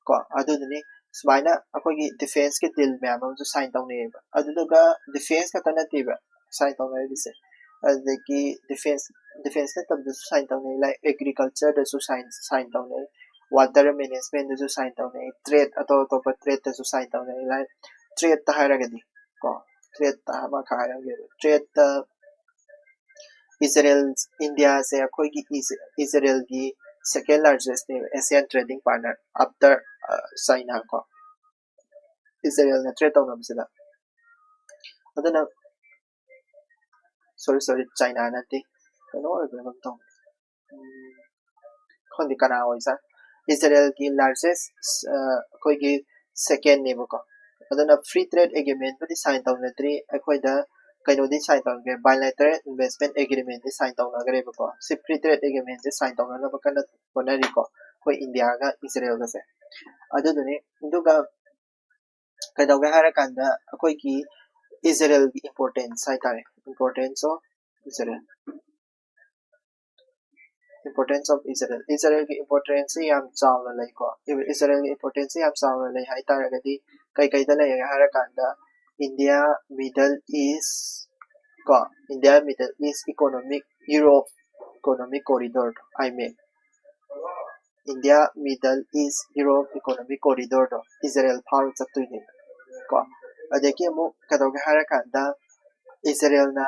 ꯀꯣ ꯑꯗꯨꯗꯨꯅꯤ ꯁꯨꯃꯥꯏꯅ ꯑꯩꯈꯣꯏꯒꯤ defense ꯀꯤ deal ꯃꯌꯥꯝ ꯑꯃꯁꯨ sign ꯇꯧꯅꯩꯌꯦꯕ ꯑꯗꯨꯗꯨꯒ defense ꯈꯛꯇ ꯅꯠꯇꯦꯕ sign ꯇꯧꯅꯔꯤꯁꯦ ꯑꯗꯨꯗꯒꯤ defense defense ꯅꯠꯇꯕꯗꯁꯨ sign ꯇꯧꯅꯩ like agriculture ꯗꯁꯨ sign sign ꯇꯧꯅꯩ water management ꯗꯁꯨ sign ꯇꯧꯅꯩ trade ꯑꯇꯣꯞ ꯑꯇꯣꯞꯄ trade ꯇꯁꯨ sign ꯇꯧꯅꯩ like trade ꯇ ꯍꯥꯏꯔꯒꯗꯤ ꯀꯣ trade ꯇ ꯑꯃꯈꯛ ꯍꯥꯏꯔꯝꯒꯦ trade ꯇ ꯏꯖꯔꯦꯜ ꯏꯟꯗꯤꯌꯥꯁꯦ ꯑꯩꯈꯣꯏꯒꯤ ꯏꯖꯔꯦꯜꯒꯤ second largest ꯅꯦꯕ Asian trading partner after China ꯀꯣ ꯏꯖꯔꯦꯜꯅ trade ꯇꯧꯅꯕꯁꯤꯗ ꯑꯗꯨꯅ sorry sorry China ꯅꯠꯇꯦ ꯀꯩꯅꯣ ꯑꯣꯏꯕ꯭ꯔꯥ ꯀꯩꯅꯣꯝ ꯇꯧꯕꯅꯤ ꯈꯪꯗꯦ ꯀꯅꯥ ꯑꯣꯏꯖꯥꯠ ꯏꯖꯔꯦꯜꯒꯤ largest ꯑꯩꯈꯣꯏꯒꯤ second ꯅꯦꯕꯀꯣ ꯑꯗꯨꯅ free trade agreement ꯄꯨꯗꯤ sign ꯇꯧꯅꯗ꯭ꯔꯤ ꯑꯩꯈꯣꯏꯗ ꯀꯩꯅꯣꯗꯤ sign ꯇꯧꯅꯈ꯭ꯔꯦ bilateral investment agreement ꯗꯤ sign ꯇꯧꯅꯈ꯭ꯔꯦꯕꯀꯣ ꯁꯤ free trade agreement ꯁꯦ sign ꯇꯧꯅꯅꯕ ꯀꯟꯅ ꯍꯣꯠꯅꯔꯤꯀꯣ ꯑꯩꯈꯣꯏ ꯏꯟꯗꯤꯌꯥꯒ ꯏꯖꯔꯦꯜꯒꯁꯦ ꯑꯗꯨꯗꯨꯅꯤ ꯑꯗꯨꯒ ꯀꯩꯗꯧꯒꯦ ꯍꯥꯏꯔꯀꯥꯟꯗ ꯑꯩꯈꯣꯏꯒꯤ ꯏꯖꯔꯦꯜꯒꯤ importance ꯍꯥꯏꯇꯥꯔꯦ importance of Israel importance of Israel ꯏꯖꯔꯦꯜꯒꯤ importance ꯁꯦ ꯌꯥꯝ ꯆꯥꯎꯅ ꯂꯩꯀꯣ ꯏꯖꯔꯦꯜꯒꯤ importance ꯁꯦ ꯌꯥꯝ ꯆꯥꯎꯅ ꯂꯩ ꯍꯥꯏꯇꯥꯔꯒꯗꯤ ꯀꯩꯀꯩꯗ ꯂꯩꯔꯦ ꯍꯥꯏꯔꯀꯥꯟꯗ India Middle East ꯀꯣ India Middle East economic Europe economic corridor ꯗꯣ I mean India Middle East Europe economic corridor ꯗꯣ ꯏꯖꯔꯦꯜ ꯐꯥꯎꯔ ꯆꯠꯇꯣꯏꯅꯦꯕ ꯀꯣ ꯑꯗꯒꯤ ꯑꯃꯨꯛ ꯀꯩꯗꯧꯒꯦ ꯍꯥꯏꯔꯀꯥꯟꯗ ꯏꯖꯔꯦꯜꯅ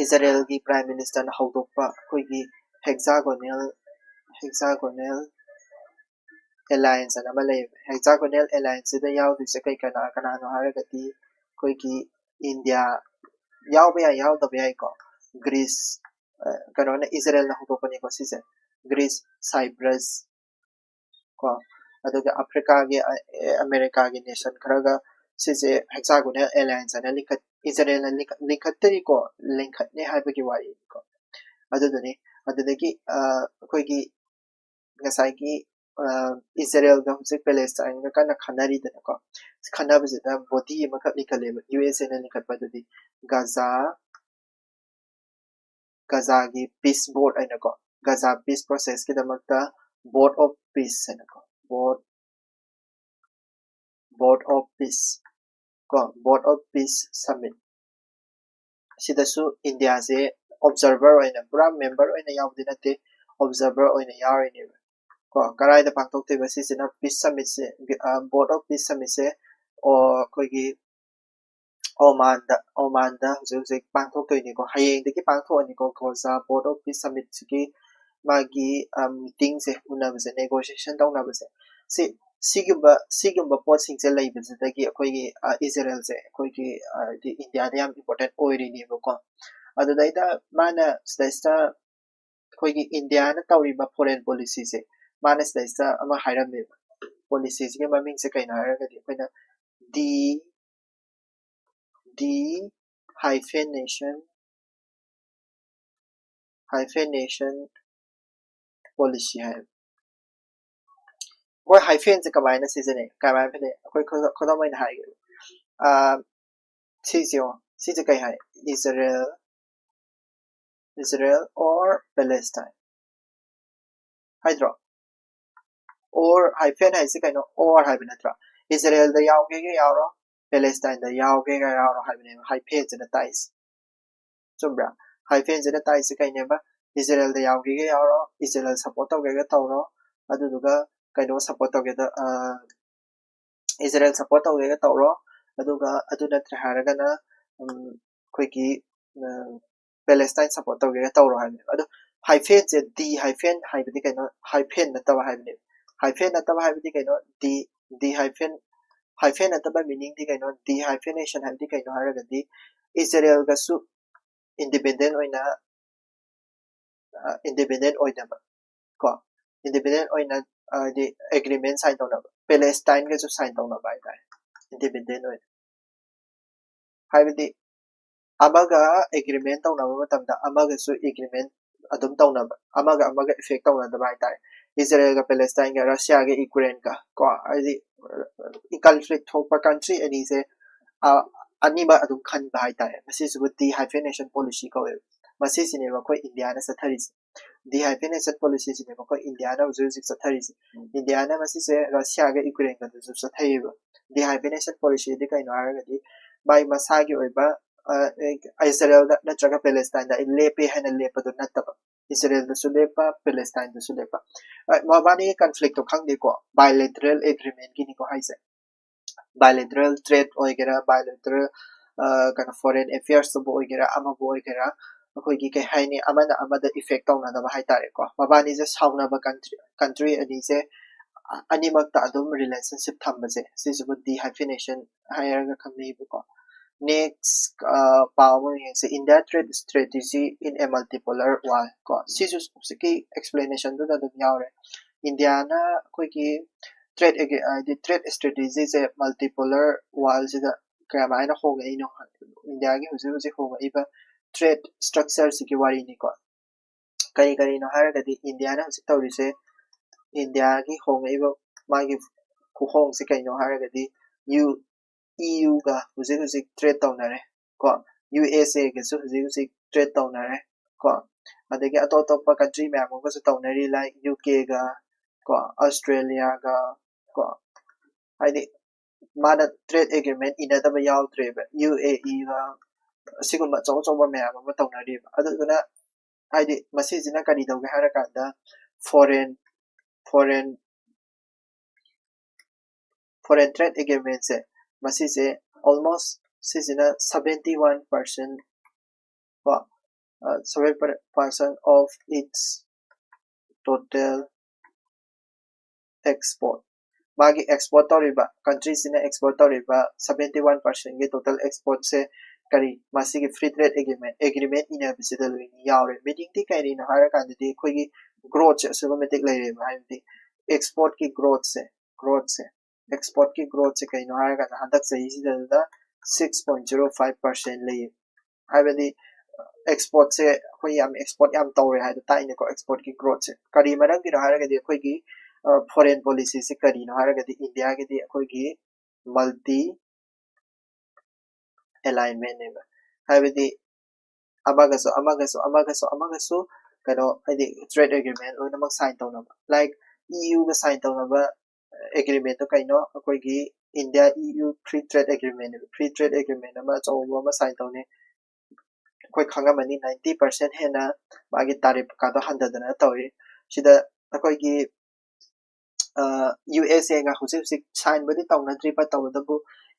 ꯏꯖꯔꯦꯜꯒꯤ prime minister ꯅ ꯍꯧꯗꯣꯛꯄ ꯑꯩꯈꯣꯏꯒꯤ hexagonal hexagonal alliance ꯑꯅ ꯑꯃ ꯂꯩꯌꯦꯕ hexagonal alliance ꯁꯤꯗ ꯌꯥꯎꯗꯣꯏꯁꯦ ꯀꯩ ꯀꯅꯥ ꯀꯅꯥꯅꯣ ꯍꯥꯏꯔꯒꯗꯤ ꯑꯩꯈꯣꯏꯒꯤ ꯏꯟꯗꯤꯌꯥ ꯌꯥꯎꯕ ꯌꯥꯏ ꯌꯥꯎꯗꯕ ꯌꯥꯏꯀꯣ Greece ꯀꯩꯅꯣꯅ, ꯏꯖꯔꯦꯜꯅ ꯍꯧꯗꯣꯛꯄꯅꯤꯀꯣ ꯁꯤꯁꯦ꯫ ꯒ꯭ꯔꯤꯁ, ꯁꯥꯏꯄ꯭ꯔꯁ, ꯀꯣ, ꯑꯗꯨꯒ ꯑꯐ꯭ꯔꯤꯀꯥꯒꯤ, ꯑ, ꯑꯦ, ꯑꯃꯦꯔꯤꯀꯥꯒꯤ ꯅꯦꯁꯟ ꯈꯔꯒ ꯁꯤꯁꯦ ꯍꯦꯛꯁꯥꯒꯣꯅꯦꯜ ꯑꯦꯂꯥꯌꯟꯁ ꯍꯥꯏꯅ ꯂꯤꯡꯈꯠ ꯏꯖꯔꯦꯜꯅ ꯂꯤꯡꯈꯠ ꯂꯤꯡꯈꯠꯇ꯭ꯔꯤꯀꯣ, ꯂꯤꯡꯈꯠꯅꯤ ꯍꯥꯏꯕꯒꯤ ꯋꯥꯔꯤꯅꯤꯀꯣ꯫ ꯑꯗꯨꯗꯨꯅꯤ꯫ ꯑꯗꯨꯗꯒꯤ, ꯑ, ꯑꯩꯈꯣꯏꯒꯤ ꯉꯁꯥꯏꯒꯤ, ꯑ, ꯏꯖꯔꯦꯜꯒ ꯍꯧꯖꯤꯛ ꯄꯦꯂꯦꯁꯇꯥꯏꯟꯒ ꯀꯟꯅ ꯈꯟꯅꯔꯤꯗꯅꯀꯣ꯫ ꯈꯟꯅꯕꯁꯤꯗ ꯕꯣꯗꯤ ꯑꯃꯈꯛ ꯂꯤꯡꯈꯠꯂꯦꯕ, ꯌꯨ ꯑꯦꯁ ꯑꯦꯅ ꯂꯤꯡꯈꯠꯄꯗꯨꯗꯤ ꯒꯥꯖꯥ, ꯒꯥꯖꯥꯒꯤ ꯄꯤꯁ ꯕꯣꯔꯗ ꯍꯥꯏꯅꯀꯣ, Gaza piece ꯄ꯭ꯔꯣꯁꯦꯁꯀꯤꯗꯃꯛꯇ board of piece ꯍꯥꯏꯅꯀꯣ, ꯕꯣꯔꯗ, ꯕꯣꯔꯗ ꯑꯣꯐ ꯄꯤꯁ ꯀꯣ, ꯕꯣꯔꯗ ꯑꯣꯐ ꯄꯤꯁ ꯁꯃꯤꯠ꯫ ꯁꯤꯗꯁꯨ ꯏꯟꯗꯤꯌꯥꯁꯦ ꯑꯣꯕꯖꯔꯚꯔ ꯑꯣꯏꯅ, ꯄꯨꯔꯥ ꯃꯦꯝꯕꯔ ꯑꯣꯏꯅ ꯌꯥꯎꯕꯗꯤ ꯅꯠꯇꯦ, ꯑꯣꯕꯖꯔꯚꯔ ꯑꯣꯏꯅ ꯌꯥꯎꯔꯤꯅꯦꯕ ꯀꯣ꯫ ꯀꯗꯥꯏꯗ ꯄꯥꯡꯊꯣꯛꯇꯣꯏꯕ ꯁꯤꯁꯤꯅ? ꯄꯤꯁ ꯁꯃꯤꯠꯁꯦ, ꯕꯣꯔꯗ ꯑꯣꯐ ꯄꯤꯁ ꯁꯃꯤꯠꯁꯦ, ꯑꯣ, ꯑꯩꯈꯣꯏꯒꯤ ꯑꯣꯃꯥꯟꯗ, ꯑꯣꯃꯥꯟꯗ ꯍꯧꯖꯤꯛ ꯍꯧꯖꯤꯛ ꯄꯥꯡꯊꯣꯛꯇꯣꯏꯅꯤꯀꯣ꯫ ꯍꯌꯦꯡꯗꯒꯤ ꯄꯥꯡꯊꯣꯛꯑꯅꯤꯀꯣ, ꯒꯣꯖꯥ ꯕꯣꯔꯗ ꯑꯣꯐ ꯄꯤꯁ ꯁꯃꯤꯠꯁꯤꯒꯤ ꯃꯥꯒꯤ, ꯑ, ꯃꯤꯇꯤꯡꯁꯦ, ꯎꯅꯕꯁꯦ, ꯅꯦꯒꯣꯁꯤꯌꯦꯁꯟ ꯇꯧꯅꯕꯁꯦ꯫ ꯁꯤ, ꯁꯤꯒꯨꯝꯕ, ꯁꯤꯒꯨꯝꯕ ꯄꯣꯠꯁꯤꯡꯁꯦ ꯂꯩꯕꯁꯤꯗꯒꯤ ꯑꯩꯈꯣꯏꯒꯤ, ꯑ, ꯏꯖꯔꯦꯜꯁꯦ ꯑꯩꯈꯣꯏꯒꯤ, ꯑ, ꯍꯥꯏꯗꯤ ꯏꯟꯗꯤꯌꯥꯗ ꯌꯥꯝ ꯏꯝꯄꯣꯔꯇꯦꯟ ꯑꯣꯏꯔꯤꯅꯦꯕꯀꯣ꯫ ꯑꯗꯨꯗꯩꯗ ꯃꯥꯅ ꯁꯤꯗꯩꯁꯤꯗ ꯑꯩꯈꯣꯏꯒꯤ ꯏꯟꯗꯤꯌꯥꯅ ꯇꯧꯔꯤꯕ ꯐꯣꯔꯦꯟ ꯄꯣꯂꯤꯁꯤꯁꯦ, ꯃꯥꯅ ꯁꯤꯗꯩꯁꯤꯗ ꯑꯃ ꯍꯥꯏꯔꯝꯃꯦꯕ꯫ ꯄꯣꯂꯤꯁꯤꯁꯤꯒꯤ ꯃꯃꯤꯡꯁꯦ ꯀꯩꯅꯣ ꯍꯥꯏꯔꯒꯗꯤ ꯑꯩꯈꯣꯏꯅ ꯗꯤ, ꯗꯤ ꯍꯥꯏꯐꯦꯅꯦꯁꯟ, ꯍꯥꯏꯐꯦꯅꯦꯁꯟ ꯄꯣꯂꯤꯁꯤ ꯍꯥꯏ꯫ ꯑꯩꯈꯣꯏ ꯍꯥꯏꯐꯦꯟꯁꯦ ꯀꯃꯥꯏꯅ ꯁꯤꯖꯤꯟꯅꯩ? ꯀꯃꯥꯏꯅ ꯁꯤꯖꯤꯟꯅꯩ? ꯑꯩꯈꯣꯏ ꯈꯨꯗꯝ, ꯈꯨꯗꯝ ꯑꯣꯏꯅ ꯍꯥꯏꯒꯦ꯫ ꯑ, ꯁꯤꯁꯦ ꯌꯦꯡꯉꯣ꯫ ꯁꯤꯁꯦ ꯀꯩ ꯍꯥꯏ? ꯏꯖꯔꯦꯜ, ꯏꯖꯔꯦꯜ or ꯄꯦꯂꯦꯁꯇꯥꯏꯟ ꯍꯥꯏꯗ꯭ꯔꯣ? Or ꯍꯥꯏꯐꯦꯟ ꯍꯥꯏꯁꯦ ꯀꯩꯅꯣ? Or ꯍꯥꯏꯕ ꯅꯠꯇ꯭ꯔꯣ? ꯏꯖꯔꯦꯜꯗ ꯌꯥꯎꯒꯦꯒ ꯌꯥꯎꯔꯣ, ꯄꯦꯂꯦꯁꯇꯥꯏꯟꯗ ꯌꯥꯎꯒꯦꯒ ꯌꯥꯎꯔꯣ ꯍꯥꯏꯕꯅꯦꯕ ꯍꯥꯏꯐꯦꯟꯁꯤꯅ ꯇꯥꯛꯏꯁꯦ꯫ ꯆꯨꯝꯕ꯭ꯔꯥ? ꯍꯥꯏꯐꯦꯟꯁꯤꯅ ꯇꯥꯛꯏꯁꯦ ꯀꯩꯅꯦꯕ? ꯏꯖꯔꯦꯜꯗ ꯌꯥꯎꯒꯦꯒ ꯌꯥꯎꯔꯣ, ꯏꯖꯔꯦꯜ ꯁꯞꯄꯣꯔꯠ ꯇꯧꯒꯦꯒ ꯇꯧꯔꯣ, ꯑꯗꯨꯗꯨꯒ ꯀꯩꯅꯣ ꯁꯞꯄꯣꯔꯠ ꯇꯧꯒꯦꯗ, ꯑ, ꯏꯖꯔꯦꯜ ꯁꯞꯄꯣꯔꯠ ꯇꯧꯒꯦꯒ ꯇꯧꯔꯣ, ꯑꯗꯨꯒ ꯑꯗꯨ ꯅꯠꯇ꯭ꯔꯦ ꯍꯥꯏꯔꯒꯅ, ꯎꯝ, ꯑꯩꯈꯣꯏꯒꯤ, ꯎꯝ, ꯄꯦꯂꯦꯁꯇꯥꯏꯟ ꯁꯞꯄꯣꯔꯠ ꯇꯧꯒꯦꯒ ꯇꯧꯔꯣ ꯍꯥꯏꯕꯅꯦꯕ꯫ ꯑꯗꯣ ꯍꯥꯏꯐꯦꯟꯁꯦ, ꯗꯤ ꯍꯥꯏꯐꯦꯟ ꯍꯥꯏꯕꯗꯤ ꯀꯩꯅꯣ? ꯍꯥꯏꯐꯦꯟ ꯅꯠꯇꯕ ꯍꯥꯏꯕꯅꯦꯕ꯫ ꯍꯥꯏꯐꯦꯟ ꯅꯠꯇꯕ ꯍꯥꯏꯕꯗꯤ ꯀꯩꯅꯣ? ꯗꯤ, ꯗꯤ ꯍꯥꯏꯐꯦꯟ, ꯍꯥꯏꯐꯦꯟ ꯅꯠꯇꯕ ꯃꯤꯅꯤꯡꯗꯤ ꯀꯩꯅꯣ? ꯗꯤ ꯍꯥꯏꯐꯦꯅꯦꯁꯟ ꯍꯥꯏꯕꯗꯤ ꯀꯩꯅꯣ ꯍꯥꯏꯔꯒꯗꯤ ꯏꯖꯔꯦꯜꯒꯁꯨ ꯏꯟꯗꯤꯄꯦꯟꯗꯦꯟ ꯑꯣꯏꯅ independent ꯑꯣꯏꯅꯕ ꯀꯣ, independent ꯑꯣꯏꯅ ꯍꯥꯏꯗꯤ agreement sign ꯇꯧꯅꯕ, Palestine ꯒꯁꯨ sign ꯇꯧꯅꯕ ꯍꯥꯏꯇꯥꯔꯦ, independent ꯑꯣꯏꯅ꯫ ꯍꯥꯏꯕꯗꯤ ꯑꯃꯒ agreement ꯇꯧꯅꯕ ꯃꯇꯝꯗ ꯑꯃꯒꯁꯨ agreement ꯑꯗꯨꯝ ꯇꯧꯅꯕ, ꯑꯃꯒ ꯑꯃꯒ effect ꯇꯧꯅꯗꯕ ꯍꯥꯏꯇꯥꯔꯦ꯫ ꯏꯖꯔꯦꯜꯒ Palestine ꯒ, ꯔꯁꯤꯌꯥꯒ ꯌꯨꯀ꯭ꯔꯦꯟꯒ ꯀꯣ, ꯍꯥꯏꯗꯤ conflict ꯊꯣꯛꯄ country ꯑꯅꯤꯁꯦ ꯑꯅꯤꯃꯛ ꯑꯗꯨꯝ ꯈꯟꯕ ꯍꯥꯏꯇꯥꯔꯦ꯫ ꯃꯁꯤꯁꯤꯕꯨ dehyphenation policy ꯀꯧꯋꯦꯕ꯫ ꯃꯁꯤꯁꯤꯅꯦꯕ ꯑꯩꯈꯣꯏ ꯏꯟꯗꯤꯌꯥꯅ ꯆꯠꯊꯔꯤꯁꯦ꯫ Dehyphenation policy ꯁꯤꯅꯦꯕ ꯑꯩꯈꯣꯏ ꯏꯟꯗꯤꯌꯥꯅ ꯍꯧꯖꯤꯛ ꯍꯧꯖꯤꯛ ꯆꯠꯊꯔꯤꯁꯦ꯫ ꯏꯟꯗꯤꯌꯥꯅ ꯃꯁꯤꯁꯦ ꯔꯁꯤꯌꯥꯒ ꯌꯨꯀ꯭ꯔꯦꯟꯒꯗꯁꯨ ꯆꯠꯊꯩꯌꯦꯕ꯫ Dehyphenation policy ꯗꯤ ꯀꯩꯅꯣ ꯍꯥꯏꯔꯒꯗꯤ ꯃꯥꯏ ꯃꯁꯥꯒꯤ ꯑꯣꯏꯕ ꯏꯖꯔꯦꯜꯗ ꯅꯠꯇ꯭ꯔꯒ Palestine ꯗ ꯑꯩ ꯂꯦꯞꯄꯦ ꯍꯥꯏꯅ ꯂꯦꯞꯄꯗꯨ ꯅꯠꯇꯕ, ꯏꯖꯔꯦꯜꯗꯁꯨ ꯂꯦꯞꯄ, Palestine ꯗꯁꯨ ꯂꯦꯞꯄ꯫ ꯃꯕꯥꯅꯤꯒꯤ conflict ꯇꯣ ꯈꯪꯗꯦꯀꯣ, bilateral agreement ꯒꯤꯅꯤꯀꯣ ꯍꯥꯏꯁꯦ꯫ Bilateral trade ꯑꯣꯏꯒꯦꯔꯥ, bilateral ꯀꯩꯅꯣ foreign affairs ꯇꯕꯨ ꯑꯣꯏꯒꯦꯔꯥ, ꯑꯃꯕꯨ ꯑꯣꯏꯒꯦꯔꯥ, ꯑꯩꯈꯣꯏꯒꯤ ꯀꯩ ꯍꯥꯏꯅꯤ, ꯑꯃꯅ ꯑꯃꯗ effect ꯇꯧꯅꯗꯕ ꯍꯥꯏꯇꯥꯔꯦꯀꯣ꯫ ꯃꯕꯥꯅꯤꯁꯦ ꯁꯥꯎꯅꯕ country, country ꯑꯅꯤꯁꯦ ꯑꯅꯤꯃꯛꯇ ꯑꯗꯨꯝ relationship ꯊꯝꯕꯁꯦ, ꯁꯤꯁꯤꯕꯨ dehyphenation ꯍꯥꯏꯔꯒ ꯈꯪꯅꯩꯕꯀꯣ꯫ Next ꯄꯥꯎ ꯑꯃ ꯌꯦꯡꯁꯦ, India trade strategy in a multipolar world ꯀꯣ꯫ ꯁꯤꯁꯨ ꯍꯧꯖꯤꯛꯀꯤ explanation ꯗꯨꯗ ꯑꯗꯨꯝ ꯌꯥꯎꯔꯦ꯫ ꯏꯟꯗꯤꯌꯥꯅ ꯑꯩꯈꯣꯏꯒꯤ trade ꯍꯥꯏꯗꯤ trade strategy ꯁꯦ multipolar world ꯁꯤꯗ ꯀꯃꯥꯏꯅ ꯍꯣꯡꯉꯛꯏꯅꯣ, ꯏꯟꯗꯤꯌꯥꯒꯤ ꯍꯧꯖꯤꯛ ꯍꯧꯖꯤꯛ ꯍꯣꯡꯉꯛꯏꯕ trade structure ꯁꯤꯒꯤ ꯋꯥꯔꯤꯅꯤꯀꯣ꯫ ꯀꯔꯤ ꯀꯔꯤꯅꯣ ꯍꯥꯏꯔꯒꯗꯤ ꯏꯟꯗꯤꯌꯥꯅ ꯍꯧꯖꯤꯛ ꯇꯧꯔꯤꯁꯦ, ꯏꯟꯗꯤꯌꯥꯒꯤ ꯍꯣꯡꯉꯛꯏꯕ ꯃꯥꯒꯤ ꯈꯨꯍꯣꯡꯁꯦ ꯀꯩꯅꯣ ꯍꯥꯏꯔꯒꯗꯤ ꯌꯨ ꯏꯌꯨꯒ ꯍꯧꯖꯤꯛ ꯍꯧꯖꯤꯛ trade ꯇꯧꯅꯔꯦ ꯀꯣ, ꯌꯨ ꯑꯦꯁ ꯑꯦꯒꯁꯨ ꯍꯧꯖꯤꯛ ꯍꯧꯖꯤꯛ trade ꯇꯧꯅꯔꯦ ꯀꯣ, ꯑꯗꯒꯤ ꯑꯇꯣꯞ ꯑꯇꯣꯞꯄ country ꯃꯌꯥꯝ ꯑꯃꯒꯁꯨ ꯇꯧꯅꯔꯤ, like ꯌꯨ ꯀꯦꯒ ꯀꯣ, ꯑꯁꯇ꯭ꯔꯦꯂꯤꯌꯥꯒ ꯀꯣ, ꯍꯥꯏꯗꯤ ꯃꯥꯅ trade agreement ꯏꯅꯗꯕ ꯌꯥꯎꯗ꯭ꯔꯦꯕ꯫ ꯌꯨ ꯑꯦ ꯏꯒ ꯑꯁꯤꯒꯨꯝꯕ ꯑꯆꯧ ꯑꯆꯧꯕ ꯃꯌꯥꯝ ꯑꯃ ꯇꯧꯅꯔꯤꯕ꯫ ꯑꯗꯨꯗꯨꯅ ꯍꯥꯏꯗꯤ ꯃꯁꯤꯁꯤꯅ ꯀꯔꯤ ꯇꯧꯒꯦ ꯍꯥꯏꯔꯀꯥꯟꯗ foreign foreign foreign trade agreement ꯁꯦ ꯃꯁꯤꯁꯦ almost ꯁꯤꯁꯤꯅ seventy one percent ꯀꯣ, seven percent of its total export, ꯃꯥꯒꯤ export ꯇꯧꯔꯤꯕ country ꯁꯤꯅ export ꯇꯧꯔꯤꯕ seventy one percent ꯒꯤ total export ꯁꯦ ꯀꯔꯤ ꯃꯁꯤꯒꯤ free trade agreement agreement ꯏꯅꯕꯁꯤꯗ ꯂꯣꯏꯅ ꯌꯥꯎꯔꯦ꯫ Meaningꯗꯤ ꯀꯔꯤꯅꯣ ꯍꯥꯏꯔꯀꯥꯟꯗꯗꯤ ꯑꯩꯈꯣꯏꯒꯤ growthꯁꯦ ꯑꯁꯨꯛꯀꯤ ꯃꯇꯤꯛ ꯂꯩꯔꯦꯕ, ꯍꯥꯏꯕꯗꯤ exportꯀꯤ growthꯁꯦ growthꯁꯦ exportꯀꯤ growthꯁꯦ ꯀꯩꯅꯣ ꯍꯥꯏꯔꯀꯥꯟꯗ ꯍꯟꯗꯛ ꯆꯍꯤꯁꯤꯗ six point zero five percent ꯂꯩꯌꯦ꯫ ꯍꯥꯏꯕꯗꯤ exportꯁꯦ ꯑꯩꯈꯣꯏ ꯌꯥꯝ export ꯌꯥꯝ ꯇꯧꯔꯦ ꯍꯥꯏꯗꯣ ꯇꯥꯛꯏꯅꯦꯀꯣ꯫ Exportꯀꯤ growthꯁꯦ ꯀꯔꯤ ꯃꯔꯝꯒꯤꯅꯣ ꯍꯥꯏꯔꯒꯗꯤ ꯑꯩꯈꯣꯏꯒꯤ foreign policyꯁꯦ ꯀꯔꯤꯅꯣ ꯍꯥꯏꯔꯒꯗꯤ Indiaꯒꯤꯗꯤ ꯑꯩꯈꯣꯏꯒꯤ multi alignmentꯅꯦꯕ꯫ ꯍꯥꯏꯕꯗꯤ ꯑꯃꯒꯁꯨ ꯑꯃꯒꯁꯨ ꯑꯃꯒꯁꯨ ꯑꯃꯒꯁꯨ ꯀꯩꯅꯣ ꯍꯥꯏꯗꯤ trade agreement ꯂꯣꯏꯅꯃꯛ sign ꯇꯧꯅꯕ, like EUꯒ sign ꯇꯧꯅꯕ agreementꯗꯣ ꯀꯩꯅꯣ? ꯑꯩꯈꯣꯏꯒꯤ India EU free trade agreement, free trade agreement ꯑꯃ ꯑꯆꯧꯕ ꯑꯃ sign ꯇꯧꯅꯤ꯫ ꯑꯩꯈꯣꯏ ꯈꯪꯉꯝꯃꯅꯤ, ninety percent ꯍꯦꯟꯅ ꯃꯥꯒꯤ tariff ꯀꯥꯗꯣ ꯍꯟꯊꯗꯅ ꯇꯧꯔꯤ꯫ ꯁꯤꯗ ꯑꯩꯈꯣꯏꯒꯤ USAꯒ ꯍꯧꯖꯤꯛ ꯍꯧꯖꯤꯛ signꯕꯨꯗꯤ ꯇꯧꯅꯗ꯭ꯔꯤꯕ, ꯇꯧꯕꯇꯕꯨ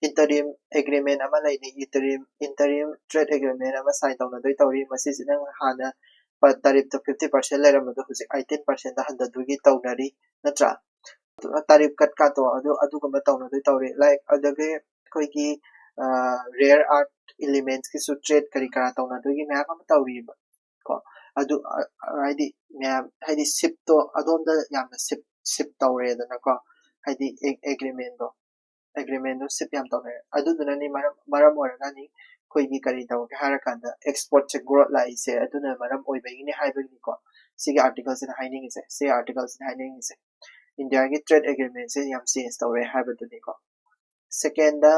interim agreement ꯑꯃ ꯂꯩꯅꯤ꯫ Interim interim trade agreement ꯑꯃ sign ꯇꯧꯅꯗꯣꯏ ꯇꯧꯔꯤ꯫ ꯃꯁꯤꯁꯤꯅ ꯍꯥꯟꯅ tariffꯇꯣ fifty percent ꯂꯩꯔꯝꯕꯗꯣ ꯍꯧꯖꯤꯛ eighteen percentꯇ ꯍꯟꯊꯗꯣꯏꯒꯤ ꯇꯧꯅꯔꯤ, ꯅꯠꯇ꯭ꯔꯥ? Tariff cut ꯀꯥꯇꯣ ꯑꯗꯨ ꯑꯗꯨꯒꯨꯝꯕ ꯇꯧꯅꯗꯣꯏ ꯇꯧꯔꯤ꯫ Like ꯑꯗꯒꯤ ꯑꯩꯈꯣꯏꯒꯤ rare earth elementsꯀꯤꯁꯨ trade ꯀꯔꯤ ꯀꯔꯥ ꯇꯧꯅꯗꯣꯏꯒꯤ ꯃꯌꯥꯝ ꯑꯃ ꯇꯧꯔꯤꯕ ꯀꯣ꯫ ꯑꯗꯨ ꯍꯥꯏꯗꯤ ꯃꯌꯥꯝ ꯍꯥꯏꯗꯤ shipꯇꯣ ꯑꯗꯣꯝꯗ ꯌꯥꯝꯅ ship ship ꯇꯧꯔꯦꯗꯅꯀꯣ, ꯍꯥꯏꯗꯤ agreementꯗꯣ agreementꯗꯣ ship ꯌꯥꯝ ꯇꯧꯅꯔꯦ꯫ ꯑꯗꯨꯗꯨꯅꯅꯤ ꯃꯔꯝ ꯃꯔꯝ ꯑꯣꯏꯔꯒꯅꯤ ꯑꯩꯈꯣꯏꯒꯤ ꯀꯔꯤ ꯇꯧꯒꯦ ꯍꯥꯏꯔꯀꯥꯟꯗ exportꯁꯦ growth ꯂꯥꯛꯏꯁꯦ ꯑꯗꯨꯅ ꯃꯔꯝ ꯑꯣꯏꯕꯒꯤꯅꯤ ꯍꯥꯏꯕꯒꯤꯀꯣ꯫ ꯁꯤꯒꯤ articleꯁꯤꯅ ꯍꯥꯏꯅꯤꯡꯉꯤꯁꯦ, ꯁꯤꯒꯤ articleꯁꯤꯅ ꯍꯥꯏꯅꯤꯡꯉꯤꯁꯦ Indiaꯒꯤ trade agreementꯁꯦ ꯌꯥꯝ change ꯇꯧꯔꯦ ꯍꯥꯏꯕꯗꯨꯅꯤꯀꯣ꯫ Secondꯗ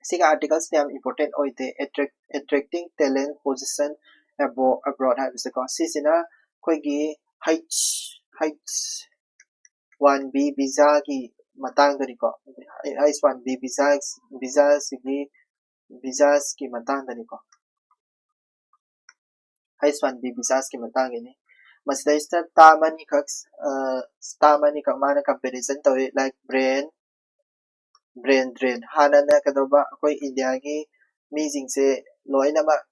ꯁꯤꯒꯤ articleꯁꯤꯗ ꯌꯥꯝ important ꯑꯣꯏꯗꯦ, attract attracting talent position abroad ꯍꯥꯏꯕꯁꯦꯀꯣ꯫ ꯁꯤꯁꯤꯅ ꯑꯩꯈꯣꯏꯒꯤ H H one B visaꯒꯤ ꯃꯇꯥꯡꯗꯅꯤꯀꯣ꯫ H one B visa visaꯁꯤꯒꯤ visaꯒꯤ ꯃꯇꯥꯡꯗꯅꯤꯀꯣ꯫ H one B visaꯒꯤ ꯃꯇꯥꯡꯒꯤꯅꯤ꯫ ꯃꯁꯤꯗꯩꯁꯤꯗ term ꯑꯅꯤꯈꯛ term ꯑꯅꯤꯈꯛ ꯃꯥꯅ comparison ꯇꯧꯏ, like brain brain drain꯫ ꯍꯥꯟꯅꯅ ꯀꯩꯗꯧꯕ, ꯑꯩꯈꯣꯏ Indiaꯒꯤ ꯃꯤꯁꯤꯡꯁꯦ ꯂꯣꯏꯅꯃꯛ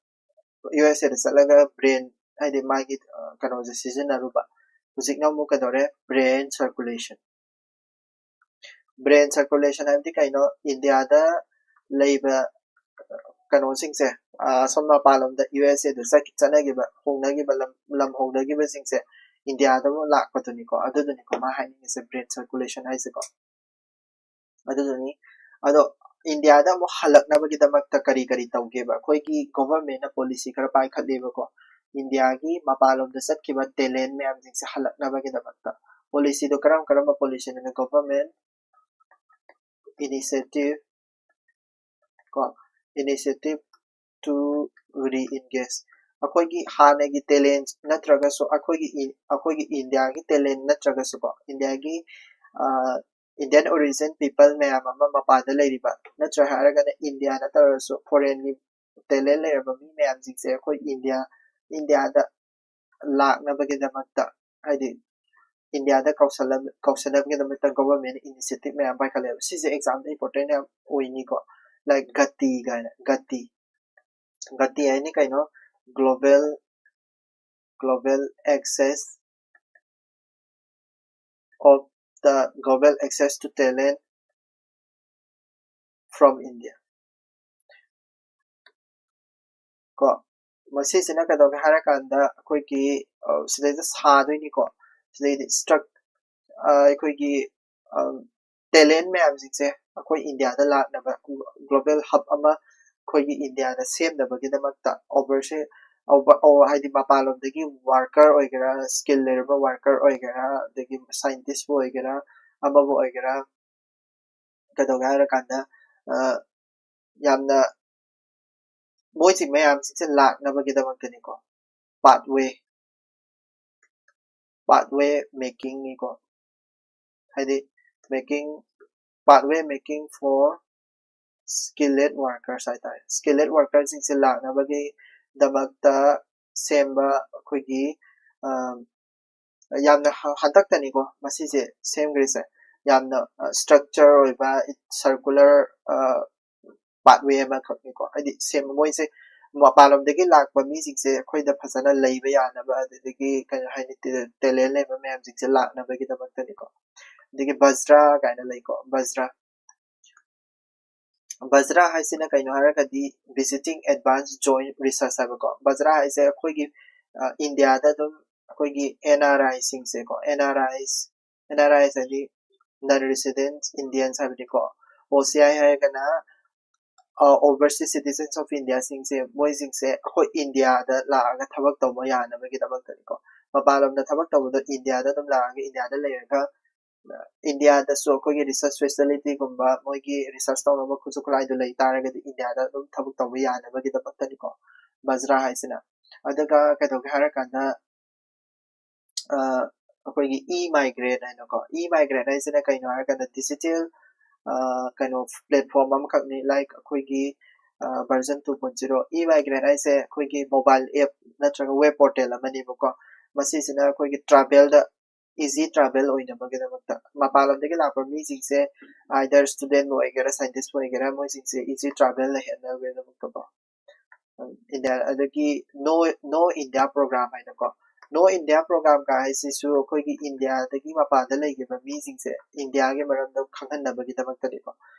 USAꯗ ꯆꯠꯂꯒ brain ꯍꯥꯏꯗꯤ ꯃꯥꯒꯤ ꯀꯩꯅꯣꯁꯦ ꯁꯤꯖꯤꯟꯅꯔꯨꯕ꯫ ꯍꯧꯖꯤꯛꯅ ꯑꯃꯨꯛ ꯀꯩꯗꯧꯔꯦ, brain circulation꯫ Brain circulation ꯍꯥꯏꯕꯗꯤ ꯀꯩꯅꯣ? Indiaꯗ ꯂꯩꯕ ꯀꯩꯅꯣꯁꯤꯡꯁꯦ, ꯑ, ꯁꯣꯝ ꯃꯄꯥꯟꯂꯣꯝꯗ ꯌꯨ ꯑꯦꯁ ꯑꯦꯗ ꯆꯠꯈꯤ-, ꯆꯠꯅꯈꯤꯕ, ꯍꯣꯡꯅꯈꯤꯕ ꯂꯝ, ꯂꯝ ꯍꯣꯡꯅꯈꯤꯕꯁꯤꯡꯁꯦ ꯏꯟꯗꯤꯌꯥꯗ ꯑꯃꯨꯛ ꯂꯥꯛꯄꯗꯨꯅꯤꯀꯣ꯫ ꯑꯗꯨꯗꯨꯅꯤꯀꯣ ꯃꯥ ꯍꯥꯏꯅꯤꯡꯉꯤꯁꯦ blood circulation ꯍꯥꯏꯁꯦꯀꯣ꯫ ꯑꯗꯨꯗꯨꯅꯤ꯫ ꯑꯗꯣ ꯏꯟꯗꯤꯌꯥꯗ ꯑꯃꯨꯛ ꯍꯜꯂꯛꯅꯕꯒꯤꯗꯃꯛꯇ ꯀꯔꯤ ꯀꯔꯤ ꯇꯧꯒꯦꯕ? ꯑꯩꯈꯣꯏꯒꯤ ꯒꯣꯚꯔꯟꯃꯦꯟꯠꯅ ꯄꯣꯂꯤꯁꯤ ꯈꯔ ꯄꯥꯏꯈꯠꯂꯦꯕꯀꯣ꯫ ꯏꯟꯗꯤꯌꯥꯒꯤ ꯃꯄꯥꯟꯂꯣꯝꯗ ꯆꯠꯈꯤꯕ ꯇꯦꯂꯦꯟꯠ ꯃꯌꯥꯝꯁꯤꯡꯁꯦ ꯍꯜꯂꯛꯅꯕꯒꯤꯗꯃꯛꯇ꯫ ꯄꯣꯂꯤꯁꯤꯗꯣ ꯀꯔꯝ ꯀꯔꯝꯕ ꯄꯣꯂꯤꯁꯤꯅꯣ? Government initiative ꯀꯣ, initiative to re-engage꯫ ꯑꯩꯈꯣꯏꯒꯤ ꯍꯥꯟꯅꯒꯤ ꯇꯦꯂꯦꯟꯠ ꯅꯠꯇ꯭ꯔꯒꯁꯨ ꯑꯩꯈꯣꯏꯒꯤ ꯏ-, ꯑꯩꯈꯣꯏꯒꯤ ꯏꯟꯗꯤꯌꯥꯒꯤ ꯇꯦꯂꯦꯟꯠ ꯅꯠꯇ꯭ꯔꯒꯁꯨꯀꯣ, ꯏꯟꯗꯤꯌꯥꯒꯤ, ꯑ, Indian origin people ꯃꯌꯥꯝ ꯑꯃ ꯃꯄꯥꯟꯗ ꯂꯩꯔꯤꯕ, ꯅꯠꯇ꯭ꯔ ꯍꯥꯏꯔꯒꯅ ꯏꯟꯗꯤꯌꯥ ꯅꯠꯇ꯭ꯔꯒꯁꯨ foreignꯒꯤ ꯇꯦꯂꯦꯟꯠ ꯂꯩꯔꯕ ꯃꯤ ꯃꯌꯥꯝꯁꯤꯡꯁꯦ ꯑꯩꯈꯣꯏ ꯏꯟꯗꯤꯌꯥ, ꯏꯟꯗꯤꯌꯥꯗ ꯂꯥꯛꯅꯕꯒꯤꯗꯃꯛꯇ, ꯍꯥꯏꯗꯤ ꯏꯟꯗꯤꯌꯥꯗ ꯀꯧꯁꯜꯂ-, ꯀꯧꯁꯟꯅꯕꯒꯤꯗꯃꯛꯇ ꯒꯣꯚꯔꯟꯃꯦꯟꯠꯅ initiative ꯃꯌꯥꯝ ꯄꯥꯏꯈꯠꯂꯦꯕ꯫ ꯁꯤꯁꯦ ꯑꯦꯛꯖꯥꯝꯗ important ꯌꯥꯝ ꯑꯣꯏꯅꯤꯀꯣ꯫ Like ꯒꯇꯤ ꯀꯥꯏꯅ, ꯒꯇꯤ꯫ ꯒꯇꯤ ꯍꯥꯏꯅꯤ ꯀꯩꯅꯣ? Global, global access of the global access to talent from India ꯀꯣ꯫ ꯃꯁꯤꯁꯤꯅ ꯀꯩꯗꯧꯒꯦ ꯍꯥꯏꯔꯀꯥꯟꯗ ꯑꯩꯈꯣꯏꯒꯤ, ꯑ, ꯁꯤꯗꯩꯗ ꯁꯥꯗꯣꯏꯅꯤꯀꯣ꯫ ꯁꯤꯗꯩꯗꯤ struct-, ꯑ, ꯑꯩꯈꯣꯏꯒꯤ, ꯑ, ꯇꯦꯂꯦꯟꯠ ꯃꯌꯥꯝꯁꯤꯡꯁꯦ ꯑꯩꯈꯣꯏ ꯏꯟꯗꯤꯌꯥꯗ ꯂꯥꯛꯅꯕ global hub ꯑꯃ ꯑꯩꯈꯣꯏꯒꯤ ꯏꯟꯗꯤꯌꯥꯗ ꯁꯦꯝꯅꯕꯒꯤꯗꯃꯛꯇ oversea-, over-, over-, ꯍꯥꯏꯗꯤ ꯃꯄꯥꯟꯂꯣꯝꯗꯒꯤ worker ꯑꯣꯏꯒꯦꯔꯥ, skill ꯂꯩꯔꯕ worker ꯑꯣꯏꯒꯦꯔꯥ, ꯑꯗꯒꯤ scientistꯄꯨ ꯑꯣꯏꯒꯦꯔꯥ, ꯑꯃꯕꯨ ꯑꯣꯏꯒꯦꯔꯥ, ꯀꯩꯗꯧꯒꯦ ꯍꯥꯏꯔꯀꯥꯟꯗ, ꯑ, ꯌꯥꯝꯅ ꯃꯣꯏꯁꯤ ꯃꯌꯥꯝꯁꯤꯡꯁꯦ ꯂꯥꯛꯅꯕꯒꯤꯗꯃꯛꯇꯅꯤꯀꯣ꯫ Pathway, pathway makingꯅꯤꯀꯣ꯫ ꯍꯥꯏꯗꯤ making, pathway making for skilled workers ꯍꯥꯏꯇꯥꯔꯦ꯫ Skilled workerꯁꯤꯡꯁꯦ ꯂꯥꯛꯅꯕꯒꯤꯗꯃꯛꯇ ꯁꯦꯝꯕ ꯑꯩꯈꯣꯏꯒꯤ, ꯑ, ꯌꯥꯝꯅ ꯍ-, ꯍꯟꯗꯛꯇꯅꯤꯀꯣ ꯃꯁꯤꯁꯦ ꯁꯦꯝꯈ꯭ꯔꯤꯁꯦ꯫ ꯌꯥꯝꯅ, ꯑ, structure ꯑꯣꯏꯕ circular, ꯑ, pathway ꯑꯃꯈꯛꯅꯤꯀꯣ꯫ ꯍꯥꯏꯗꯤ ꯁꯦꯝ-, ꯃꯣꯏꯁꯦ ꯃꯄꯥꯟꯂꯣꯝꯗꯒꯤ ꯂꯥꯛꯄ ꯃꯤꯁꯤꯡꯁꯦ ꯑꯩꯈꯣꯏꯗ ꯐꯖꯅ ꯂꯩꯕ ꯌꯥꯅꯕ, ꯑꯗꯨꯗꯒꯤ ꯀꯩ ꯍꯥꯏꯅꯤ, ꯇꯦ-, ꯇꯦꯂꯦꯟ ꯂꯩꯕ ꯃꯌꯥꯝꯁꯤꯡꯁꯦ ꯂꯥꯛꯅꯕꯒꯤꯗꯃꯛꯇꯅꯤꯀꯣ꯫ ꯑꯗꯒꯤ ꯕꯖ꯭ꯔꯥ ꯀꯥꯏꯅ ꯂꯩꯀꯣ, ꯕꯖ꯭ꯔꯥ꯫ ꯕꯖ꯭ꯔꯥ ꯍꯥꯏꯁꯤꯅ ꯀꯩꯅꯣ ꯍꯥꯏꯔꯒꯗꯤ Visiting Advance Joint Research ꯍꯥꯏꯕꯀꯣ꯫ ꯕꯖ꯭ꯔꯥ ꯍꯥꯏꯁꯦ ꯑꯩꯈꯣꯏꯒꯤ ꯏꯟꯗꯤꯌꯥꯗ ꯑꯗꯨꯝ ꯑꯩꯈꯣꯏꯒꯤ N R I ꯁꯤꯡꯁꯦꯀꯣ, N R Is, N R Is ꯍꯥꯏꯗꯤ Non Resident Indians ꯍꯥꯏꯕꯅꯤꯀꯣ꯫ O C I ꯍꯥꯏꯔꯒꯅ Overseas Citizens of India ꯁꯤꯡꯁꯦ, ꯃꯣꯏꯁꯤꯡꯁꯦ ꯑꯩꯈꯣꯏ ꯏꯟꯗꯤꯌꯥꯗ ꯂꯥꯛꯑꯒ ꯊꯕꯛ ꯇꯧꯕ ꯌꯥꯅꯕꯒꯤꯗꯃꯛꯇꯅꯤꯀꯣ꯫ ꯃꯄꯥꯟ ꯂꯝꯗ ꯊꯕꯛ ꯇꯧꯕꯗꯣ ꯏꯟꯗꯤꯌꯥꯗ ꯑꯗꯨꯝ ꯂꯥꯛꯑꯒ ꯏꯟꯗꯤꯌꯥꯗ ꯂꯩꯔꯒ ꯏꯟꯗꯤꯌꯥꯗꯁꯨ ꯑꯩꯈꯣꯏꯒꯤ research facility ꯒꯨꯝꯕ, ꯃꯣꯏꯒꯤ research ꯇꯧꯅꯕ ꯈꯨꯠꯁꯨ ꯈꯨꯠꯂꯥꯏꯗꯨ ꯂꯩ ꯇꯥꯔꯒꯗꯤ ꯏꯟꯗꯤꯌꯥꯗ ꯑꯗꯨꯝ ꯊꯕꯛ ꯇꯧꯕ ꯌꯥꯅꯕꯒꯤꯗꯃꯛꯇꯅꯤꯀꯣ ꯕꯖ꯭ꯔꯥ ꯍꯥꯏꯁꯤꯅ꯫ ꯑꯗꯨꯒ ꯀꯩꯗꯧꯒꯦ ꯍꯥꯏꯔꯀꯥꯟꯗ ꯑꯩꯈꯣꯏꯒꯤ E-Migrant ꯍꯥꯏꯅꯀꯣ꯫ E-Migrant ꯍꯥꯏꯁꯤꯅ ꯀꯩꯅꯣ ꯍꯥꯏꯔꯀꯥꯟꯗ digital ꯀꯩꯅꯣ platform ꯑꯃꯈꯛꯅꯤ, like ꯑꯩꯈꯣꯏꯒꯤ version two point zero꯫ E-Migrant ꯍꯥꯏꯁꯦ ꯑꯩꯈꯣꯏꯒꯤ mobile app ꯅꯠꯇ꯭ꯔꯒ web portal ꯑꯃꯅꯦꯕꯀꯣ꯫ ꯃꯁꯤꯁꯤꯅ ꯑꯩꯈꯣꯏꯒꯤ travel ꯗ easy travel ꯑꯣꯏꯅꯕꯒꯤꯗꯃꯛꯇ ꯃꯄꯥꯟ ꯂꯝꯗꯒꯤ ꯂꯥꯛꯄ ꯃꯤꯁꯤꯡꯁꯦ either student ꯕꯨ ꯑꯣꯏꯒꯦꯔꯥ, scientist ꯄꯨ ꯑꯣꯏꯒꯦꯔꯥ, ꯃꯣꯏꯁꯤꯡꯁꯦ easy travel ꯂꯩꯍꯟꯅꯕꯒꯤꯗꯃꯛꯇꯀꯣ꯫ ꯏꯟꯗꯤꯌꯥ ꯑꯗꯒꯤ No No India Program ꯍꯥꯏꯅꯀꯣ꯫ No India Program ꯀ ꯍꯥꯏꯁꯤꯁꯨ ꯑꯩꯈꯣꯏꯒꯤ ꯏꯟꯗꯤꯌꯥꯗꯒꯤ ꯃꯄꯥꯟꯗ ꯂꯩꯈꯤꯕ ꯃꯤꯁꯤꯡꯁꯦ ꯏꯟꯗꯤꯌꯥꯒꯤ ꯃꯔꯝꯗ ꯈꯪꯍꯟꯅꯕꯒꯤꯗꯃꯛꯇꯅꯤꯀꯣ꯫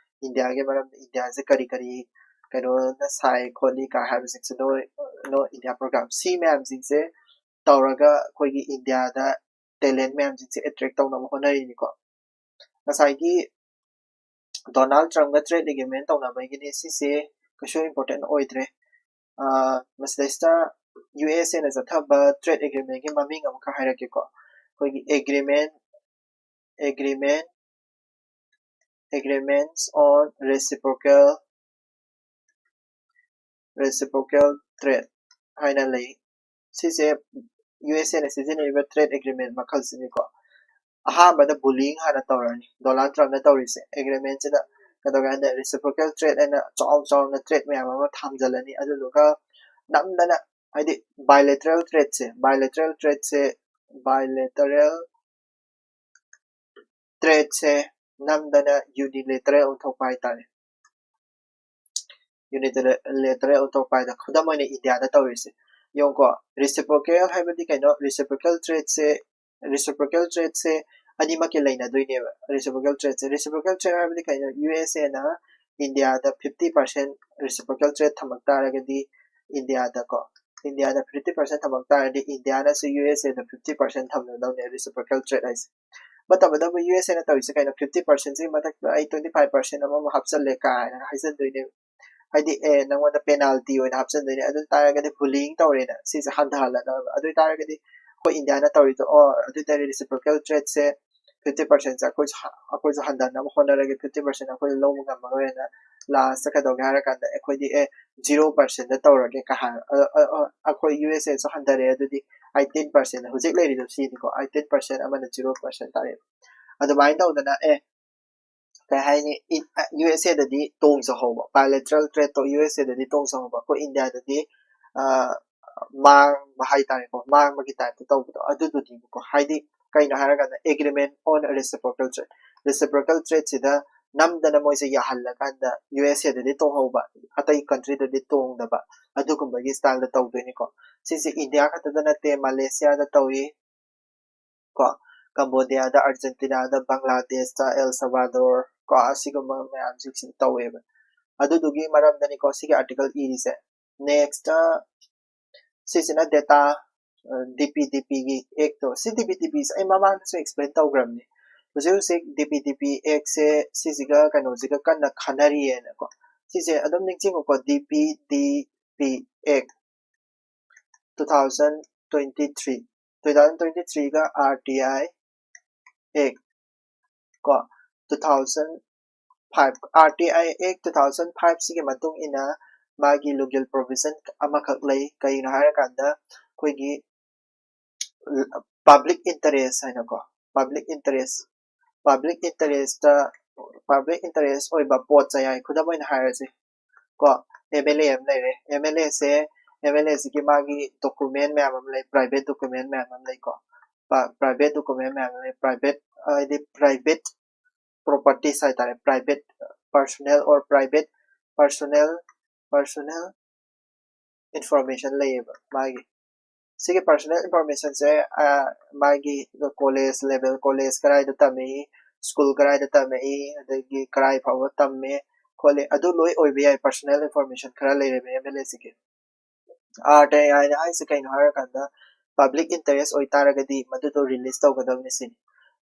ꯏꯟꯗꯤꯌꯥꯒꯤ ꯃꯔꯝꯗ, ꯏꯟꯗꯤꯌꯥꯁꯦ ꯀꯔꯤ ꯀꯔꯤ ꯀꯩꯅꯣꯅ ꯁꯥꯏ ꯈꯣꯠꯂꯤ ꯀ ꯍꯥꯏꯕꯁꯤꯡꯁꯦ No No India Program꯫ ꯁꯤ ꯃꯌꯥꯝꯁꯤꯡꯁꯦ ꯇꯧꯔꯒ ꯑꯩꯈꯣꯏꯒꯤ ꯏꯟꯗꯤꯌꯥꯗ talent ꯃꯌꯥꯝꯁꯤꯡꯁꯦ attract ꯇꯧꯅꯕ ꯍꯣꯠꯅꯔꯤꯅꯤꯀꯣ꯫ ꯉꯁꯥꯏꯒꯤ Donald Trump ꯀ trade agreement ꯇꯧꯅꯕꯒꯤꯅꯤ꯫ ꯁꯤꯁꯦ ꯀꯩꯁꯨ important ꯑꯣꯏꯗ꯭ꯔꯦ꯫ ꯃꯁꯤꯗꯩꯁꯤꯗ U S A ꯅ ꯆꯠꯊꯕ trade agreement ꯀꯤ ꯃꯃꯤꯡ ꯑꯃꯈꯛ ꯍꯥꯏꯔꯛꯀꯦꯀꯣ꯫ ꯑꯩꯈꯣꯏꯒꯤ agreement agreement Agreements on Reciprocal Reciprocal Trade ꯍꯥꯏꯅ ꯂꯩ꯫ ꯁꯤꯁꯦ U S A ꯅ ꯁꯤꯖꯤꯟꯅꯔꯤꯕ trade agreement ꯃꯈꯜꯁꯤꯅꯤꯀꯣ꯫ ꯑꯍꯥꯟꯕꯗ bullying ꯍꯥꯟꯅ ꯇꯧꯔꯅꯤ꯫ Donald Trump ꯅ ꯇꯧꯔꯤꯁꯦ agreement ꯁꯤꯗ ꯀꯩꯗꯧꯒꯦ ꯍꯥꯏꯗ reciprocal trade ꯍꯥꯏꯅ ꯆꯥꯎ ꯆꯥꯎꯅ trade ꯃꯌꯥꯝ ꯑꯃ ꯊꯝꯖꯤꯜꯂꯅꯤ꯫ ꯑꯗꯨꯗꯨꯒ ꯅꯝꯗꯅ, ꯍꯥꯏꯗꯤ bilateral trade ꯁꯦ, bilateral trade ꯁꯦ, bilateral trade ꯁꯦ ꯅꯝꯗꯅ unilateral ꯑꯣꯟꯊꯣꯛꯄ ꯍꯥꯏꯇꯥꯔꯦ꯫ Unilateral ꯑꯣꯟꯊꯣꯛꯄ ꯍꯥꯏꯗ ꯈꯨꯗꯝ ꯑꯣꯏꯅ ꯏꯟꯗꯤꯌꯥꯗ ꯇꯧꯔꯤꯁꯦ ꯌꯦꯡꯉꯨꯀꯣ꯫ Reciprocal ꯍꯥꯏꯕꯗꯤ ꯀꯩꯅꯣ? Reciprocal trade ꯁꯦ, reciprocal trade ꯁꯦ ꯑꯅꯤꯃꯛꯀꯤ ꯂꯩꯅꯗꯣꯏꯅꯦꯕ꯫ Reciprocal trade ꯁꯦ, reciprocal trade ꯍꯥꯏꯕꯗꯤ ꯀꯩꯅꯣ? U S A ꯅ ꯏꯟꯗꯤꯌꯥꯗ fifty percent reciprocal trade ꯊꯝꯃꯛ ꯇꯥꯔꯒꯗꯤ, ꯏꯟꯗꯤꯌꯥꯗꯀꯣ, ꯏꯟꯗꯤꯌꯥꯗ fifty percent ꯊꯝꯃꯛ ꯇꯥꯔꯗꯤ, ꯏꯟꯗꯤꯌꯥꯅꯁꯨ ꯌꯨ ꯑꯦꯁ ꯑꯦꯗ fifty percent ꯊꯝꯒꯗꯧꯅꯦ, reciprocal trade ꯍꯥꯏꯁꯦ꯫ ꯃꯇꯝ ꯑꯗꯨꯕꯨ ꯌꯨ ꯑꯦꯁ ꯑꯦꯅ ꯇꯧꯔꯤꯁꯦ ꯀꯩꯅꯣ? Fifty percent ꯁꯤꯒꯤ ꯃꯊꯛꯇ ꯑꯩ twenty five percent ꯑꯃꯃꯨꯛ ꯍꯥꯞꯆꯜꯂꯦ ꯀꯥꯏꯅ ꯍꯥꯏꯖꯟꯗꯣꯏꯅꯦ꯫ ꯍꯥꯏꯗꯤ, ꯑꯦ, ꯅꯪꯉꯣꯟꯗ penalty ꯑꯣꯏꯅ ꯍꯥꯞꯆꯟꯗꯣꯏꯅꯦ꯫ ꯑꯗꯨ ꯇꯥꯔꯒꯗꯤ bullying ꯇꯧꯔꯦꯅ, ꯁꯤꯁꯦ ꯍꯟꯊꯍꯜꯂꯛꯅꯕ꯫ ꯑꯗꯨ ꯑꯣꯏ ꯇꯥꯔꯒꯗꯤ ꯑꯩꯈꯣꯏ ꯏꯟꯗꯤꯌꯥꯅ ꯇꯧꯔꯤꯗꯣ, ꯑꯣ, ꯑꯗꯨ ꯑꯣꯏ ꯇꯥꯔꯗꯤ reciprocal trade ꯁꯦ fifty percent ꯁꯦ ꯑꯩꯈꯣꯏꯁꯨ ꯍ-, ꯑꯩꯈꯣꯏꯁꯨ ꯍꯟꯊꯅꯕ ꯍꯣꯠꯅꯔꯒꯦ, fifty percent ꯑꯩꯈꯣꯏꯁꯨ ꯂꯧꯕ ꯉꯝꯃꯔꯣꯏꯅ, last ꯀꯩꯗꯧꯒꯦ ꯍꯥꯏꯔ ꯀꯥꯟꯗ ꯑꯩꯈꯣꯏꯗꯤ, ꯑꯦ, zero percent ꯇꯧꯔꯒꯦ ꯀꯥ ꯍꯥꯏ-, ꯑ, ꯑ, ꯑ, ꯑꯩꯈꯣꯏ ꯌꯨ ꯑꯦꯁ ꯑꯦꯁꯨ ꯍꯟꯊꯔꯦ, ꯑꯗꯨꯗꯤ eighteen percent, ꯍꯧꯖꯤꯛ ꯂꯩꯔꯤꯗꯣ ꯁꯤꯅꯤꯀꯣ, eighteen percent ꯑꯃꯅ zero percent ꯇꯥꯔꯦ꯫ ꯑꯗꯨꯃꯥꯏꯅ ꯇꯧꯗꯅ, ꯑꯦ, ꯀꯩ ꯍꯥꯏꯅꯤ, ꯏ-, ꯑ, ꯌꯨ ꯑꯦꯁ ꯑꯦꯗꯗꯤ ꯇꯣꯡꯖꯍꯧꯕ, bilateral trade ꯇꯣ ꯌꯨ ꯑꯦꯁ ꯑꯦꯗꯗꯤ ꯇꯣꯡꯖꯍꯧꯕ, ꯑꯩꯈꯣꯏ ꯏꯟꯗꯤꯌꯥꯗꯗꯤ, ꯑ, ꯃꯥꯡꯕ ꯍꯥꯏꯇꯥꯔꯦꯀꯣ, ꯃꯥꯡꯕꯒꯤ type ꯇ ꯇꯧꯕꯗꯣ ꯑꯗꯨꯗꯨꯅꯦꯕꯀꯣ꯫ ꯍꯥꯏꯗꯤ ꯀꯩꯅꯣ ꯍꯥꯏꯔꯀꯥꯟꯗ, agreement on reciprocal trade, reciprocal trade ꯁꯤꯗ ꯅꯝꯗꯅ ꯃꯣꯏꯁꯦ ꯌꯥꯍꯜꯂꯀꯥꯟꯗ ꯌꯨ ꯑꯦꯁ ꯑꯦꯗꯗꯤ ꯇꯣꯡꯍꯧꯕ, ꯑꯇꯩ country ꯗꯗꯤ ꯇꯣꯡꯗꯕ, ꯑꯗꯨꯒꯨꯝꯕꯒꯤ style ꯗ ꯇꯧꯗꯣꯏꯅꯤꯀꯣ꯫ ꯁꯤꯁꯦ ꯏꯟꯗꯤꯌꯥ ꯈꯛꯇꯗ ꯅꯠꯇꯦ, ꯃꯂꯦꯁꯤꯌꯥꯗ ꯇꯧꯏ ꯀꯣ, ꯀꯝꯕꯣꯗꯤꯌꯥꯗ, ꯑꯥꯔꯖꯦꯟꯇꯤꯅꯥꯗ, ꯕꯪꯒ꯭ꯂꯥꯗꯦꯁꯇ, ꯑꯦꯜ ꯁꯕꯥꯗꯣꯔ ꯀꯣ, ꯑꯁꯤꯒꯨꯝꯕ ꯃꯌꯥꯝꯁꯤꯡꯁꯤꯗ ꯇꯧꯋꯦꯕ꯫ ꯑꯗꯨꯗꯨꯒꯤ ꯃꯔꯝꯗꯅꯤꯀꯣ ꯁꯤꯒꯤ article ꯏꯔꯤꯁꯦ꯫ Next, ꯁꯤꯁꯤꯅ data, ꯗꯤ ꯄꯤ ꯗꯤ ꯄꯤꯒꯤ act ꯇꯣ꯫ ꯁꯤ ꯗꯤ ꯄꯤ ꯗꯤ ꯄꯤꯁꯦ ꯑꯩ ꯃꯃꯥꯡꯗꯁꯨ explain ꯇꯧꯈ꯭ꯔꯕꯅꯤ꯫ ꯍꯧꯖꯤꯛ ꯍꯧꯖꯤꯛ ꯗꯤ ꯄꯤ ꯗꯤ ꯄꯤ act ꯁꯦ ꯁꯤꯁꯤꯒ ꯀꯩꯅꯣꯁꯤꯒ ꯀꯟꯅ ꯈꯟꯅꯔꯤꯌꯦꯅꯀꯣ꯫ ꯁꯤꯁꯦ ꯑꯗꯨꯝ ꯅꯤꯡꯁꯤꯡꯉꯨꯀꯣ, ꯗꯤ ꯄꯤ ꯗꯤ ꯄꯤ act, two thousand twenty three, two thousand twenty three ꯒ R T I act ꯀꯣ, two thousand five, R T I act two thousand five ꯁꯤꯒꯤ ꯃꯇꯨꯡ ꯏꯟꯅ ꯃꯥꯒꯤ legal provision ꯑꯃꯈꯛ ꯂꯩ꯫ ꯀꯩꯅꯣ ꯍꯥꯏꯔꯀꯥꯟꯗ, ꯑꯩꯈꯣꯏꯒꯤ public interest ꯍꯥꯏꯅꯀꯣ, public interest, public interest, public interest ꯑꯣꯏꯕ ꯄꯣꯠ ꯆꯩ ꯍꯥꯏ, ꯈꯨꯗꯝ ꯑꯣꯏꯅ ꯍꯥꯏꯔꯁꯦ ꯀꯣ, M L A ꯑꯃ ꯂꯩꯔꯦ꯫ M L A say, M L A ꯁꯤꯒꯤ ꯃꯥꯒꯤ document ꯃꯌꯥꯝ ꯑꯃ ꯂꯩ, private document ꯃꯌꯥꯝ ꯑꯃ ꯂꯩꯀꯣ꯫ ꯄ-, private document ꯃꯌꯥꯝ ꯑꯃ ꯂꯩ, private, ꯍꯥꯏꯗꯤ private properties ꯍꯥꯏꯇꯥꯔꯦ, private personal or private personal, personal information ꯂꯩꯌꯦꯕ ꯃꯥꯒꯤ꯫ ꯁꯤꯒꯤ personal information ꯁꯦ, ꯑ, ꯃꯥꯒꯤ college level, college ꯀꯗꯥꯏꯗ ꯇꯝꯃꯤ, school ꯀꯗꯥꯏꯗ ꯇꯝꯃꯛꯏ, ꯑꯗꯒꯤ ꯀꯗꯥꯏ ꯐꯥꯎꯕ ꯇꯝꯃꯦ, ꯈꯣꯠꯂꯦ, ꯑꯗꯨ ꯂꯣꯏ ꯑꯣꯏꯕ ꯌꯥꯏ, personal information ꯈꯔ ꯂꯩꯔꯦꯕ ꯑꯦꯝ ꯑꯦꯜ ꯑꯦꯁꯤꯒꯤ꯫ ꯑꯥꯔ ꯇꯤ ꯑꯥꯏ ꯍꯥꯏꯁꯦ ꯀꯩꯅꯣ ꯍꯥꯏꯔꯀꯥꯟꯗ, ꯄꯕ꯭ꯂꯤꯛ ꯏꯟꯇꯔꯦꯁ ꯑꯣꯏꯇꯥꯔꯒꯗꯤ ꯃꯗꯨꯗꯣ ꯔꯤꯂꯤꯁ ꯇꯧꯒꯗꯕꯅꯤ ꯁꯤꯅꯤ꯫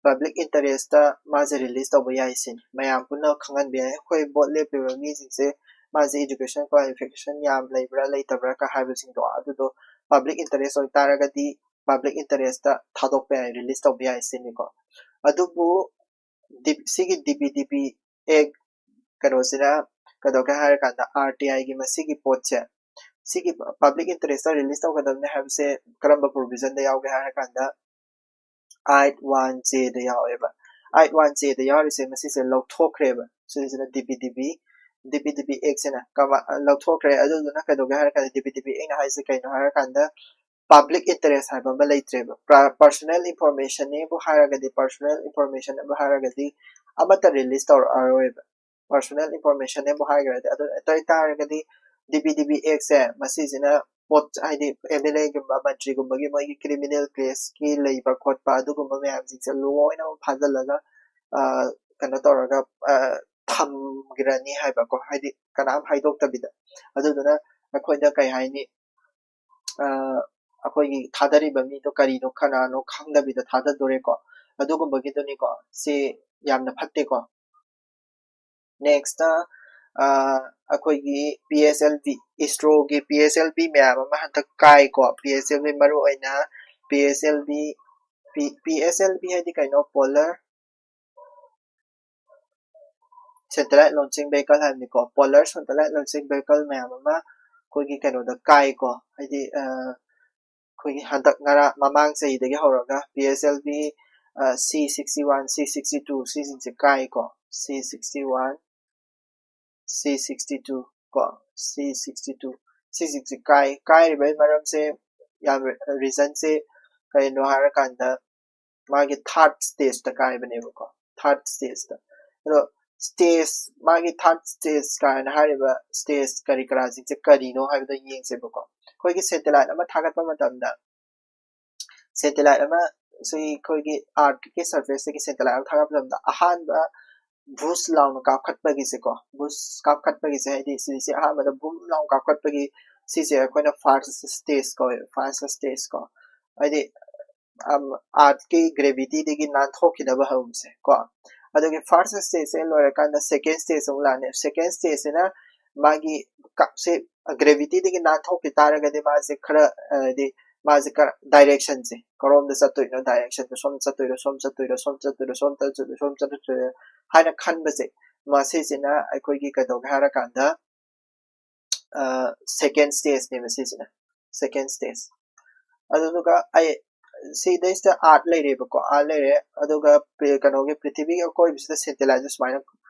ꯄꯕ꯭ꯂꯤꯛ ꯏꯟꯇꯔꯦꯁꯇ ꯃꯥꯁꯦ ꯔꯤꯂꯤꯁ ꯇꯧꯕ ꯌꯥꯏ ꯁꯤꯅꯤ, ꯃꯌꯥꯝ ꯄꯨꯟꯅ ꯈꯪꯍꯟꯕ ꯌꯥꯏ꯫ ꯑꯩꯈꯣꯏ ꯚꯣꯠ ꯂꯦꯞꯄꯤꯕ ꯃꯤꯁꯤꯡꯁꯦ ꯃꯥꯁꯦ education qualification ꯌꯥꯝ ꯂꯩꯕ꯭ꯔꯥ ꯂꯩꯇꯕ꯭ꯔꯥ ꯀ ꯍꯥꯏꯕꯁꯤꯡꯗꯣ ꯑꯗꯨꯗꯣ ꯄꯕ꯭ꯂꯤꯛ ꯏꯟꯇꯔꯦꯁ ꯑꯣꯏꯇꯥꯔꯒꯗꯤ ꯄꯕ꯭ꯂꯤꯛ ꯏꯟꯇꯔꯦꯁꯇ ꯊꯥꯗꯣꯛꯄ ꯌꯥꯏ, ꯔꯤꯂꯤꯁ ꯇꯧꯕ ꯌꯥꯏ ꯁꯤꯅꯤꯀꯣ꯫ ꯑꯗꯨꯕꯨ ꯗꯤ-, ꯁꯤꯒꯤ ꯗꯤ ꯕꯤ ꯗꯤ ꯕꯤ ꯑꯦꯛ ꯀꯩꯅꯣꯁꯤꯅ ꯀꯩꯗꯧꯒꯦ ꯍꯥꯏꯔꯀꯥꯟꯗ, ꯑꯥꯔ ꯇꯤ ꯑꯥꯏꯒꯤ ꯃꯁꯤꯒꯤ ꯄꯣꯠꯁꯦ, ꯁꯤꯒꯤ ꯄꯕ꯭ꯂꯤꯛ ꯏꯟꯇꯔꯦꯁꯇ ꯔꯤꯂꯤꯁ ꯇꯧꯒꯗꯕꯅꯤ ꯍꯥꯏꯕꯁꯦ ꯀꯔꯝꯕ ꯄ꯭ꯔꯣꯚꯤꯖꯟꯗ ꯌꯥꯎꯒꯦ ꯍꯥꯏꯔꯀꯥꯟꯗ, ꯑꯥꯏꯠ ꯋꯥꯟ ꯖꯦꯗ ꯌꯥꯎꯋꯦꯕ꯫ ꯑꯥꯏꯠ ꯋꯥꯟ ꯖꯦꯗ ꯌꯥꯎꯔꯤꯁꯦ ꯃꯁꯤꯁꯦ ꯂꯧꯊꯣꯛꯈ꯭ꯔꯦꯕ꯫ ꯁꯤꯁꯤꯅ D B D B, D B D B ꯑꯦꯛꯁꯤꯅ ꯀꯃ-, ꯂꯧꯊꯣꯛꯈ꯭ꯔꯦ꯫ ꯑꯗꯨꯗꯨꯅ ꯀꯩꯗꯧꯒꯦ ꯍꯥꯏꯔꯀꯥꯟꯗ, ꯗꯤ ꯕꯤ ꯗꯤ ꯕꯤ ꯑꯦꯛꯅ ꯍꯥꯏꯁꯦ ꯀꯩꯅꯣ ꯍꯥꯏꯔꯀꯥꯟꯗ, ꯄꯕ꯭ꯂꯤꯛ ꯏꯟꯇꯔꯦꯁ ꯍꯥꯏꯕ ꯑꯃ ꯂꯩꯇ꯭ꯔꯦꯕ꯫ ꯄ-, personal informationꯅꯦꯕꯨ ꯍꯥꯏꯔꯒꯗꯤ, personal informationꯅꯦꯕꯨ ꯍꯥꯏꯔꯒꯗꯤ ꯑꯃꯠꯇ ꯔꯤꯂꯤꯁ ꯇꯧꯔꯛꯑꯔꯣꯏꯕ꯫ Personal informationꯅꯦꯕꯨ ꯍꯥꯏꯈ꯭ꯔꯗꯤ꯫ ꯑꯗꯨ ꯑꯣꯏꯇꯥꯔꯒꯗꯤ ꯗꯤ ꯕꯤ ꯗꯤ ꯕꯤ ꯑꯦꯛꯁꯦ ꯃꯁꯤꯁꯤꯅ ꯄꯣꯠ, ꯍꯥꯏꯗꯤ ꯑꯦꯝ ꯑꯦꯜ ꯑꯦꯒꯨꯝꯕ, ꯃꯟꯇ꯭ꯔꯤꯒꯨꯝꯕꯒꯤ ꯃꯣꯏꯒꯤ criminal caseꯀꯤ ꯂꯩꯕ ꯈꯣꯠꯄ ꯑꯗꯨꯒꯨꯝꯕ ꯃꯌꯥꯝꯁꯤꯡꯁꯦ ꯂꯣꯏꯅꯃꯛ ꯐꯥꯖꯤꯜꯂꯒ, ꯑ, ꯀꯩꯅꯣ ꯇꯧꯔꯒ, ꯑ, ꯊꯝꯈ꯭ꯔꯅꯤ ꯍꯥꯏꯕꯀꯣ, ꯍꯥꯏꯗꯤ ꯀꯅꯥꯝ ꯍꯥꯏꯗꯣꯛꯇꯕꯤꯗ꯫ ꯑꯗꯨꯗꯨꯅ ꯑꯩꯈꯣꯏꯗ ꯀꯩ ꯍꯥꯏꯅꯤ, ꯑ, ꯑꯩꯈꯣꯏꯒꯤ ꯊꯥꯗꯔꯤꯕ ꯃꯤꯗꯣ ꯀꯔꯤꯅꯣ ꯀꯅꯥꯅꯣ ꯈꯪꯗꯕꯤꯗ ꯊꯥꯗꯗꯣꯔꯦꯀꯣ꯫ ꯑꯗꯨꯒꯨꯝꯕꯒꯤꯗꯨꯅꯤꯀꯣ꯫ ꯁꯤ ꯌꯥꯝꯅ ꯐꯠꯇꯦꯀꯣ꯫ Nextꯇ, ꯑ, ꯑꯩꯈꯣꯏꯒꯤ ꯄꯤ ꯑꯦꯁ ꯑꯦꯜ ꯚꯤ, ISROꯒꯤ ꯄꯤ ꯑꯦꯁ ꯑꯦꯜ ꯚꯤ ꯃꯌꯥꯝ ꯑꯃ ꯍꯟꯗꯛ ꯀꯥꯏꯀꯣ꯫ ꯄꯤ ꯑꯦꯁ ꯑꯦꯜ ꯚꯤ ꯃꯔꯨ ꯑꯣꯏꯅ ꯄꯤ ꯑꯦꯁ ꯑꯦꯜ ꯚꯤ, ꯄꯤ-, ꯄꯤ ꯑꯦꯁ ꯑꯦꯜ ꯚꯤ ꯍꯥꯏꯗꯤ ꯀꯩꯅꯣ? Polar Satellite Launching Vehicle ꯍꯥꯏꯕꯅꯤꯀꯣ꯫ Polar Satellite Launching Vehicle ꯃꯌꯥꯝ ꯑꯃ ꯑꯩꯈꯣꯏꯒꯤ ꯀꯩꯅꯣꯗ ꯀꯥꯏꯀꯣ, ꯍꯥꯏꯗꯤ, ꯑ, ꯑꯩꯈꯣꯏꯒꯤ ꯍꯟꯗꯛ ꯉꯔꯥꯡ, ꯃꯃꯥꯡ ꯆꯍꯤꯗꯒꯤ ꯍꯧꯔꯒ ꯄꯤ ꯑꯦꯁ ꯑꯦꯜ ꯚꯤ, ꯑ, ꯁꯤ ꯁꯤꯛꯁꯇꯤ ꯋꯥꯟ, ꯁꯤ ꯁꯤꯛꯁꯇꯤ ꯇꯨ ꯁꯤꯁꯤꯡꯁꯦ ꯀꯥꯏꯀꯣ꯫ ꯁꯤ ꯁꯤꯛꯁꯇꯤ ꯋꯥꯟ, ꯁꯤ ꯁꯤꯛꯁꯇꯤ ꯇꯨ ꯀꯣ, ꯁꯤ ꯁꯤꯛꯁꯇꯤ ꯇꯨ ꯁꯤꯁꯤꯡꯁꯦ ꯀꯥꯏ꯫ ꯀꯥꯏꯔꯤꯕꯒꯤ ꯃꯔꯝꯁꯦ ꯌꯥꯝ, reasonꯁꯦ ꯀꯩꯅꯣ ꯍꯥꯏꯔꯀꯥꯟꯗ, ꯃꯥꯒꯤ third stageꯇ ꯀꯥꯏꯕꯅꯦꯕꯀꯣ, third stageꯇ꯫ ꯑꯗꯣ stage, ꯃꯥꯒꯤ third stage ꯀꯥꯏꯅ ꯍꯥꯏꯔꯤꯕ stage ꯀꯔꯤ ꯀꯔꯥꯁꯤꯡꯁꯦ ꯀꯔꯤꯅꯣ ꯍꯥꯏꯕꯗꯣ ꯌꯦꯡꯁꯦꯕꯀꯣ꯫ ꯑꯩꯈꯣꯏꯒꯤ satellite ꯑꯃ ꯊꯥꯒꯠꯄ ꯃꯇꯝꯗ, satellite ꯑꯃ, ꯁꯤ ꯑꯩꯈꯣꯏꯒꯤ Earthꯀꯤ surfaceꯇꯒꯤ satellite ꯑꯃ ꯊꯥꯒꯠꯄ ꯃꯇꯝꯗ, ꯑꯍꯥꯟꯕ ꯕꯨꯁ ꯂꯥꯎꯅ ꯀꯥꯞꯈꯠꯄꯒꯤꯁꯦꯀꯣ, ꯕꯨꯁ ꯀꯥꯞꯈꯠꯄꯒꯤꯁꯦ ꯍꯥꯏꯗꯤ ꯁꯤꯁꯦ ꯑꯍꯥꯟꯕꯗ ꯕꯨꯝ ꯂꯥꯎꯅ ꯀꯥꯞꯈꯠꯄꯒꯤ ꯁꯤꯁꯦ ꯑꯩꯈꯣꯏꯅ ꯐꯥꯔꯁ ꯁ꯭ꯇꯦꯖ ꯀꯧꯋꯦ, ꯐꯥꯔꯁ ꯁ꯭ꯇꯦꯖ ꯀꯣ꯫ ꯍꯥꯏꯗꯤ ꯑꯥꯔꯠꯀꯤ ꯒ꯭ꯔꯦꯚꯤꯇꯤꯗꯒꯤ ꯅꯥꯟꯊꯣꯛꯈꯤꯅꯕ ꯍꯧꯕꯁꯦ ꯀꯣ꯫ ꯑꯗꯨꯒꯤ ꯐꯥꯔꯁ ꯁ꯭ꯇꯦꯖꯁꯦ ꯂꯣꯏꯔꯀꯥꯟꯗ ꯁꯦꯀꯦꯟ ꯁ꯭ꯇꯦꯖ ꯑꯃꯨꯛ ꯂꯥꯛꯑꯅꯤ꯫ ꯁꯦꯀꯦꯟ ꯁ꯭ꯇꯦꯖꯁꯤꯅ ꯃꯥꯒꯤ ꯀꯞꯁꯦ ꯒ꯭ꯔꯦꯚꯤꯇꯤꯗꯒꯤ ꯅꯥꯟꯊꯣꯛꯈꯤ ꯇꯥꯔꯒꯗꯤ ꯃꯥꯁꯦ ꯈꯔ ꯍꯥꯏꯗꯤ ꯃꯥꯁꯦ ꯗꯥꯏꯔꯦꯛꯁꯟꯁꯦ ꯀꯔꯣꯝꯗ ꯆꯠꯇꯣꯏꯅꯣ, ꯗꯥꯏꯔꯦꯛꯁꯟꯗꯣ ꯁꯣꯝ ꯆꯠꯇꯣꯏꯔꯣ, ꯁꯣꯝ ꯆꯠꯇꯣꯏꯔꯣ, ꯁꯣꯝ ꯆꯠꯇꯣꯏꯔꯣ, ꯁꯣꯝ ꯆꯠꯇꯣꯏꯔꯣ, ꯁꯣꯝ ꯆꯠꯇꯣꯏꯔꯣ ꯍꯥꯏꯅ ꯈꯟꯕꯁꯦ, ꯃꯁꯤꯁꯤꯅ ꯑꯩꯈꯣꯏꯒꯤ ꯀꯩꯗꯧꯒꯦ ꯍꯥꯏꯔꯀꯥꯟꯗ ꯁꯦꯀꯦꯟ ꯁ꯭ꯇꯦꯖꯅꯦꯕ ꯁꯤꯁꯤꯅ, ꯁꯦꯀꯦꯟ ꯁ꯭ꯇꯦꯖ꯫ ꯑꯗꯨꯗꯨꯒ ꯑꯩ ꯁꯤꯗꯩꯁꯤꯗ ꯑꯥꯔꯠ ꯂꯩꯔꯦꯕꯀꯣ, ꯑꯥꯔꯠ ꯂꯩꯔꯦ꯫ ꯑꯗꯨꯒ ꯄ꯭ꯔꯤ- ꯀꯩꯅꯣꯒꯤ ꯄ꯭ꯔꯤꯊꯤꯕꯤꯒꯤ ꯑꯀꯣꯏꯕꯁꯤꯗ ꯁꯦꯇꯦꯂꯥꯏꯠꯁꯦ ꯁꯨꯃꯥꯏꯅ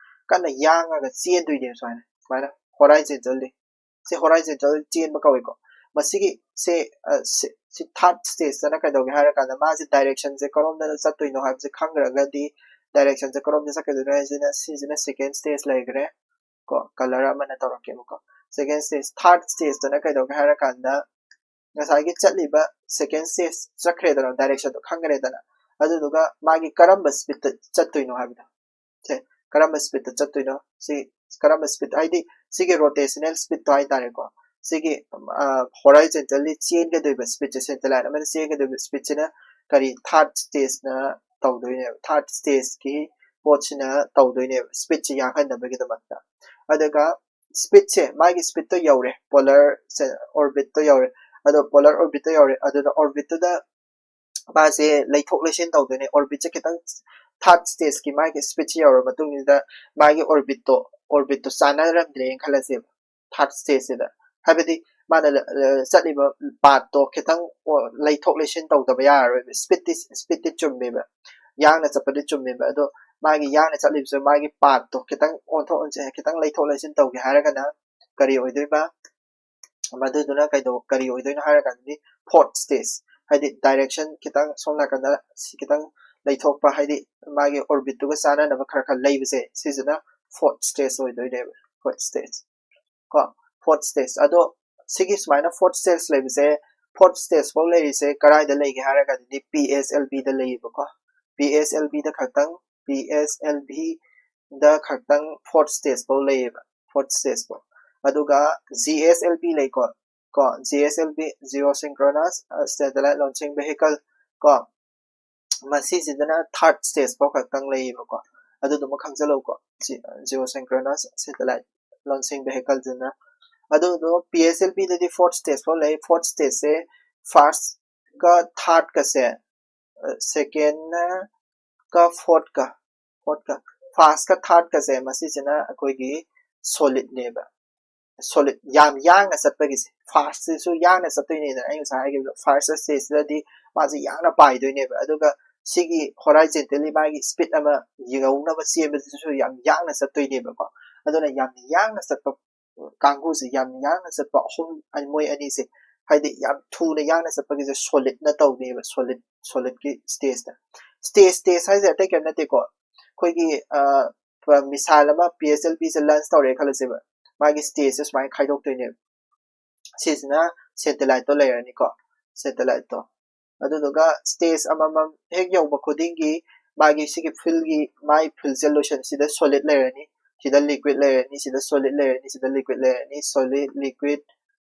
ꯀꯟꯅ ꯌꯥꯡꯉꯒ ꯆꯦꯟꯗꯣꯏꯅꯦꯕ, ꯁꯨꯃꯥꯏꯅ ꯁꯨꯃꯥꯏꯅ ꯍꯣꯔꯥꯏꯖꯦꯟꯇꯦꯜꯂꯤ꯫ ꯁꯤ ꯍꯣꯔꯥꯏꯖꯦꯟꯇꯦꯜ ꯆꯦꯟꯕ ꯀꯧꯏꯀꯣ꯫ ꯃꯁꯤꯒꯤ ꯁꯦ ꯑ, ꯁꯤ- ꯁꯤ ꯊꯥꯔꯠ ꯁ꯭ꯇꯦꯖꯇꯅ ꯀꯩꯗꯧꯒꯦ ꯍꯥꯏꯔꯀꯥꯟꯗ ꯃꯥꯁꯦ ꯗꯥꯏꯔꯦꯛꯁꯟꯁꯦ ꯀꯔꯣꯝꯗ ꯆꯠꯇꯣꯏꯅꯣ ꯍꯥꯏꯕꯁꯦ ꯈꯪꯈ꯭ꯔꯒꯗꯤ, ꯗꯥꯏꯔꯦꯛꯁꯟꯁꯦ ꯀꯔꯣꯝꯗ ꯆꯠꯀꯗꯣꯏꯅꯣ ꯍꯥꯏꯁꯤꯅ ꯁꯤꯁꯤꯅ ꯁꯦꯀꯦꯟ ꯁ꯭ꯇꯦꯖ ꯂꯩꯈ꯭ꯔꯦ ꯀꯣ꯫ ꯀꯂꯔ ꯑꯃꯅ ꯇꯧꯔꯛꯀꯦꯕꯀꯣ꯫ ꯁꯦꯀꯦꯟ ꯁ꯭ꯇꯦꯖ꯫ ꯊꯥꯔꯠ ꯁ꯭ꯇꯦꯖꯇꯅ ꯀꯩꯗꯧꯒꯦ ꯍꯥꯏꯔꯀꯥꯟꯗ ꯉꯁꯥꯏꯒꯤ ꯆꯠꯂꯤꯕ ꯁꯦꯀꯦꯟ ꯁ꯭ꯇꯦꯖ ꯆꯠꯈ꯭ꯔꯦꯗꯅ, ꯗꯥꯏꯔꯦꯛꯁꯟꯗꯣ ꯈꯪꯈ꯭ꯔꯦꯗꯅ, ꯑꯗꯨꯗꯨꯒ ꯃꯥꯒꯤ ꯀꯔꯝꯕ ꯁ꯭ꯄꯤꯠꯇ ꯆꯠꯇꯣꯏꯅꯣ ꯍꯥꯏꯕꯗꯣ, ꯁꯦ ꯀꯔꯝꯕ ꯁ꯭ꯄꯤꯠꯇ ꯆꯠꯇꯣꯏꯅꯣ, ꯁꯤ ꯀꯔꯝꯕ ꯁ꯭ꯄꯤꯠ ꯍꯥꯏꯗꯤ ꯁꯤꯒꯤ ꯔꯣꯇꯦꯁꯅꯦꯜ ꯁ꯭ꯄꯤꯠꯇꯣ ꯍꯥꯏꯇꯥꯔꯦꯀꯣ꯫ ꯁꯤꯒꯤ ꯍꯣꯔꯥꯏꯖꯦꯟꯇꯦꯜꯂꯤ ꯆꯦꯟꯒꯗꯣꯏꯕ ꯁ꯭ꯄꯤꯠꯁꯦ, ꯁꯦꯇꯦꯂꯥꯏꯠ ꯑꯃꯅ ꯆꯦꯟꯒꯗꯣꯏꯕ ꯁ꯭ꯄꯤꯠꯁꯤꯅ ꯀꯔꯤ, ꯊꯥꯔꯠ ꯁ꯭ꯇꯦꯖꯅ ꯇꯧꯗꯣꯏꯅꯦꯕ꯫ ꯊꯥꯔꯠ ꯁ꯭ꯇꯦꯖꯀꯤ ꯄꯣꯠꯁꯤꯅ ꯇꯧꯗꯣꯏꯅꯦꯕ ꯁ꯭ꯄꯤꯠꯁꯦ ꯌꯥꯡꯍꯟꯅꯕꯒꯤꯗꯃꯛꯇ꯫ ꯑꯗꯨꯒ ꯁ꯭ꯄꯤꯠꯁꯦ, ꯃꯥꯒꯤ ꯁ꯭ꯄꯤꯠꯇꯣ ꯌꯧꯔꯦ, ꯄꯣꯂꯔ ꯑꯣꯔꯕꯤꯠꯇꯣ ꯌꯧꯔꯦ꯫ ꯑꯗꯣ ꯄꯣꯂꯔ ꯑꯣꯔꯕꯤꯠꯇꯣ ꯌꯧꯔꯦ, ꯑꯗꯨꯅ ꯑꯣꯔꯕꯤꯠꯇꯨꯗ ꯃꯥꯁꯦ ꯂꯩꯊꯣꯛ ꯂꯩꯁꯤꯟ ꯇꯧꯗꯣꯏꯅꯦ꯫ ꯑꯣꯔꯕꯤꯠꯁꯦ ꯈꯤꯇꯪ, ꯊꯥꯔꯠ ꯁ꯭ꯇꯦꯖꯀꯤ ꯃꯥꯒꯤ ꯁ꯭ꯄꯤꯠꯁꯦ ꯌꯧꯔꯕ ꯃꯇꯨꯡꯁꯤꯗ ꯃꯥꯒꯤ ꯑꯣꯔꯕꯤꯠꯇꯣ ꯑꯣꯔꯕꯤꯠꯇꯣ ꯆꯥꯟꯅꯔꯝꯗ꯭ꯔꯦꯅ ꯈꯜꯂꯁꯦꯕ, ꯊꯥꯔꯠ ꯁ꯭ꯇꯦꯖꯁꯤꯗ꯫ ꯍꯥꯏꯕꯗꯤ ꯃꯥꯅ ꯂ- ꯂ- ꯆꯠꯂꯤꯕ ꯄꯥꯠꯇꯣ ꯈꯤꯇꯪ ꯑꯣ- ꯂꯩꯊꯣꯛ ꯂꯩꯁꯤꯟ ꯇꯧꯗꯕ ꯌꯥꯔꯔꯣꯏꯕ꯫ ꯁ꯭ꯄꯤꯠꯇꯤ ꯁ꯭ꯄꯤꯠꯇꯤ ꯆꯨꯝꯃꯦꯕ, ꯌꯥꯡꯅ ꯆꯠꯄꯗꯤ ꯆꯨꯝꯃꯦꯕ, ꯑꯗꯣ ꯃꯥꯒꯤ ꯌꯥꯡꯅ ꯆꯠꯂꯤꯕꯁꯨ ꯃꯥꯒꯤ ꯄꯥꯠꯇꯣ ꯈꯤꯇꯪ ꯑꯣꯟꯊꯣꯛ ꯑꯣꯟꯁꯤꯟ, ꯈꯤꯇꯪ ꯂꯩꯊꯣꯛ ꯂꯩꯁꯤꯟ ꯇꯧꯒꯦ ꯍꯥꯏꯔꯒꯅ ꯀꯔꯤ ꯑꯣꯏꯗꯣꯏꯕ? ꯃꯗꯨꯗꯨꯅ ꯀꯩꯗꯧ ꯀꯔꯤ ꯑꯣꯏꯗꯣꯏꯅꯣ ꯍꯥꯏꯔꯀꯥꯟꯗꯗꯤ ꯐꯣꯔꯠ ꯁ꯭ꯇꯦꯖ, ꯍꯥꯏꯗꯤ ꯗꯥꯏꯔꯦꯛꯁꯟ ꯈꯤꯇꯪ ꯁꯣꯝ ꯅꯥꯀꯟꯗ ꯁꯤ ꯈꯤꯇꯪ ꯂꯩꯊꯣꯛꯄ, ꯍꯥꯏꯗꯤ ꯃꯥꯒꯤ ꯑꯣꯔꯕꯤꯠꯇꯨꯒ ꯆꯥꯟꯅꯅꯕ ꯈꯔ ꯈꯔ ꯂꯩꯕꯁꯦ, ꯁꯤꯁꯤꯅ ꯐꯣꯔꯠ ꯁ꯭ꯇꯦꯖ ꯑꯣꯏꯗꯣꯏꯅꯦꯕ꯫ ꯐꯣꯔꯠ ꯁ꯭ꯇꯦꯖ ꯀꯣ, ꯐꯣꯔꯠ ꯁ꯭ꯇꯦꯖ꯫ ꯑꯗꯣ ꯁꯤꯒꯤ ꯁꯨꯃꯥꯏꯅ ꯐꯣꯔꯠ ꯁ꯭ꯇꯦꯖ ꯂꯩꯕꯁꯦ, ꯐꯣꯔꯠ ꯁ꯭ꯇꯦꯖ ꯐꯥꯎ ꯂꯩꯔꯤꯁꯦ ꯀꯗꯥꯏꯗ ꯂꯩꯒꯦ ꯍꯥꯏꯔꯒꯗꯤ ꯄꯤ ꯑꯦꯁ ꯑꯦꯜ ꯚꯤꯗ ꯂꯩꯌꯦꯕꯀꯣ꯫ ꯄꯤ ꯑꯦꯁ ꯑꯦꯜ ꯚꯤꯗ ꯈꯛꯇꯪ, ꯄꯤ ꯑꯦꯁ ꯑꯦꯜ ꯚꯤ ꯗ ꯈꯛꯇꯪ fourth stage ꯐꯥꯎ ꯂꯩꯌꯦꯕ, fourth stage ꯐꯥꯎ꯫ ꯑꯗꯨꯒ G S L V ꯂꯩꯀꯣ, ꯀꯣ G S L V, Geosynchronous Satellite Launching Vehicle ꯀꯣ, ꯃꯁꯤꯁꯤꯗꯅ third stage ꯐꯥꯎ ꯈꯛꯇꯪ ꯂꯩꯌꯦꯕꯀꯣ꯫ ꯑꯗꯨꯗꯨꯃ ꯈꯪꯖꯜꯂꯧꯀꯣ, Geosynchronous Satellite Launching Vehicle ꯁꯤꯅ꯫ ꯑꯗꯨꯗꯣ P S L V ꯗꯗꯤ fourth stage ꯐꯥꯎ ꯂꯩ꯫ Fourth stage ꯁꯦ first ꯀ third ꯀꯁꯦ, second ꯀ fourth ꯀ, fourth ꯀ, first ꯀ third ꯀꯁꯦ ꯃꯁꯤꯁꯤꯅ ꯑꯩꯈꯣꯏꯒꯤ solid ꯅꯦꯕ꯫ Solid, ꯌꯥꯝ ꯌꯥꯡꯅ ꯆꯠꯄꯒꯤꯁꯦ꯫ First ꯁꯤꯁꯨ ꯌꯥꯡꯅ ꯆꯠꯇꯣꯏꯅꯦꯗꯅ, ꯑꯩ ꯉꯁꯥꯏ ꯍꯥꯏꯈꯤꯕꯗꯣ, first stage ꯁꯤꯗꯗꯤ ꯃꯥꯁꯦ ꯌꯥꯡꯅ ꯄꯥꯏꯗꯣꯏꯅꯦꯕ꯫ ꯑꯗꯨꯒ ꯁꯤꯒꯤ horizontally ꯃꯥꯒꯤ speed ꯑꯃ ꯌꯧꯅꯕ ꯆꯦꯟꯕꯗꯨꯁꯨ ꯌꯥꯝ ꯌꯥꯡꯅ ꯆꯠꯇꯣꯏꯅꯦꯕꯀꯣ꯫ ꯑꯗꯨꯅ ꯌꯥꯝ ꯌꯥꯡꯅ ꯆꯠꯄ ꯀꯥꯡꯕꯨꯁꯦ, ꯌꯥꯝ ꯌꯥꯡꯅ ꯆꯠꯄ ꯑꯍꯨꯝ, ꯑ, ꯃꯣꯏ ꯑꯅꯤꯁꯦ, ꯍꯥꯏꯗꯤ ꯌꯥꯝ ꯊꯨꯅ ꯌꯥꯡꯅ ꯆꯠꯄꯒꯤꯁꯦ solid ꯅ ꯇꯧꯅꯦꯕ, solid, solid ꯀꯤ stage ꯇ꯫ Stage, stage ꯍꯥꯏꯁꯦ ꯑꯇꯩ ꯀꯩꯝ ꯅꯠꯇꯦꯀꯣ, ꯑꯩꯈꯣꯏꯒꯤ, ꯑ, ꯄ-, missile ꯑꯃ P S L V ꯁꯦ launch ꯇꯧꯔꯦ ꯈꯜꯂꯁꯦꯕ, ꯃꯥꯒꯤ stage ꯁꯦ ꯁꯨꯃꯥꯏꯅ ꯈꯥꯏꯗꯣꯛꯇꯣꯏꯅꯦꯕ꯫ ꯁꯤꯁꯤꯅ satellite ꯇꯣ ꯂꯩꯔꯅꯤꯀꯣ, satellite ꯇꯣ꯫ ꯑꯗꯨꯗꯨꯒ stage ꯑꯃꯃꯝ ꯍꯦꯛ ꯌꯧꯕ ꯈꯨꯗꯤꯡꯒꯤ ꯃꯥꯒꯤ ꯁꯤꯒꯤ field ꯒꯤ, ꯃꯥꯒꯤ field ꯁꯦ ꯂꯣꯏꯁꯟ-, ꯁꯤꯗ solid ꯂꯩꯔꯅꯤ, ꯁꯤꯗ liquid ꯂꯩꯔꯅꯤ, ꯁꯤꯗ solid ꯂꯩꯔꯅꯤ, ꯁꯤꯗ liquid ꯂꯩꯔꯅꯤ, solid, liquid,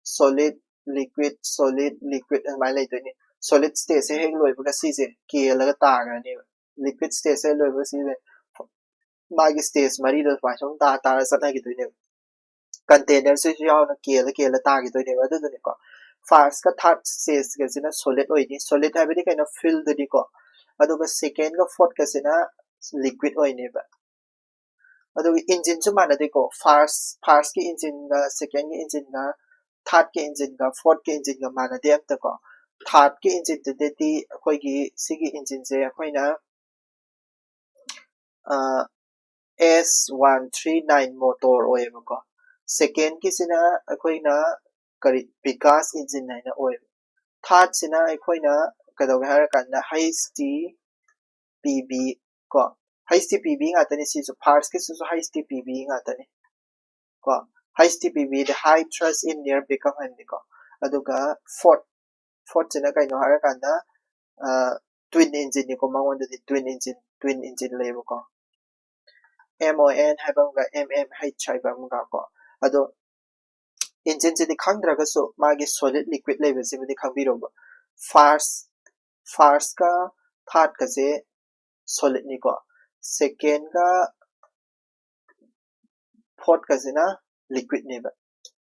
solid, liquid, solid, liquid ꯑꯗꯨꯃꯥꯏꯅ ꯂꯩꯗꯣꯏꯅꯤ꯫ Solid stage ꯁꯦ ꯍꯦꯛ ꯂꯣꯏꯕꯒ ꯁꯤꯁꯦ ꯀꯦꯜꯂꯒ ꯇꯥꯈ꯭ꯔꯅꯦꯕ꯫ Liquid stage ꯁꯦ ꯍꯦꯛ ꯂꯣꯏꯕꯒ ꯁꯤꯁꯦ ꯃꯥꯒꯤ stage ꯃꯔꯤꯗꯣ ꯁꯨꯃꯥꯏꯅ ꯁꯨꯝ ꯇꯥ ꯇꯥꯔ ꯆꯠꯅꯈꯤꯗꯣꯏꯅꯦꯕ꯫ Container ꯁꯤꯁꯨ ꯌꯥꯎꯅ ꯀꯦꯜꯂ ꯀꯦꯜꯂ ꯇꯥꯈꯤꯗꯣꯏꯅꯦꯕ꯫ ꯑꯗꯨꯗꯨꯅꯤꯀꯣ, first ꯀ third stage ꯀꯁꯤꯅ solid ꯑꯣꯏꯅꯤ꯫ Solid ꯍꯥꯏꯕꯗꯤ ꯀꯩꯅꯣ? Field ꯗꯨꯅꯤꯀꯣ꯫ ꯑꯗꯨꯒ second ꯀ fourth ꯀꯁꯤꯅ liquid ꯑꯣꯏꯅꯦꯕ꯫ ꯑꯗꯨꯒ engine ꯁꯨ ꯃꯥꯟꯅꯗꯦꯀꯣ꯫ First, first ꯀꯤ engine ꯒ second ꯀꯤ engine ꯒ third ꯀꯤ engine ꯒ fourth ꯀꯤ engine ꯒ ꯃꯥꯟꯅꯗꯦ ꯑꯝꯇꯀꯣ꯫ Third ꯀꯤ engine ꯗꯨꯗꯗꯤ ꯑꯩꯈꯣꯏꯒꯤ ꯁꯤꯒꯤ engine ꯁꯦ ꯑꯩꯈꯣꯏꯅ, ꯑ, S one three nine motor ꯑꯣꯏꯌꯦꯕꯀꯣ꯫ Second ꯀꯤꯁꯤꯅ ꯑꯩꯈꯣꯏꯅ ꯀꯔꯤ, Vikas engine ꯍꯥꯏꯅ ꯑꯣꯏꯌꯦꯕ꯫ Third ꯁꯤꯅ ꯑꯩꯈꯣꯏꯅ ꯀꯩꯗꯧꯒꯦ ꯍꯥꯏꯔꯀꯥꯟꯗ H T P V ꯀꯣ, H T P V ꯉꯥꯛꯇꯅꯤ ꯁꯤꯁꯨ, first ꯀꯤꯁꯤꯁꯨ H T P V ꯉꯥꯛꯇꯅꯤ ꯀꯣ꯫ H T P V D high thrust in near vacuum ꯍꯥꯏꯕꯅꯤꯀꯣ꯫ ꯑꯗꯨꯒ fourth, fourth ꯁꯤꯅ ꯀꯩꯅꯣ ꯍꯥꯏꯔꯀꯥꯟꯗ, ꯑ, twin engine ꯅꯤꯀꯣ, ꯃꯉꯣꯟꯗꯗꯤ twin engine, twin engine ꯂꯩꯌꯦꯕꯀꯣ꯫ M O N ꯍꯥꯏꯕ ꯑꯃꯒ M M H ꯍꯥꯏꯕ ꯑꯃꯒ ꯀꯣ꯫ ꯑꯗꯣ engine ꯁꯤꯗꯤ ꯈꯪꯗ꯭ꯔꯒꯁꯨ ꯃꯥꯒꯤ solid liquid ꯂꯩꯕꯁꯤꯃꯗꯤ ꯈꯪꯕꯤꯔꯣꯕ꯫ First first ꯀ third ꯀꯁꯦ solid ꯅꯤꯀꯣ, second ꯀ fourth ꯀꯁꯤꯅ liquid ꯅꯦꯕ꯫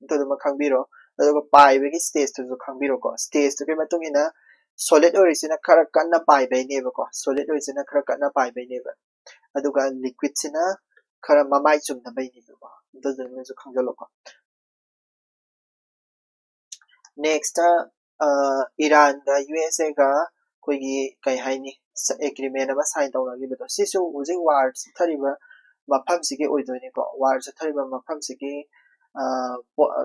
ꯑꯗꯨꯗꯨꯃ ꯈꯪꯕꯤꯔꯣ꯫ ꯑꯗꯨꯒ ꯄꯥꯏꯕꯒꯤ stage ꯇꯨꯁꯨ ꯈꯪꯕꯤꯔꯣꯀꯣ꯫ Stage ꯇꯨꯒꯤ ꯃꯇꯨꯡ ꯏꯟꯅ solid ꯑꯣꯏꯔꯤꯁꯤꯅ ꯈꯔ ꯀꯟꯅ ꯄꯥꯏꯕꯩꯅꯦꯕꯀꯣ, solid ꯑꯣꯏꯔꯤꯁꯤꯅ ꯈꯔ ꯀꯟꯅ ꯄꯥꯏꯕꯩꯅꯦꯕ꯫ ꯑꯗꯨꯒ liquid ꯁꯤꯅ ꯈꯔ ꯃꯃꯥꯏ ꯆꯨꯝꯅꯕꯩꯅꯦꯕꯀꯣ꯫ ꯑꯗꯨꯗꯨꯃꯁꯨ ꯈꯪꯖꯜꯂꯣꯀꯣ꯫ Next ꯏꯔꯥꯟꯒ U S A ꯒ ꯑꯩꯈꯣꯏꯒꯤ ꯀꯩ ꯍꯥꯏꯅꯤ, agreement ꯑꯃ sign ꯇꯧꯅꯈꯤꯕꯗꯣ, ꯁꯤꯁꯨ ꯍꯧꯖꯤꯛ war ꯆꯠꯊꯔꯤꯕ ꯃꯐꯝꯁꯤꯒꯤ ꯑꯣꯏꯗꯣꯏꯅꯤꯀꯣ꯫ War ꯆꯠꯊꯔꯤꯕ ꯃꯐꯝꯁꯤꯒꯤ ꯑ, ꯄꯣ-, ꯑ,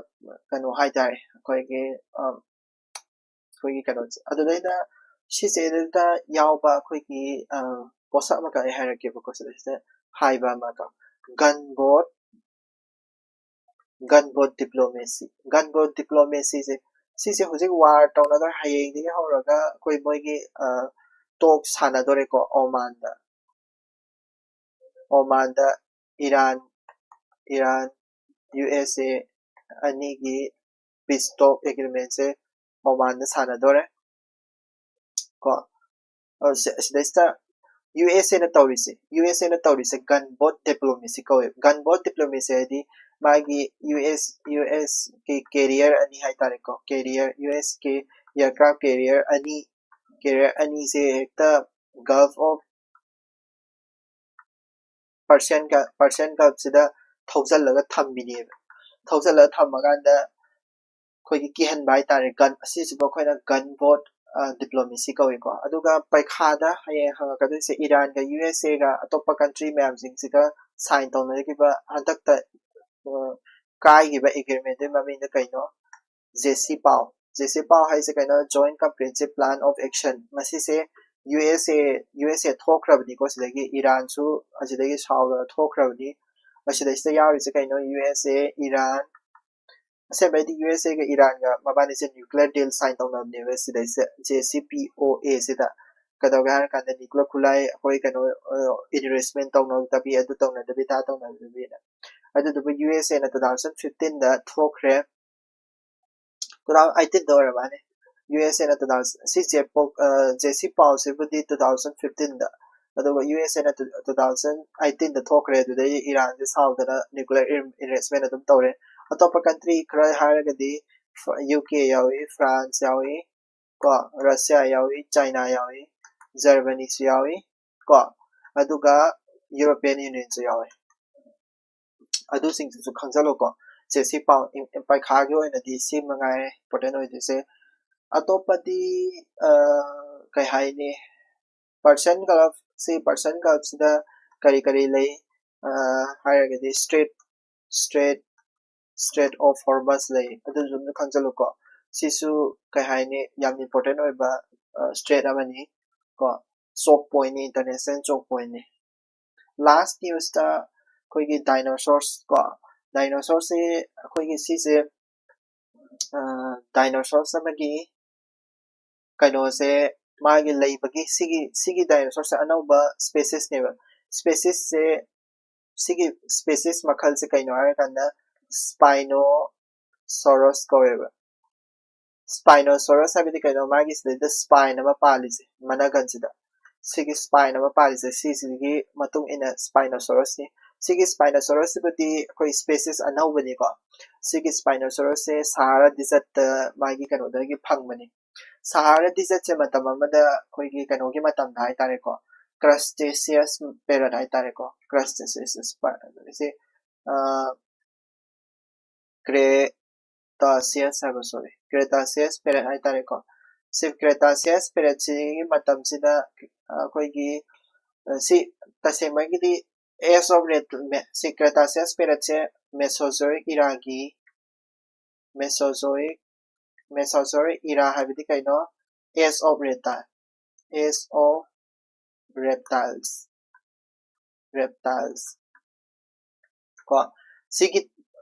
ꯀꯩꯅꯣ ꯍꯥꯏꯇꯥꯔꯦ, ꯑꯩꯈꯣꯏꯒꯤ ꯑ, ꯑꯩꯈꯣꯏꯒꯤ ꯀꯩꯅꯣꯁꯦ꯫ ꯑꯗꯨꯗꯩꯗ ꯁꯤꯁꯦ ꯑꯗꯨꯗ ꯌꯥꯎꯕ ꯑꯩꯈꯣꯏꯒꯤ ꯑ, ꯄꯣꯠꯁꯛ ꯑꯃꯈꯛ ꯑꯩ ꯍꯥꯏꯔꯛꯀꯦꯕꯀꯣ꯫ ꯁꯤꯗꯩꯁꯤꯗ ꯍꯥꯏꯕ ꯑꯃꯀꯣ, gun boat, gun boat diplomacy, gun boat diplomacy ꯁꯦ, ꯁꯤꯁꯦ ꯍꯧꯖꯤꯛ war ꯇꯧꯅꯗꯣꯔꯦ꯫ ꯍꯌꯦꯡꯗꯒꯤ ꯍꯧꯔꯒ ꯑꯩꯈꯣꯏ ꯃꯣꯏꯒꯤ ꯑ, talk ꯁꯥꯟꯅꯗꯣꯔꯦꯀꯣ ꯑꯣꯃꯥꯟꯗ꯫ ꯑꯣꯃꯥꯟꯗ Iran, Iran, U S A ꯑꯅꯤꯒꯤ peace talk agreement ꯁꯦ ꯑꯣꯃꯥꯟꯗ ꯁꯥꯟꯅꯗꯣꯔꯦ ꯀꯣ꯫ ꯑ, ꯁꯤ-, ꯁꯤꯗꯩꯁꯤꯗ U S A ꯅ ꯇꯧꯔꯤꯁꯦ, U S A ꯅ ꯇꯧꯔꯤꯁꯦ gun boat diplomacy ꯀꯧꯋꯦ꯫ Gun boat diplomacy ꯍꯥꯏꯗꯤ ꯃꯥꯒꯤ U S, U S ꯀꯤ carrier ꯑꯅꯤ ꯍꯥꯏꯇꯥꯔꯦꯀꯣ, carrier, U S ꯀꯤ aircraft carrier ꯑꯅꯤ, carrier ꯑꯅꯤꯁꯦ ꯍꯦꯛꯇ Gulf of Persian ꯒ, Persian Gulf ꯁꯤꯗ ꯊꯧꯖꯤꯜꯂꯒ ꯊꯝꯕꯤꯅꯦꯕ꯫ ꯊꯧꯖꯤꯜꯂꯒ ꯊꯝꯃꯀꯥꯟꯗ ꯑꯩꯈꯣꯏꯒꯤ ꯀꯤꯍꯟꯕ ꯍꯥꯏꯇꯥꯔꯦ꯫ Gun, ꯑꯁꯤꯁꯤꯕꯨ ꯑꯩꯈꯣꯏꯅ gun boat, ꯑ, diplomacy ꯀꯧꯏꯀꯣ꯫ ꯑꯗꯨꯒ ꯄꯩꯈꯥꯗ ꯍꯌꯦꯡ ꯍꯪꯉꯛꯀꯗꯣꯏꯁꯦ ꯏꯔꯥꯟꯒ U S A ꯒ ꯑꯇꯣꯞꯄ country ꯃꯌꯥꯝꯁꯤꯡꯁꯤꯒ sign ꯇꯧꯅꯈꯤꯕ ꯍꯟꯗꯛꯇ, ꯑ, ꯀꯥꯏꯈꯤꯕ agreement ꯗꯨꯒꯤ ꯃꯃꯤꯡꯗꯣ ꯀꯩꯅꯣ? J C Pow꯫ J C Pow ꯍꯥꯏꯁꯦ ꯀꯩꯅꯣ? Joint Comprehensive Plan of Action꯫ ꯃꯁꯤꯁꯦ U S A, U S A ꯊꯣꯛꯈ꯭ꯔꯕꯅꯤꯀꯣ ꯁꯤꯗꯒꯤ, ꯏꯔꯥꯟꯁꯨ ꯑꯁꯤꯗꯒꯤ ꯁꯥꯎꯗꯅ ꯊꯣꯛꯈ꯭ꯔꯕꯅꯤ꯫ ꯃꯁꯤꯗꯩꯁꯤꯗ ꯌꯥꯎꯔꯤꯁꯦ ꯀꯩꯅꯣ? U S A, ꯏꯔꯥꯟ, ꯑꯁꯦꯡꯕꯩꯗꯤ U S A ꯒ ꯏꯔꯥꯟꯒ ꯃꯕꯥꯅꯤꯁꯦ nuclear deal sign ꯇꯧꯅꯕꯅꯦꯕ ꯁꯤꯗꯩꯁꯤꯗ, J C P O A ꯁꯤꯗ꯫ ꯀꯩꯗꯧꯒꯦ ꯍꯥꯏꯔ ꯀꯥꯟꯗ ꯅ꯭ꯌꯨꯀ꯭ꯂꯤꯌꯔ ꯈꯨꯠꯂꯥꯏ ꯑꯩꯈꯣꯏ ꯀꯩꯅꯣ ꯏꯟꯚꯦꯁꯃꯦꯟ ꯇꯧꯅꯗꯕꯤ, ꯑꯗꯨ ꯇꯧꯅꯗꯕꯤ, ꯑꯗꯥ ꯇꯧꯅꯗꯕꯤꯅ꯫ ꯑꯗꯨꯗꯨꯒ ꯌꯨ ꯑꯦꯁ ꯑꯦꯅ ꯇꯨ ꯊꯥꯎꯖꯟ ꯐꯤꯐꯇꯤꯟꯗ ꯊꯣꯛꯈ꯭ꯔꯦ꯫ ꯇꯨ ꯊꯥꯎꯖꯟ ꯑꯩꯠꯇꯤꯟꯗ ꯑꯣꯏꯔ ꯃꯥꯜꯂꯦ꯫ ꯌꯨ ꯑꯦꯁ ꯑꯦꯅ ꯇꯨ ꯊꯥꯎꯖꯟ ꯁꯤꯁꯦ ꯄꯣꯛ- ꯑ, ꯖꯦ ꯁꯤ ꯄꯥꯎꯁꯤꯕꯨꯗꯤ ꯇꯨ ꯊꯥꯎꯖꯟ ꯐꯤꯐꯇꯤꯟꯗ, ꯑꯗꯨꯒ ꯌꯨ ꯑꯦꯁ ꯑꯦꯅ ꯇꯨ ꯊꯥꯎꯖꯟ ꯑꯩꯠꯇꯤꯟꯗ ꯊꯣꯛꯈ꯭ꯔꯦ꯫ ꯑꯗꯨꯗꯩ ꯏꯔꯥꯟꯁꯦ ꯁꯥꯎꯗꯅ ꯅ꯭ꯌꯨꯀ꯭ꯂꯤꯌꯔ ꯏꯟꯚꯦꯁꯃꯦꯟ ꯑꯗꯨꯝ ꯇꯧꯔꯦ꯫ ꯑꯇꯣꯞꯄ ꯀꯟꯇ꯭ꯔꯤ ꯈꯔ ꯍꯥꯏꯔꯒꯗꯤ ꯌꯨ ꯀꯦ ꯌꯥꯎꯏ, ꯐ꯭ꯔꯥꯟꯁ ꯌꯥꯎꯏ, ꯀꯣ, ꯔꯁꯤꯌꯥ ꯌꯥꯎꯏ, ꯆꯥꯏꯅꯥ ꯌꯥꯎꯏ, ꯖꯔꯃꯅꯤꯁꯨ ꯌꯥꯎꯏ, ꯀꯣ, ꯑꯗꯨꯒ ꯌꯨꯔꯣꯄꯤꯌꯟ ꯌꯨꯅꯤꯌꯟꯁꯨ ꯌꯥꯎꯏ꯫ ꯑꯗꯨꯁꯤꯡꯗꯨꯁꯨ ꯈꯪꯖꯜꯂꯣꯀꯣ꯫ ꯁꯦ ꯁꯤ ꯄꯥꯎ ꯏꯝ- ꯄꯩꯈꯥꯒꯤ ꯑꯣꯏꯅꯗꯤ ꯁꯤ ꯃꯉꯥꯏꯔꯦ ꯏꯝꯄꯣꯔꯇꯦꯟ ꯑꯣꯏꯗꯣꯏꯁꯦ꯫ ꯑꯇꯣꯞꯄꯗꯤ ꯑ, ꯀꯩ ꯍꯥꯏꯅꯤ, ꯄꯔꯁꯤꯌꯟ ꯒꯜꯐ, ꯁꯤ ꯄꯔꯁꯤꯌꯟ ꯒꯜꯐꯁꯤꯗ ꯀꯔꯤ ꯀꯔꯤ ꯂꯩ ꯑ, ꯍꯥꯏꯔꯒꯗꯤ ꯏꯁꯇ꯭ꯔꯦꯠ ꯏꯁꯇ꯭ꯔꯦꯠ ꯏꯁꯇ꯭ꯔꯦꯠ ꯑꯣꯐ ꯍꯣꯔꯃꯁ ꯂꯩ, ꯑꯗꯨꯁꯨ ꯑꯗꯨꯝ ꯈꯪꯖꯜꯂꯨꯀꯣ꯫ ꯁꯤꯁꯨ ꯀꯩ ꯍꯥꯏꯅꯤ, ꯌꯥꯝ ꯏꯝꯄꯣꯔꯇꯦꯟ ꯑꯣꯏꯕ ꯏꯁꯇ꯭ꯔꯦꯠ ꯑꯃꯅꯤ ꯀꯣ꯫ ꯆꯣꯛ ꯄꯣꯏꯟꯅꯤ, ꯏꯟꯇꯔꯅꯦꯁꯅꯦꯜ ꯆꯣꯛ ꯄꯣꯏꯟꯅꯤ꯫ ꯂꯥꯁ ꯅ꯭ꯌꯨꯁꯇ ꯑꯩꯈꯣꯏꯒꯤ ꯗꯥꯏꯅꯣꯁꯣꯔꯁ ꯀꯣ, ꯗꯥꯏꯅꯣꯁꯣꯔꯁꯁꯦ ꯑꯩꯈꯣꯏꯒꯤ ꯁꯤꯁꯦ ꯗꯥꯏꯅꯣꯁꯣꯔꯁ ꯑꯃꯒꯤ ꯀꯩꯅꯣꯁꯦ, ꯃꯥꯒꯤ ꯂꯩꯕꯒꯤ, ꯁꯤꯒꯤ ꯁꯤꯒꯤ ꯗꯥꯏꯅꯣꯁꯣꯔꯁꯦ ꯑꯅꯧꯕ ꯏꯁꯄꯦꯁꯤꯁꯅꯦꯕ꯫ ꯏꯁꯄꯦꯁꯤꯁꯁꯦ, ꯁꯤꯒꯤ ꯏꯁꯄꯦꯁꯤꯁ ꯃꯈꯜꯁꯦ ꯀꯩꯅꯣ ꯍꯥꯏꯔꯀꯥꯟꯗ ꯁ꯭ꯄꯥꯏꯅꯣꯁꯣꯔꯁ ꯀꯧꯋꯦꯕ꯫ ꯁ꯭ꯄꯥꯏꯅꯣꯁꯣꯔꯁ ꯍꯥꯏꯕꯗꯤ ꯀꯩꯅꯣ? ꯃꯥꯒꯤ ꯁꯤꯗꯩꯗ ꯁ꯭ꯄꯥꯏꯟ ꯑꯃ ꯄꯥꯜꯂꯤꯁꯦ, ꯃꯅꯒꯟꯁꯤꯗ ꯁꯤꯒꯤ ꯁ꯭ꯄꯥꯏꯟ ꯑꯃ ꯄꯥꯜꯂꯤꯁꯦ, ꯁꯤꯁꯤꯒꯤ ꯃꯇꯨꯡ ꯏꯟꯅ ꯁ꯭ꯄꯥꯏꯅꯣꯁꯣꯔꯁꯅꯤ꯫ ꯁꯤꯒꯤ ꯁ꯭ꯄꯥꯏꯅꯣꯁꯣꯔꯁꯁꯤꯕꯨꯗꯤ ꯑꯩꯈꯣꯏ ꯏꯁꯄꯦꯁꯤꯁ ꯑꯅꯧꯕꯅꯤꯀꯣ꯫ ꯁꯤꯒꯤ ꯁ꯭ꯄꯥꯏꯅꯣꯁꯣꯔꯁꯁꯦ ꯁꯍꯥꯔꯥ ꯗꯤꯖꯔꯠꯇ ꯃꯥꯒꯤ ꯀꯩꯅꯣꯗꯒꯤ ꯐꯪꯕꯅꯤ꯫ ꯁꯍꯥꯔꯥ ꯗꯤꯖꯔꯠꯁꯦ ꯃꯇꯝ ꯑꯃꯗ ꯑꯩꯈꯣꯏꯒꯤ ꯀꯩꯅꯣꯒꯤ ꯃꯇꯝꯗ ꯍꯥꯏꯇꯥꯔꯦꯀꯣ, ꯀ꯭ꯔꯁꯇꯦꯁꯤꯌꯁ ꯄꯦꯔꯠ ꯍꯥꯏꯇꯥꯔꯦꯀꯣ, ꯀ꯭ꯔꯁꯇꯦꯁꯤꯌꯁ ꯁꯤ ꯀ꯭ꯔꯦꯇꯥꯁꯤꯌꯁ ꯍꯥꯏꯕ, ꯁꯣꯔꯤ, ꯀ꯭ꯔꯦꯇꯥꯁꯤꯌꯁ ꯄꯦꯔꯠ ꯍꯥꯏꯇꯥꯔꯦꯀꯣ꯫ ꯁꯤ ꯀ꯭ꯔꯦꯇꯥꯁꯤꯌꯁ ꯄꯦꯔꯠꯁꯤꯒꯤ ꯃꯇꯝꯁꯤꯗ ꯑꯩꯈꯣꯏꯒꯤ ꯁꯤ ꯇꯁꯦꯡꯕꯒꯤꯗꯤ ꯑꯦꯖ ꯑꯣꯐ ꯔꯦꯠ ꯁꯤ ꯀ꯭ꯔꯦꯇꯥꯁꯤꯌꯁ ꯄꯦꯔꯠꯁꯦ ꯃꯦꯁꯣꯖꯣꯏꯛ ꯏꯔꯥꯒꯤ ꯃꯦꯁꯣꯖꯣꯏꯛ ꯃꯦꯁꯣꯖꯣꯏꯛ ꯏꯔꯥ ꯍꯥꯏꯕꯗꯤ ꯀꯩꯅꯣ? Age of reptile, age of reptiles, reptiles ꯀꯣ꯫ ꯁꯤꯒꯤ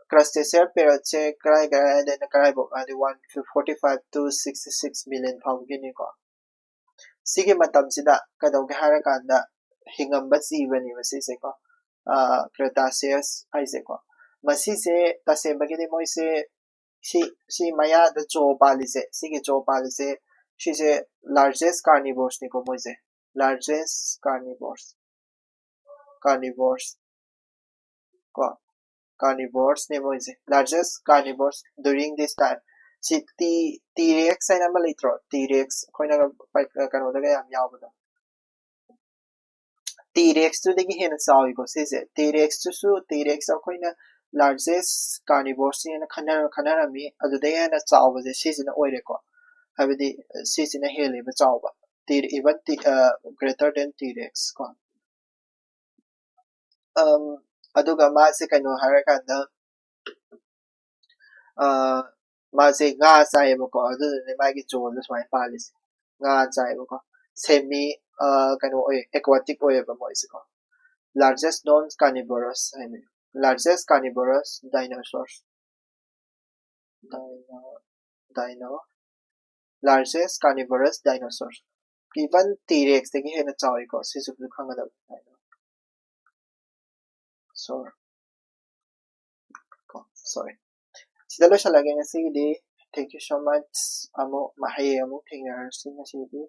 ꯀ꯭ꯔꯁꯇꯦꯁꯤꯌꯁ ꯄꯦꯔꯠꯁꯦ ꯀꯔꯥꯏ ꯀꯔꯥꯏꯗꯩꯅ ꯀꯔꯥꯏꯐꯥꯎ, ꯍꯥꯏꯗꯤ one forty five to sixty six million ꯐꯥꯎꯒꯤꯅꯤꯀꯣ꯫ ꯁꯤꯒꯤ ꯃꯇꯝꯁꯤꯗ ꯀꯩꯗꯧꯒꯦ ꯍꯥꯏꯔꯀꯥꯟꯗ ꯍꯤꯡꯉꯝꯕ ꯖꯤꯕꯅꯦꯕ ꯁꯤꯁꯦꯀꯣ꯫ ꯀ꯭ꯔꯦꯇꯥꯁꯤꯌꯁ ꯍꯥꯏꯁꯦꯀꯣ꯫ ꯃꯁꯤꯁꯦ ꯇꯁꯦꯡꯕꯒꯤꯗꯤ ꯃꯣꯏꯁꯦ ꯁꯤ ꯁꯤ ꯃꯌꯥꯗ ꯖꯣ ꯄꯥꯜꯂꯤꯁꯦ, ꯁꯤꯒꯤ ꯖꯣ ꯄꯥꯜꯂꯤꯁꯦ, ꯁꯤꯁꯦ largest carnivores ꯅꯤꯀꯣ ꯃꯣꯏꯁꯦ꯫ Largest carnivores, carnivores ꯀꯣ, carnivores ꯅꯦ ꯃꯣꯏꯁꯦ꯫ Largest carnivores during this time꯫ ꯁꯤ ꯇꯤ ꯇꯤ ꯔꯦꯛꯁ ꯍꯥꯏꯅ ꯑꯃ ꯂꯩꯇ꯭ꯔꯣ? ꯇꯤ ꯔꯦꯛꯁ ꯑꯩꯈꯣꯏꯅ ꯀꯩꯅꯣꯗꯒ ꯌꯥꯝ ꯌꯥꯎꯕꯗꯣ꯫ ꯇꯤ ꯔꯦꯛꯁꯇꯨꯗꯒꯤ ꯍꯦꯟꯅ ꯆꯥꯎꯏꯀꯣ ꯁꯤꯁꯦ꯫ ꯇꯤ ꯔꯦꯛꯁꯇꯨꯁꯨ ꯇꯤ ꯔꯦꯛꯁ ꯑꯩꯈꯣꯏꯅ largest carnivores ꯅꯦꯅ ꯈꯟꯅ ꯈꯟꯅꯔꯝꯃꯤ꯫ ꯑꯗꯨꯗꯩ ꯍꯦꯟꯅ ꯆꯥꯎꯕꯁꯦ ꯁꯤꯁꯤꯅ ꯑꯣꯏꯔꯦꯀꯣ꯫ ꯍꯥꯏꯕꯗꯤ ꯁꯤꯁꯤꯅ ꯍꯦꯜꯂꯦꯕ ꯆꯥꯎꯕ꯫ T even T greater than T Rex ꯀꯣ꯫ ꯑꯗꯨꯒ ꯃꯥꯁꯦ ꯀꯩꯅꯣ ꯍꯥꯏꯔꯀꯥꯟꯗ, ꯃꯥꯁꯦ ꯉꯥ ꯆꯥꯏꯌꯦꯕꯀꯣ꯫ ꯑꯗꯨꯗꯨꯅꯦ ꯃꯥꯒꯤ ꯖꯣꯗꯣ ꯁꯨꯃꯥꯏꯅ ꯄꯥꯜꯂꯤꯁꯦ꯫ ꯉꯥ ꯆꯥꯏꯌꯦꯕꯀꯣ꯫ Semi ꯀꯩꯅꯣ ꯑꯣꯏ, aquatic ꯑꯣꯏꯌꯦꯕ ꯃꯣꯏꯁꯦꯀꯣ꯫ Largest known carnivorous ꯍꯥꯏꯅꯤ꯫ Largest carnivorous dinosaurs, dino dino largest carnivorous dinosaurs꯫ Even T Rex ꯇꯒꯤ ꯍꯦꯟꯅ ꯆꯥꯎꯏꯀꯣ꯫ ꯁꯤꯁꯨ ꯈꯪꯒꯗꯕꯅꯤ꯫ Sorry꯫ ꯀꯣ, sorry꯫ ꯁꯤꯗ ꯂꯣꯏꯁꯤꯜꯂꯒꯦ ꯉꯁꯤꯒꯤꯗꯤ꯫ Thank you so much꯫ ꯑꯃꯨꯛ ꯃꯍꯩ ꯑꯃꯨꯛ ꯊꯦꯡꯅꯔꯁꯤ ꯉꯁꯤꯗꯤ꯫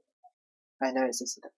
ꯀꯥꯏꯅꯔꯁꯤ ꯁꯤꯗ꯫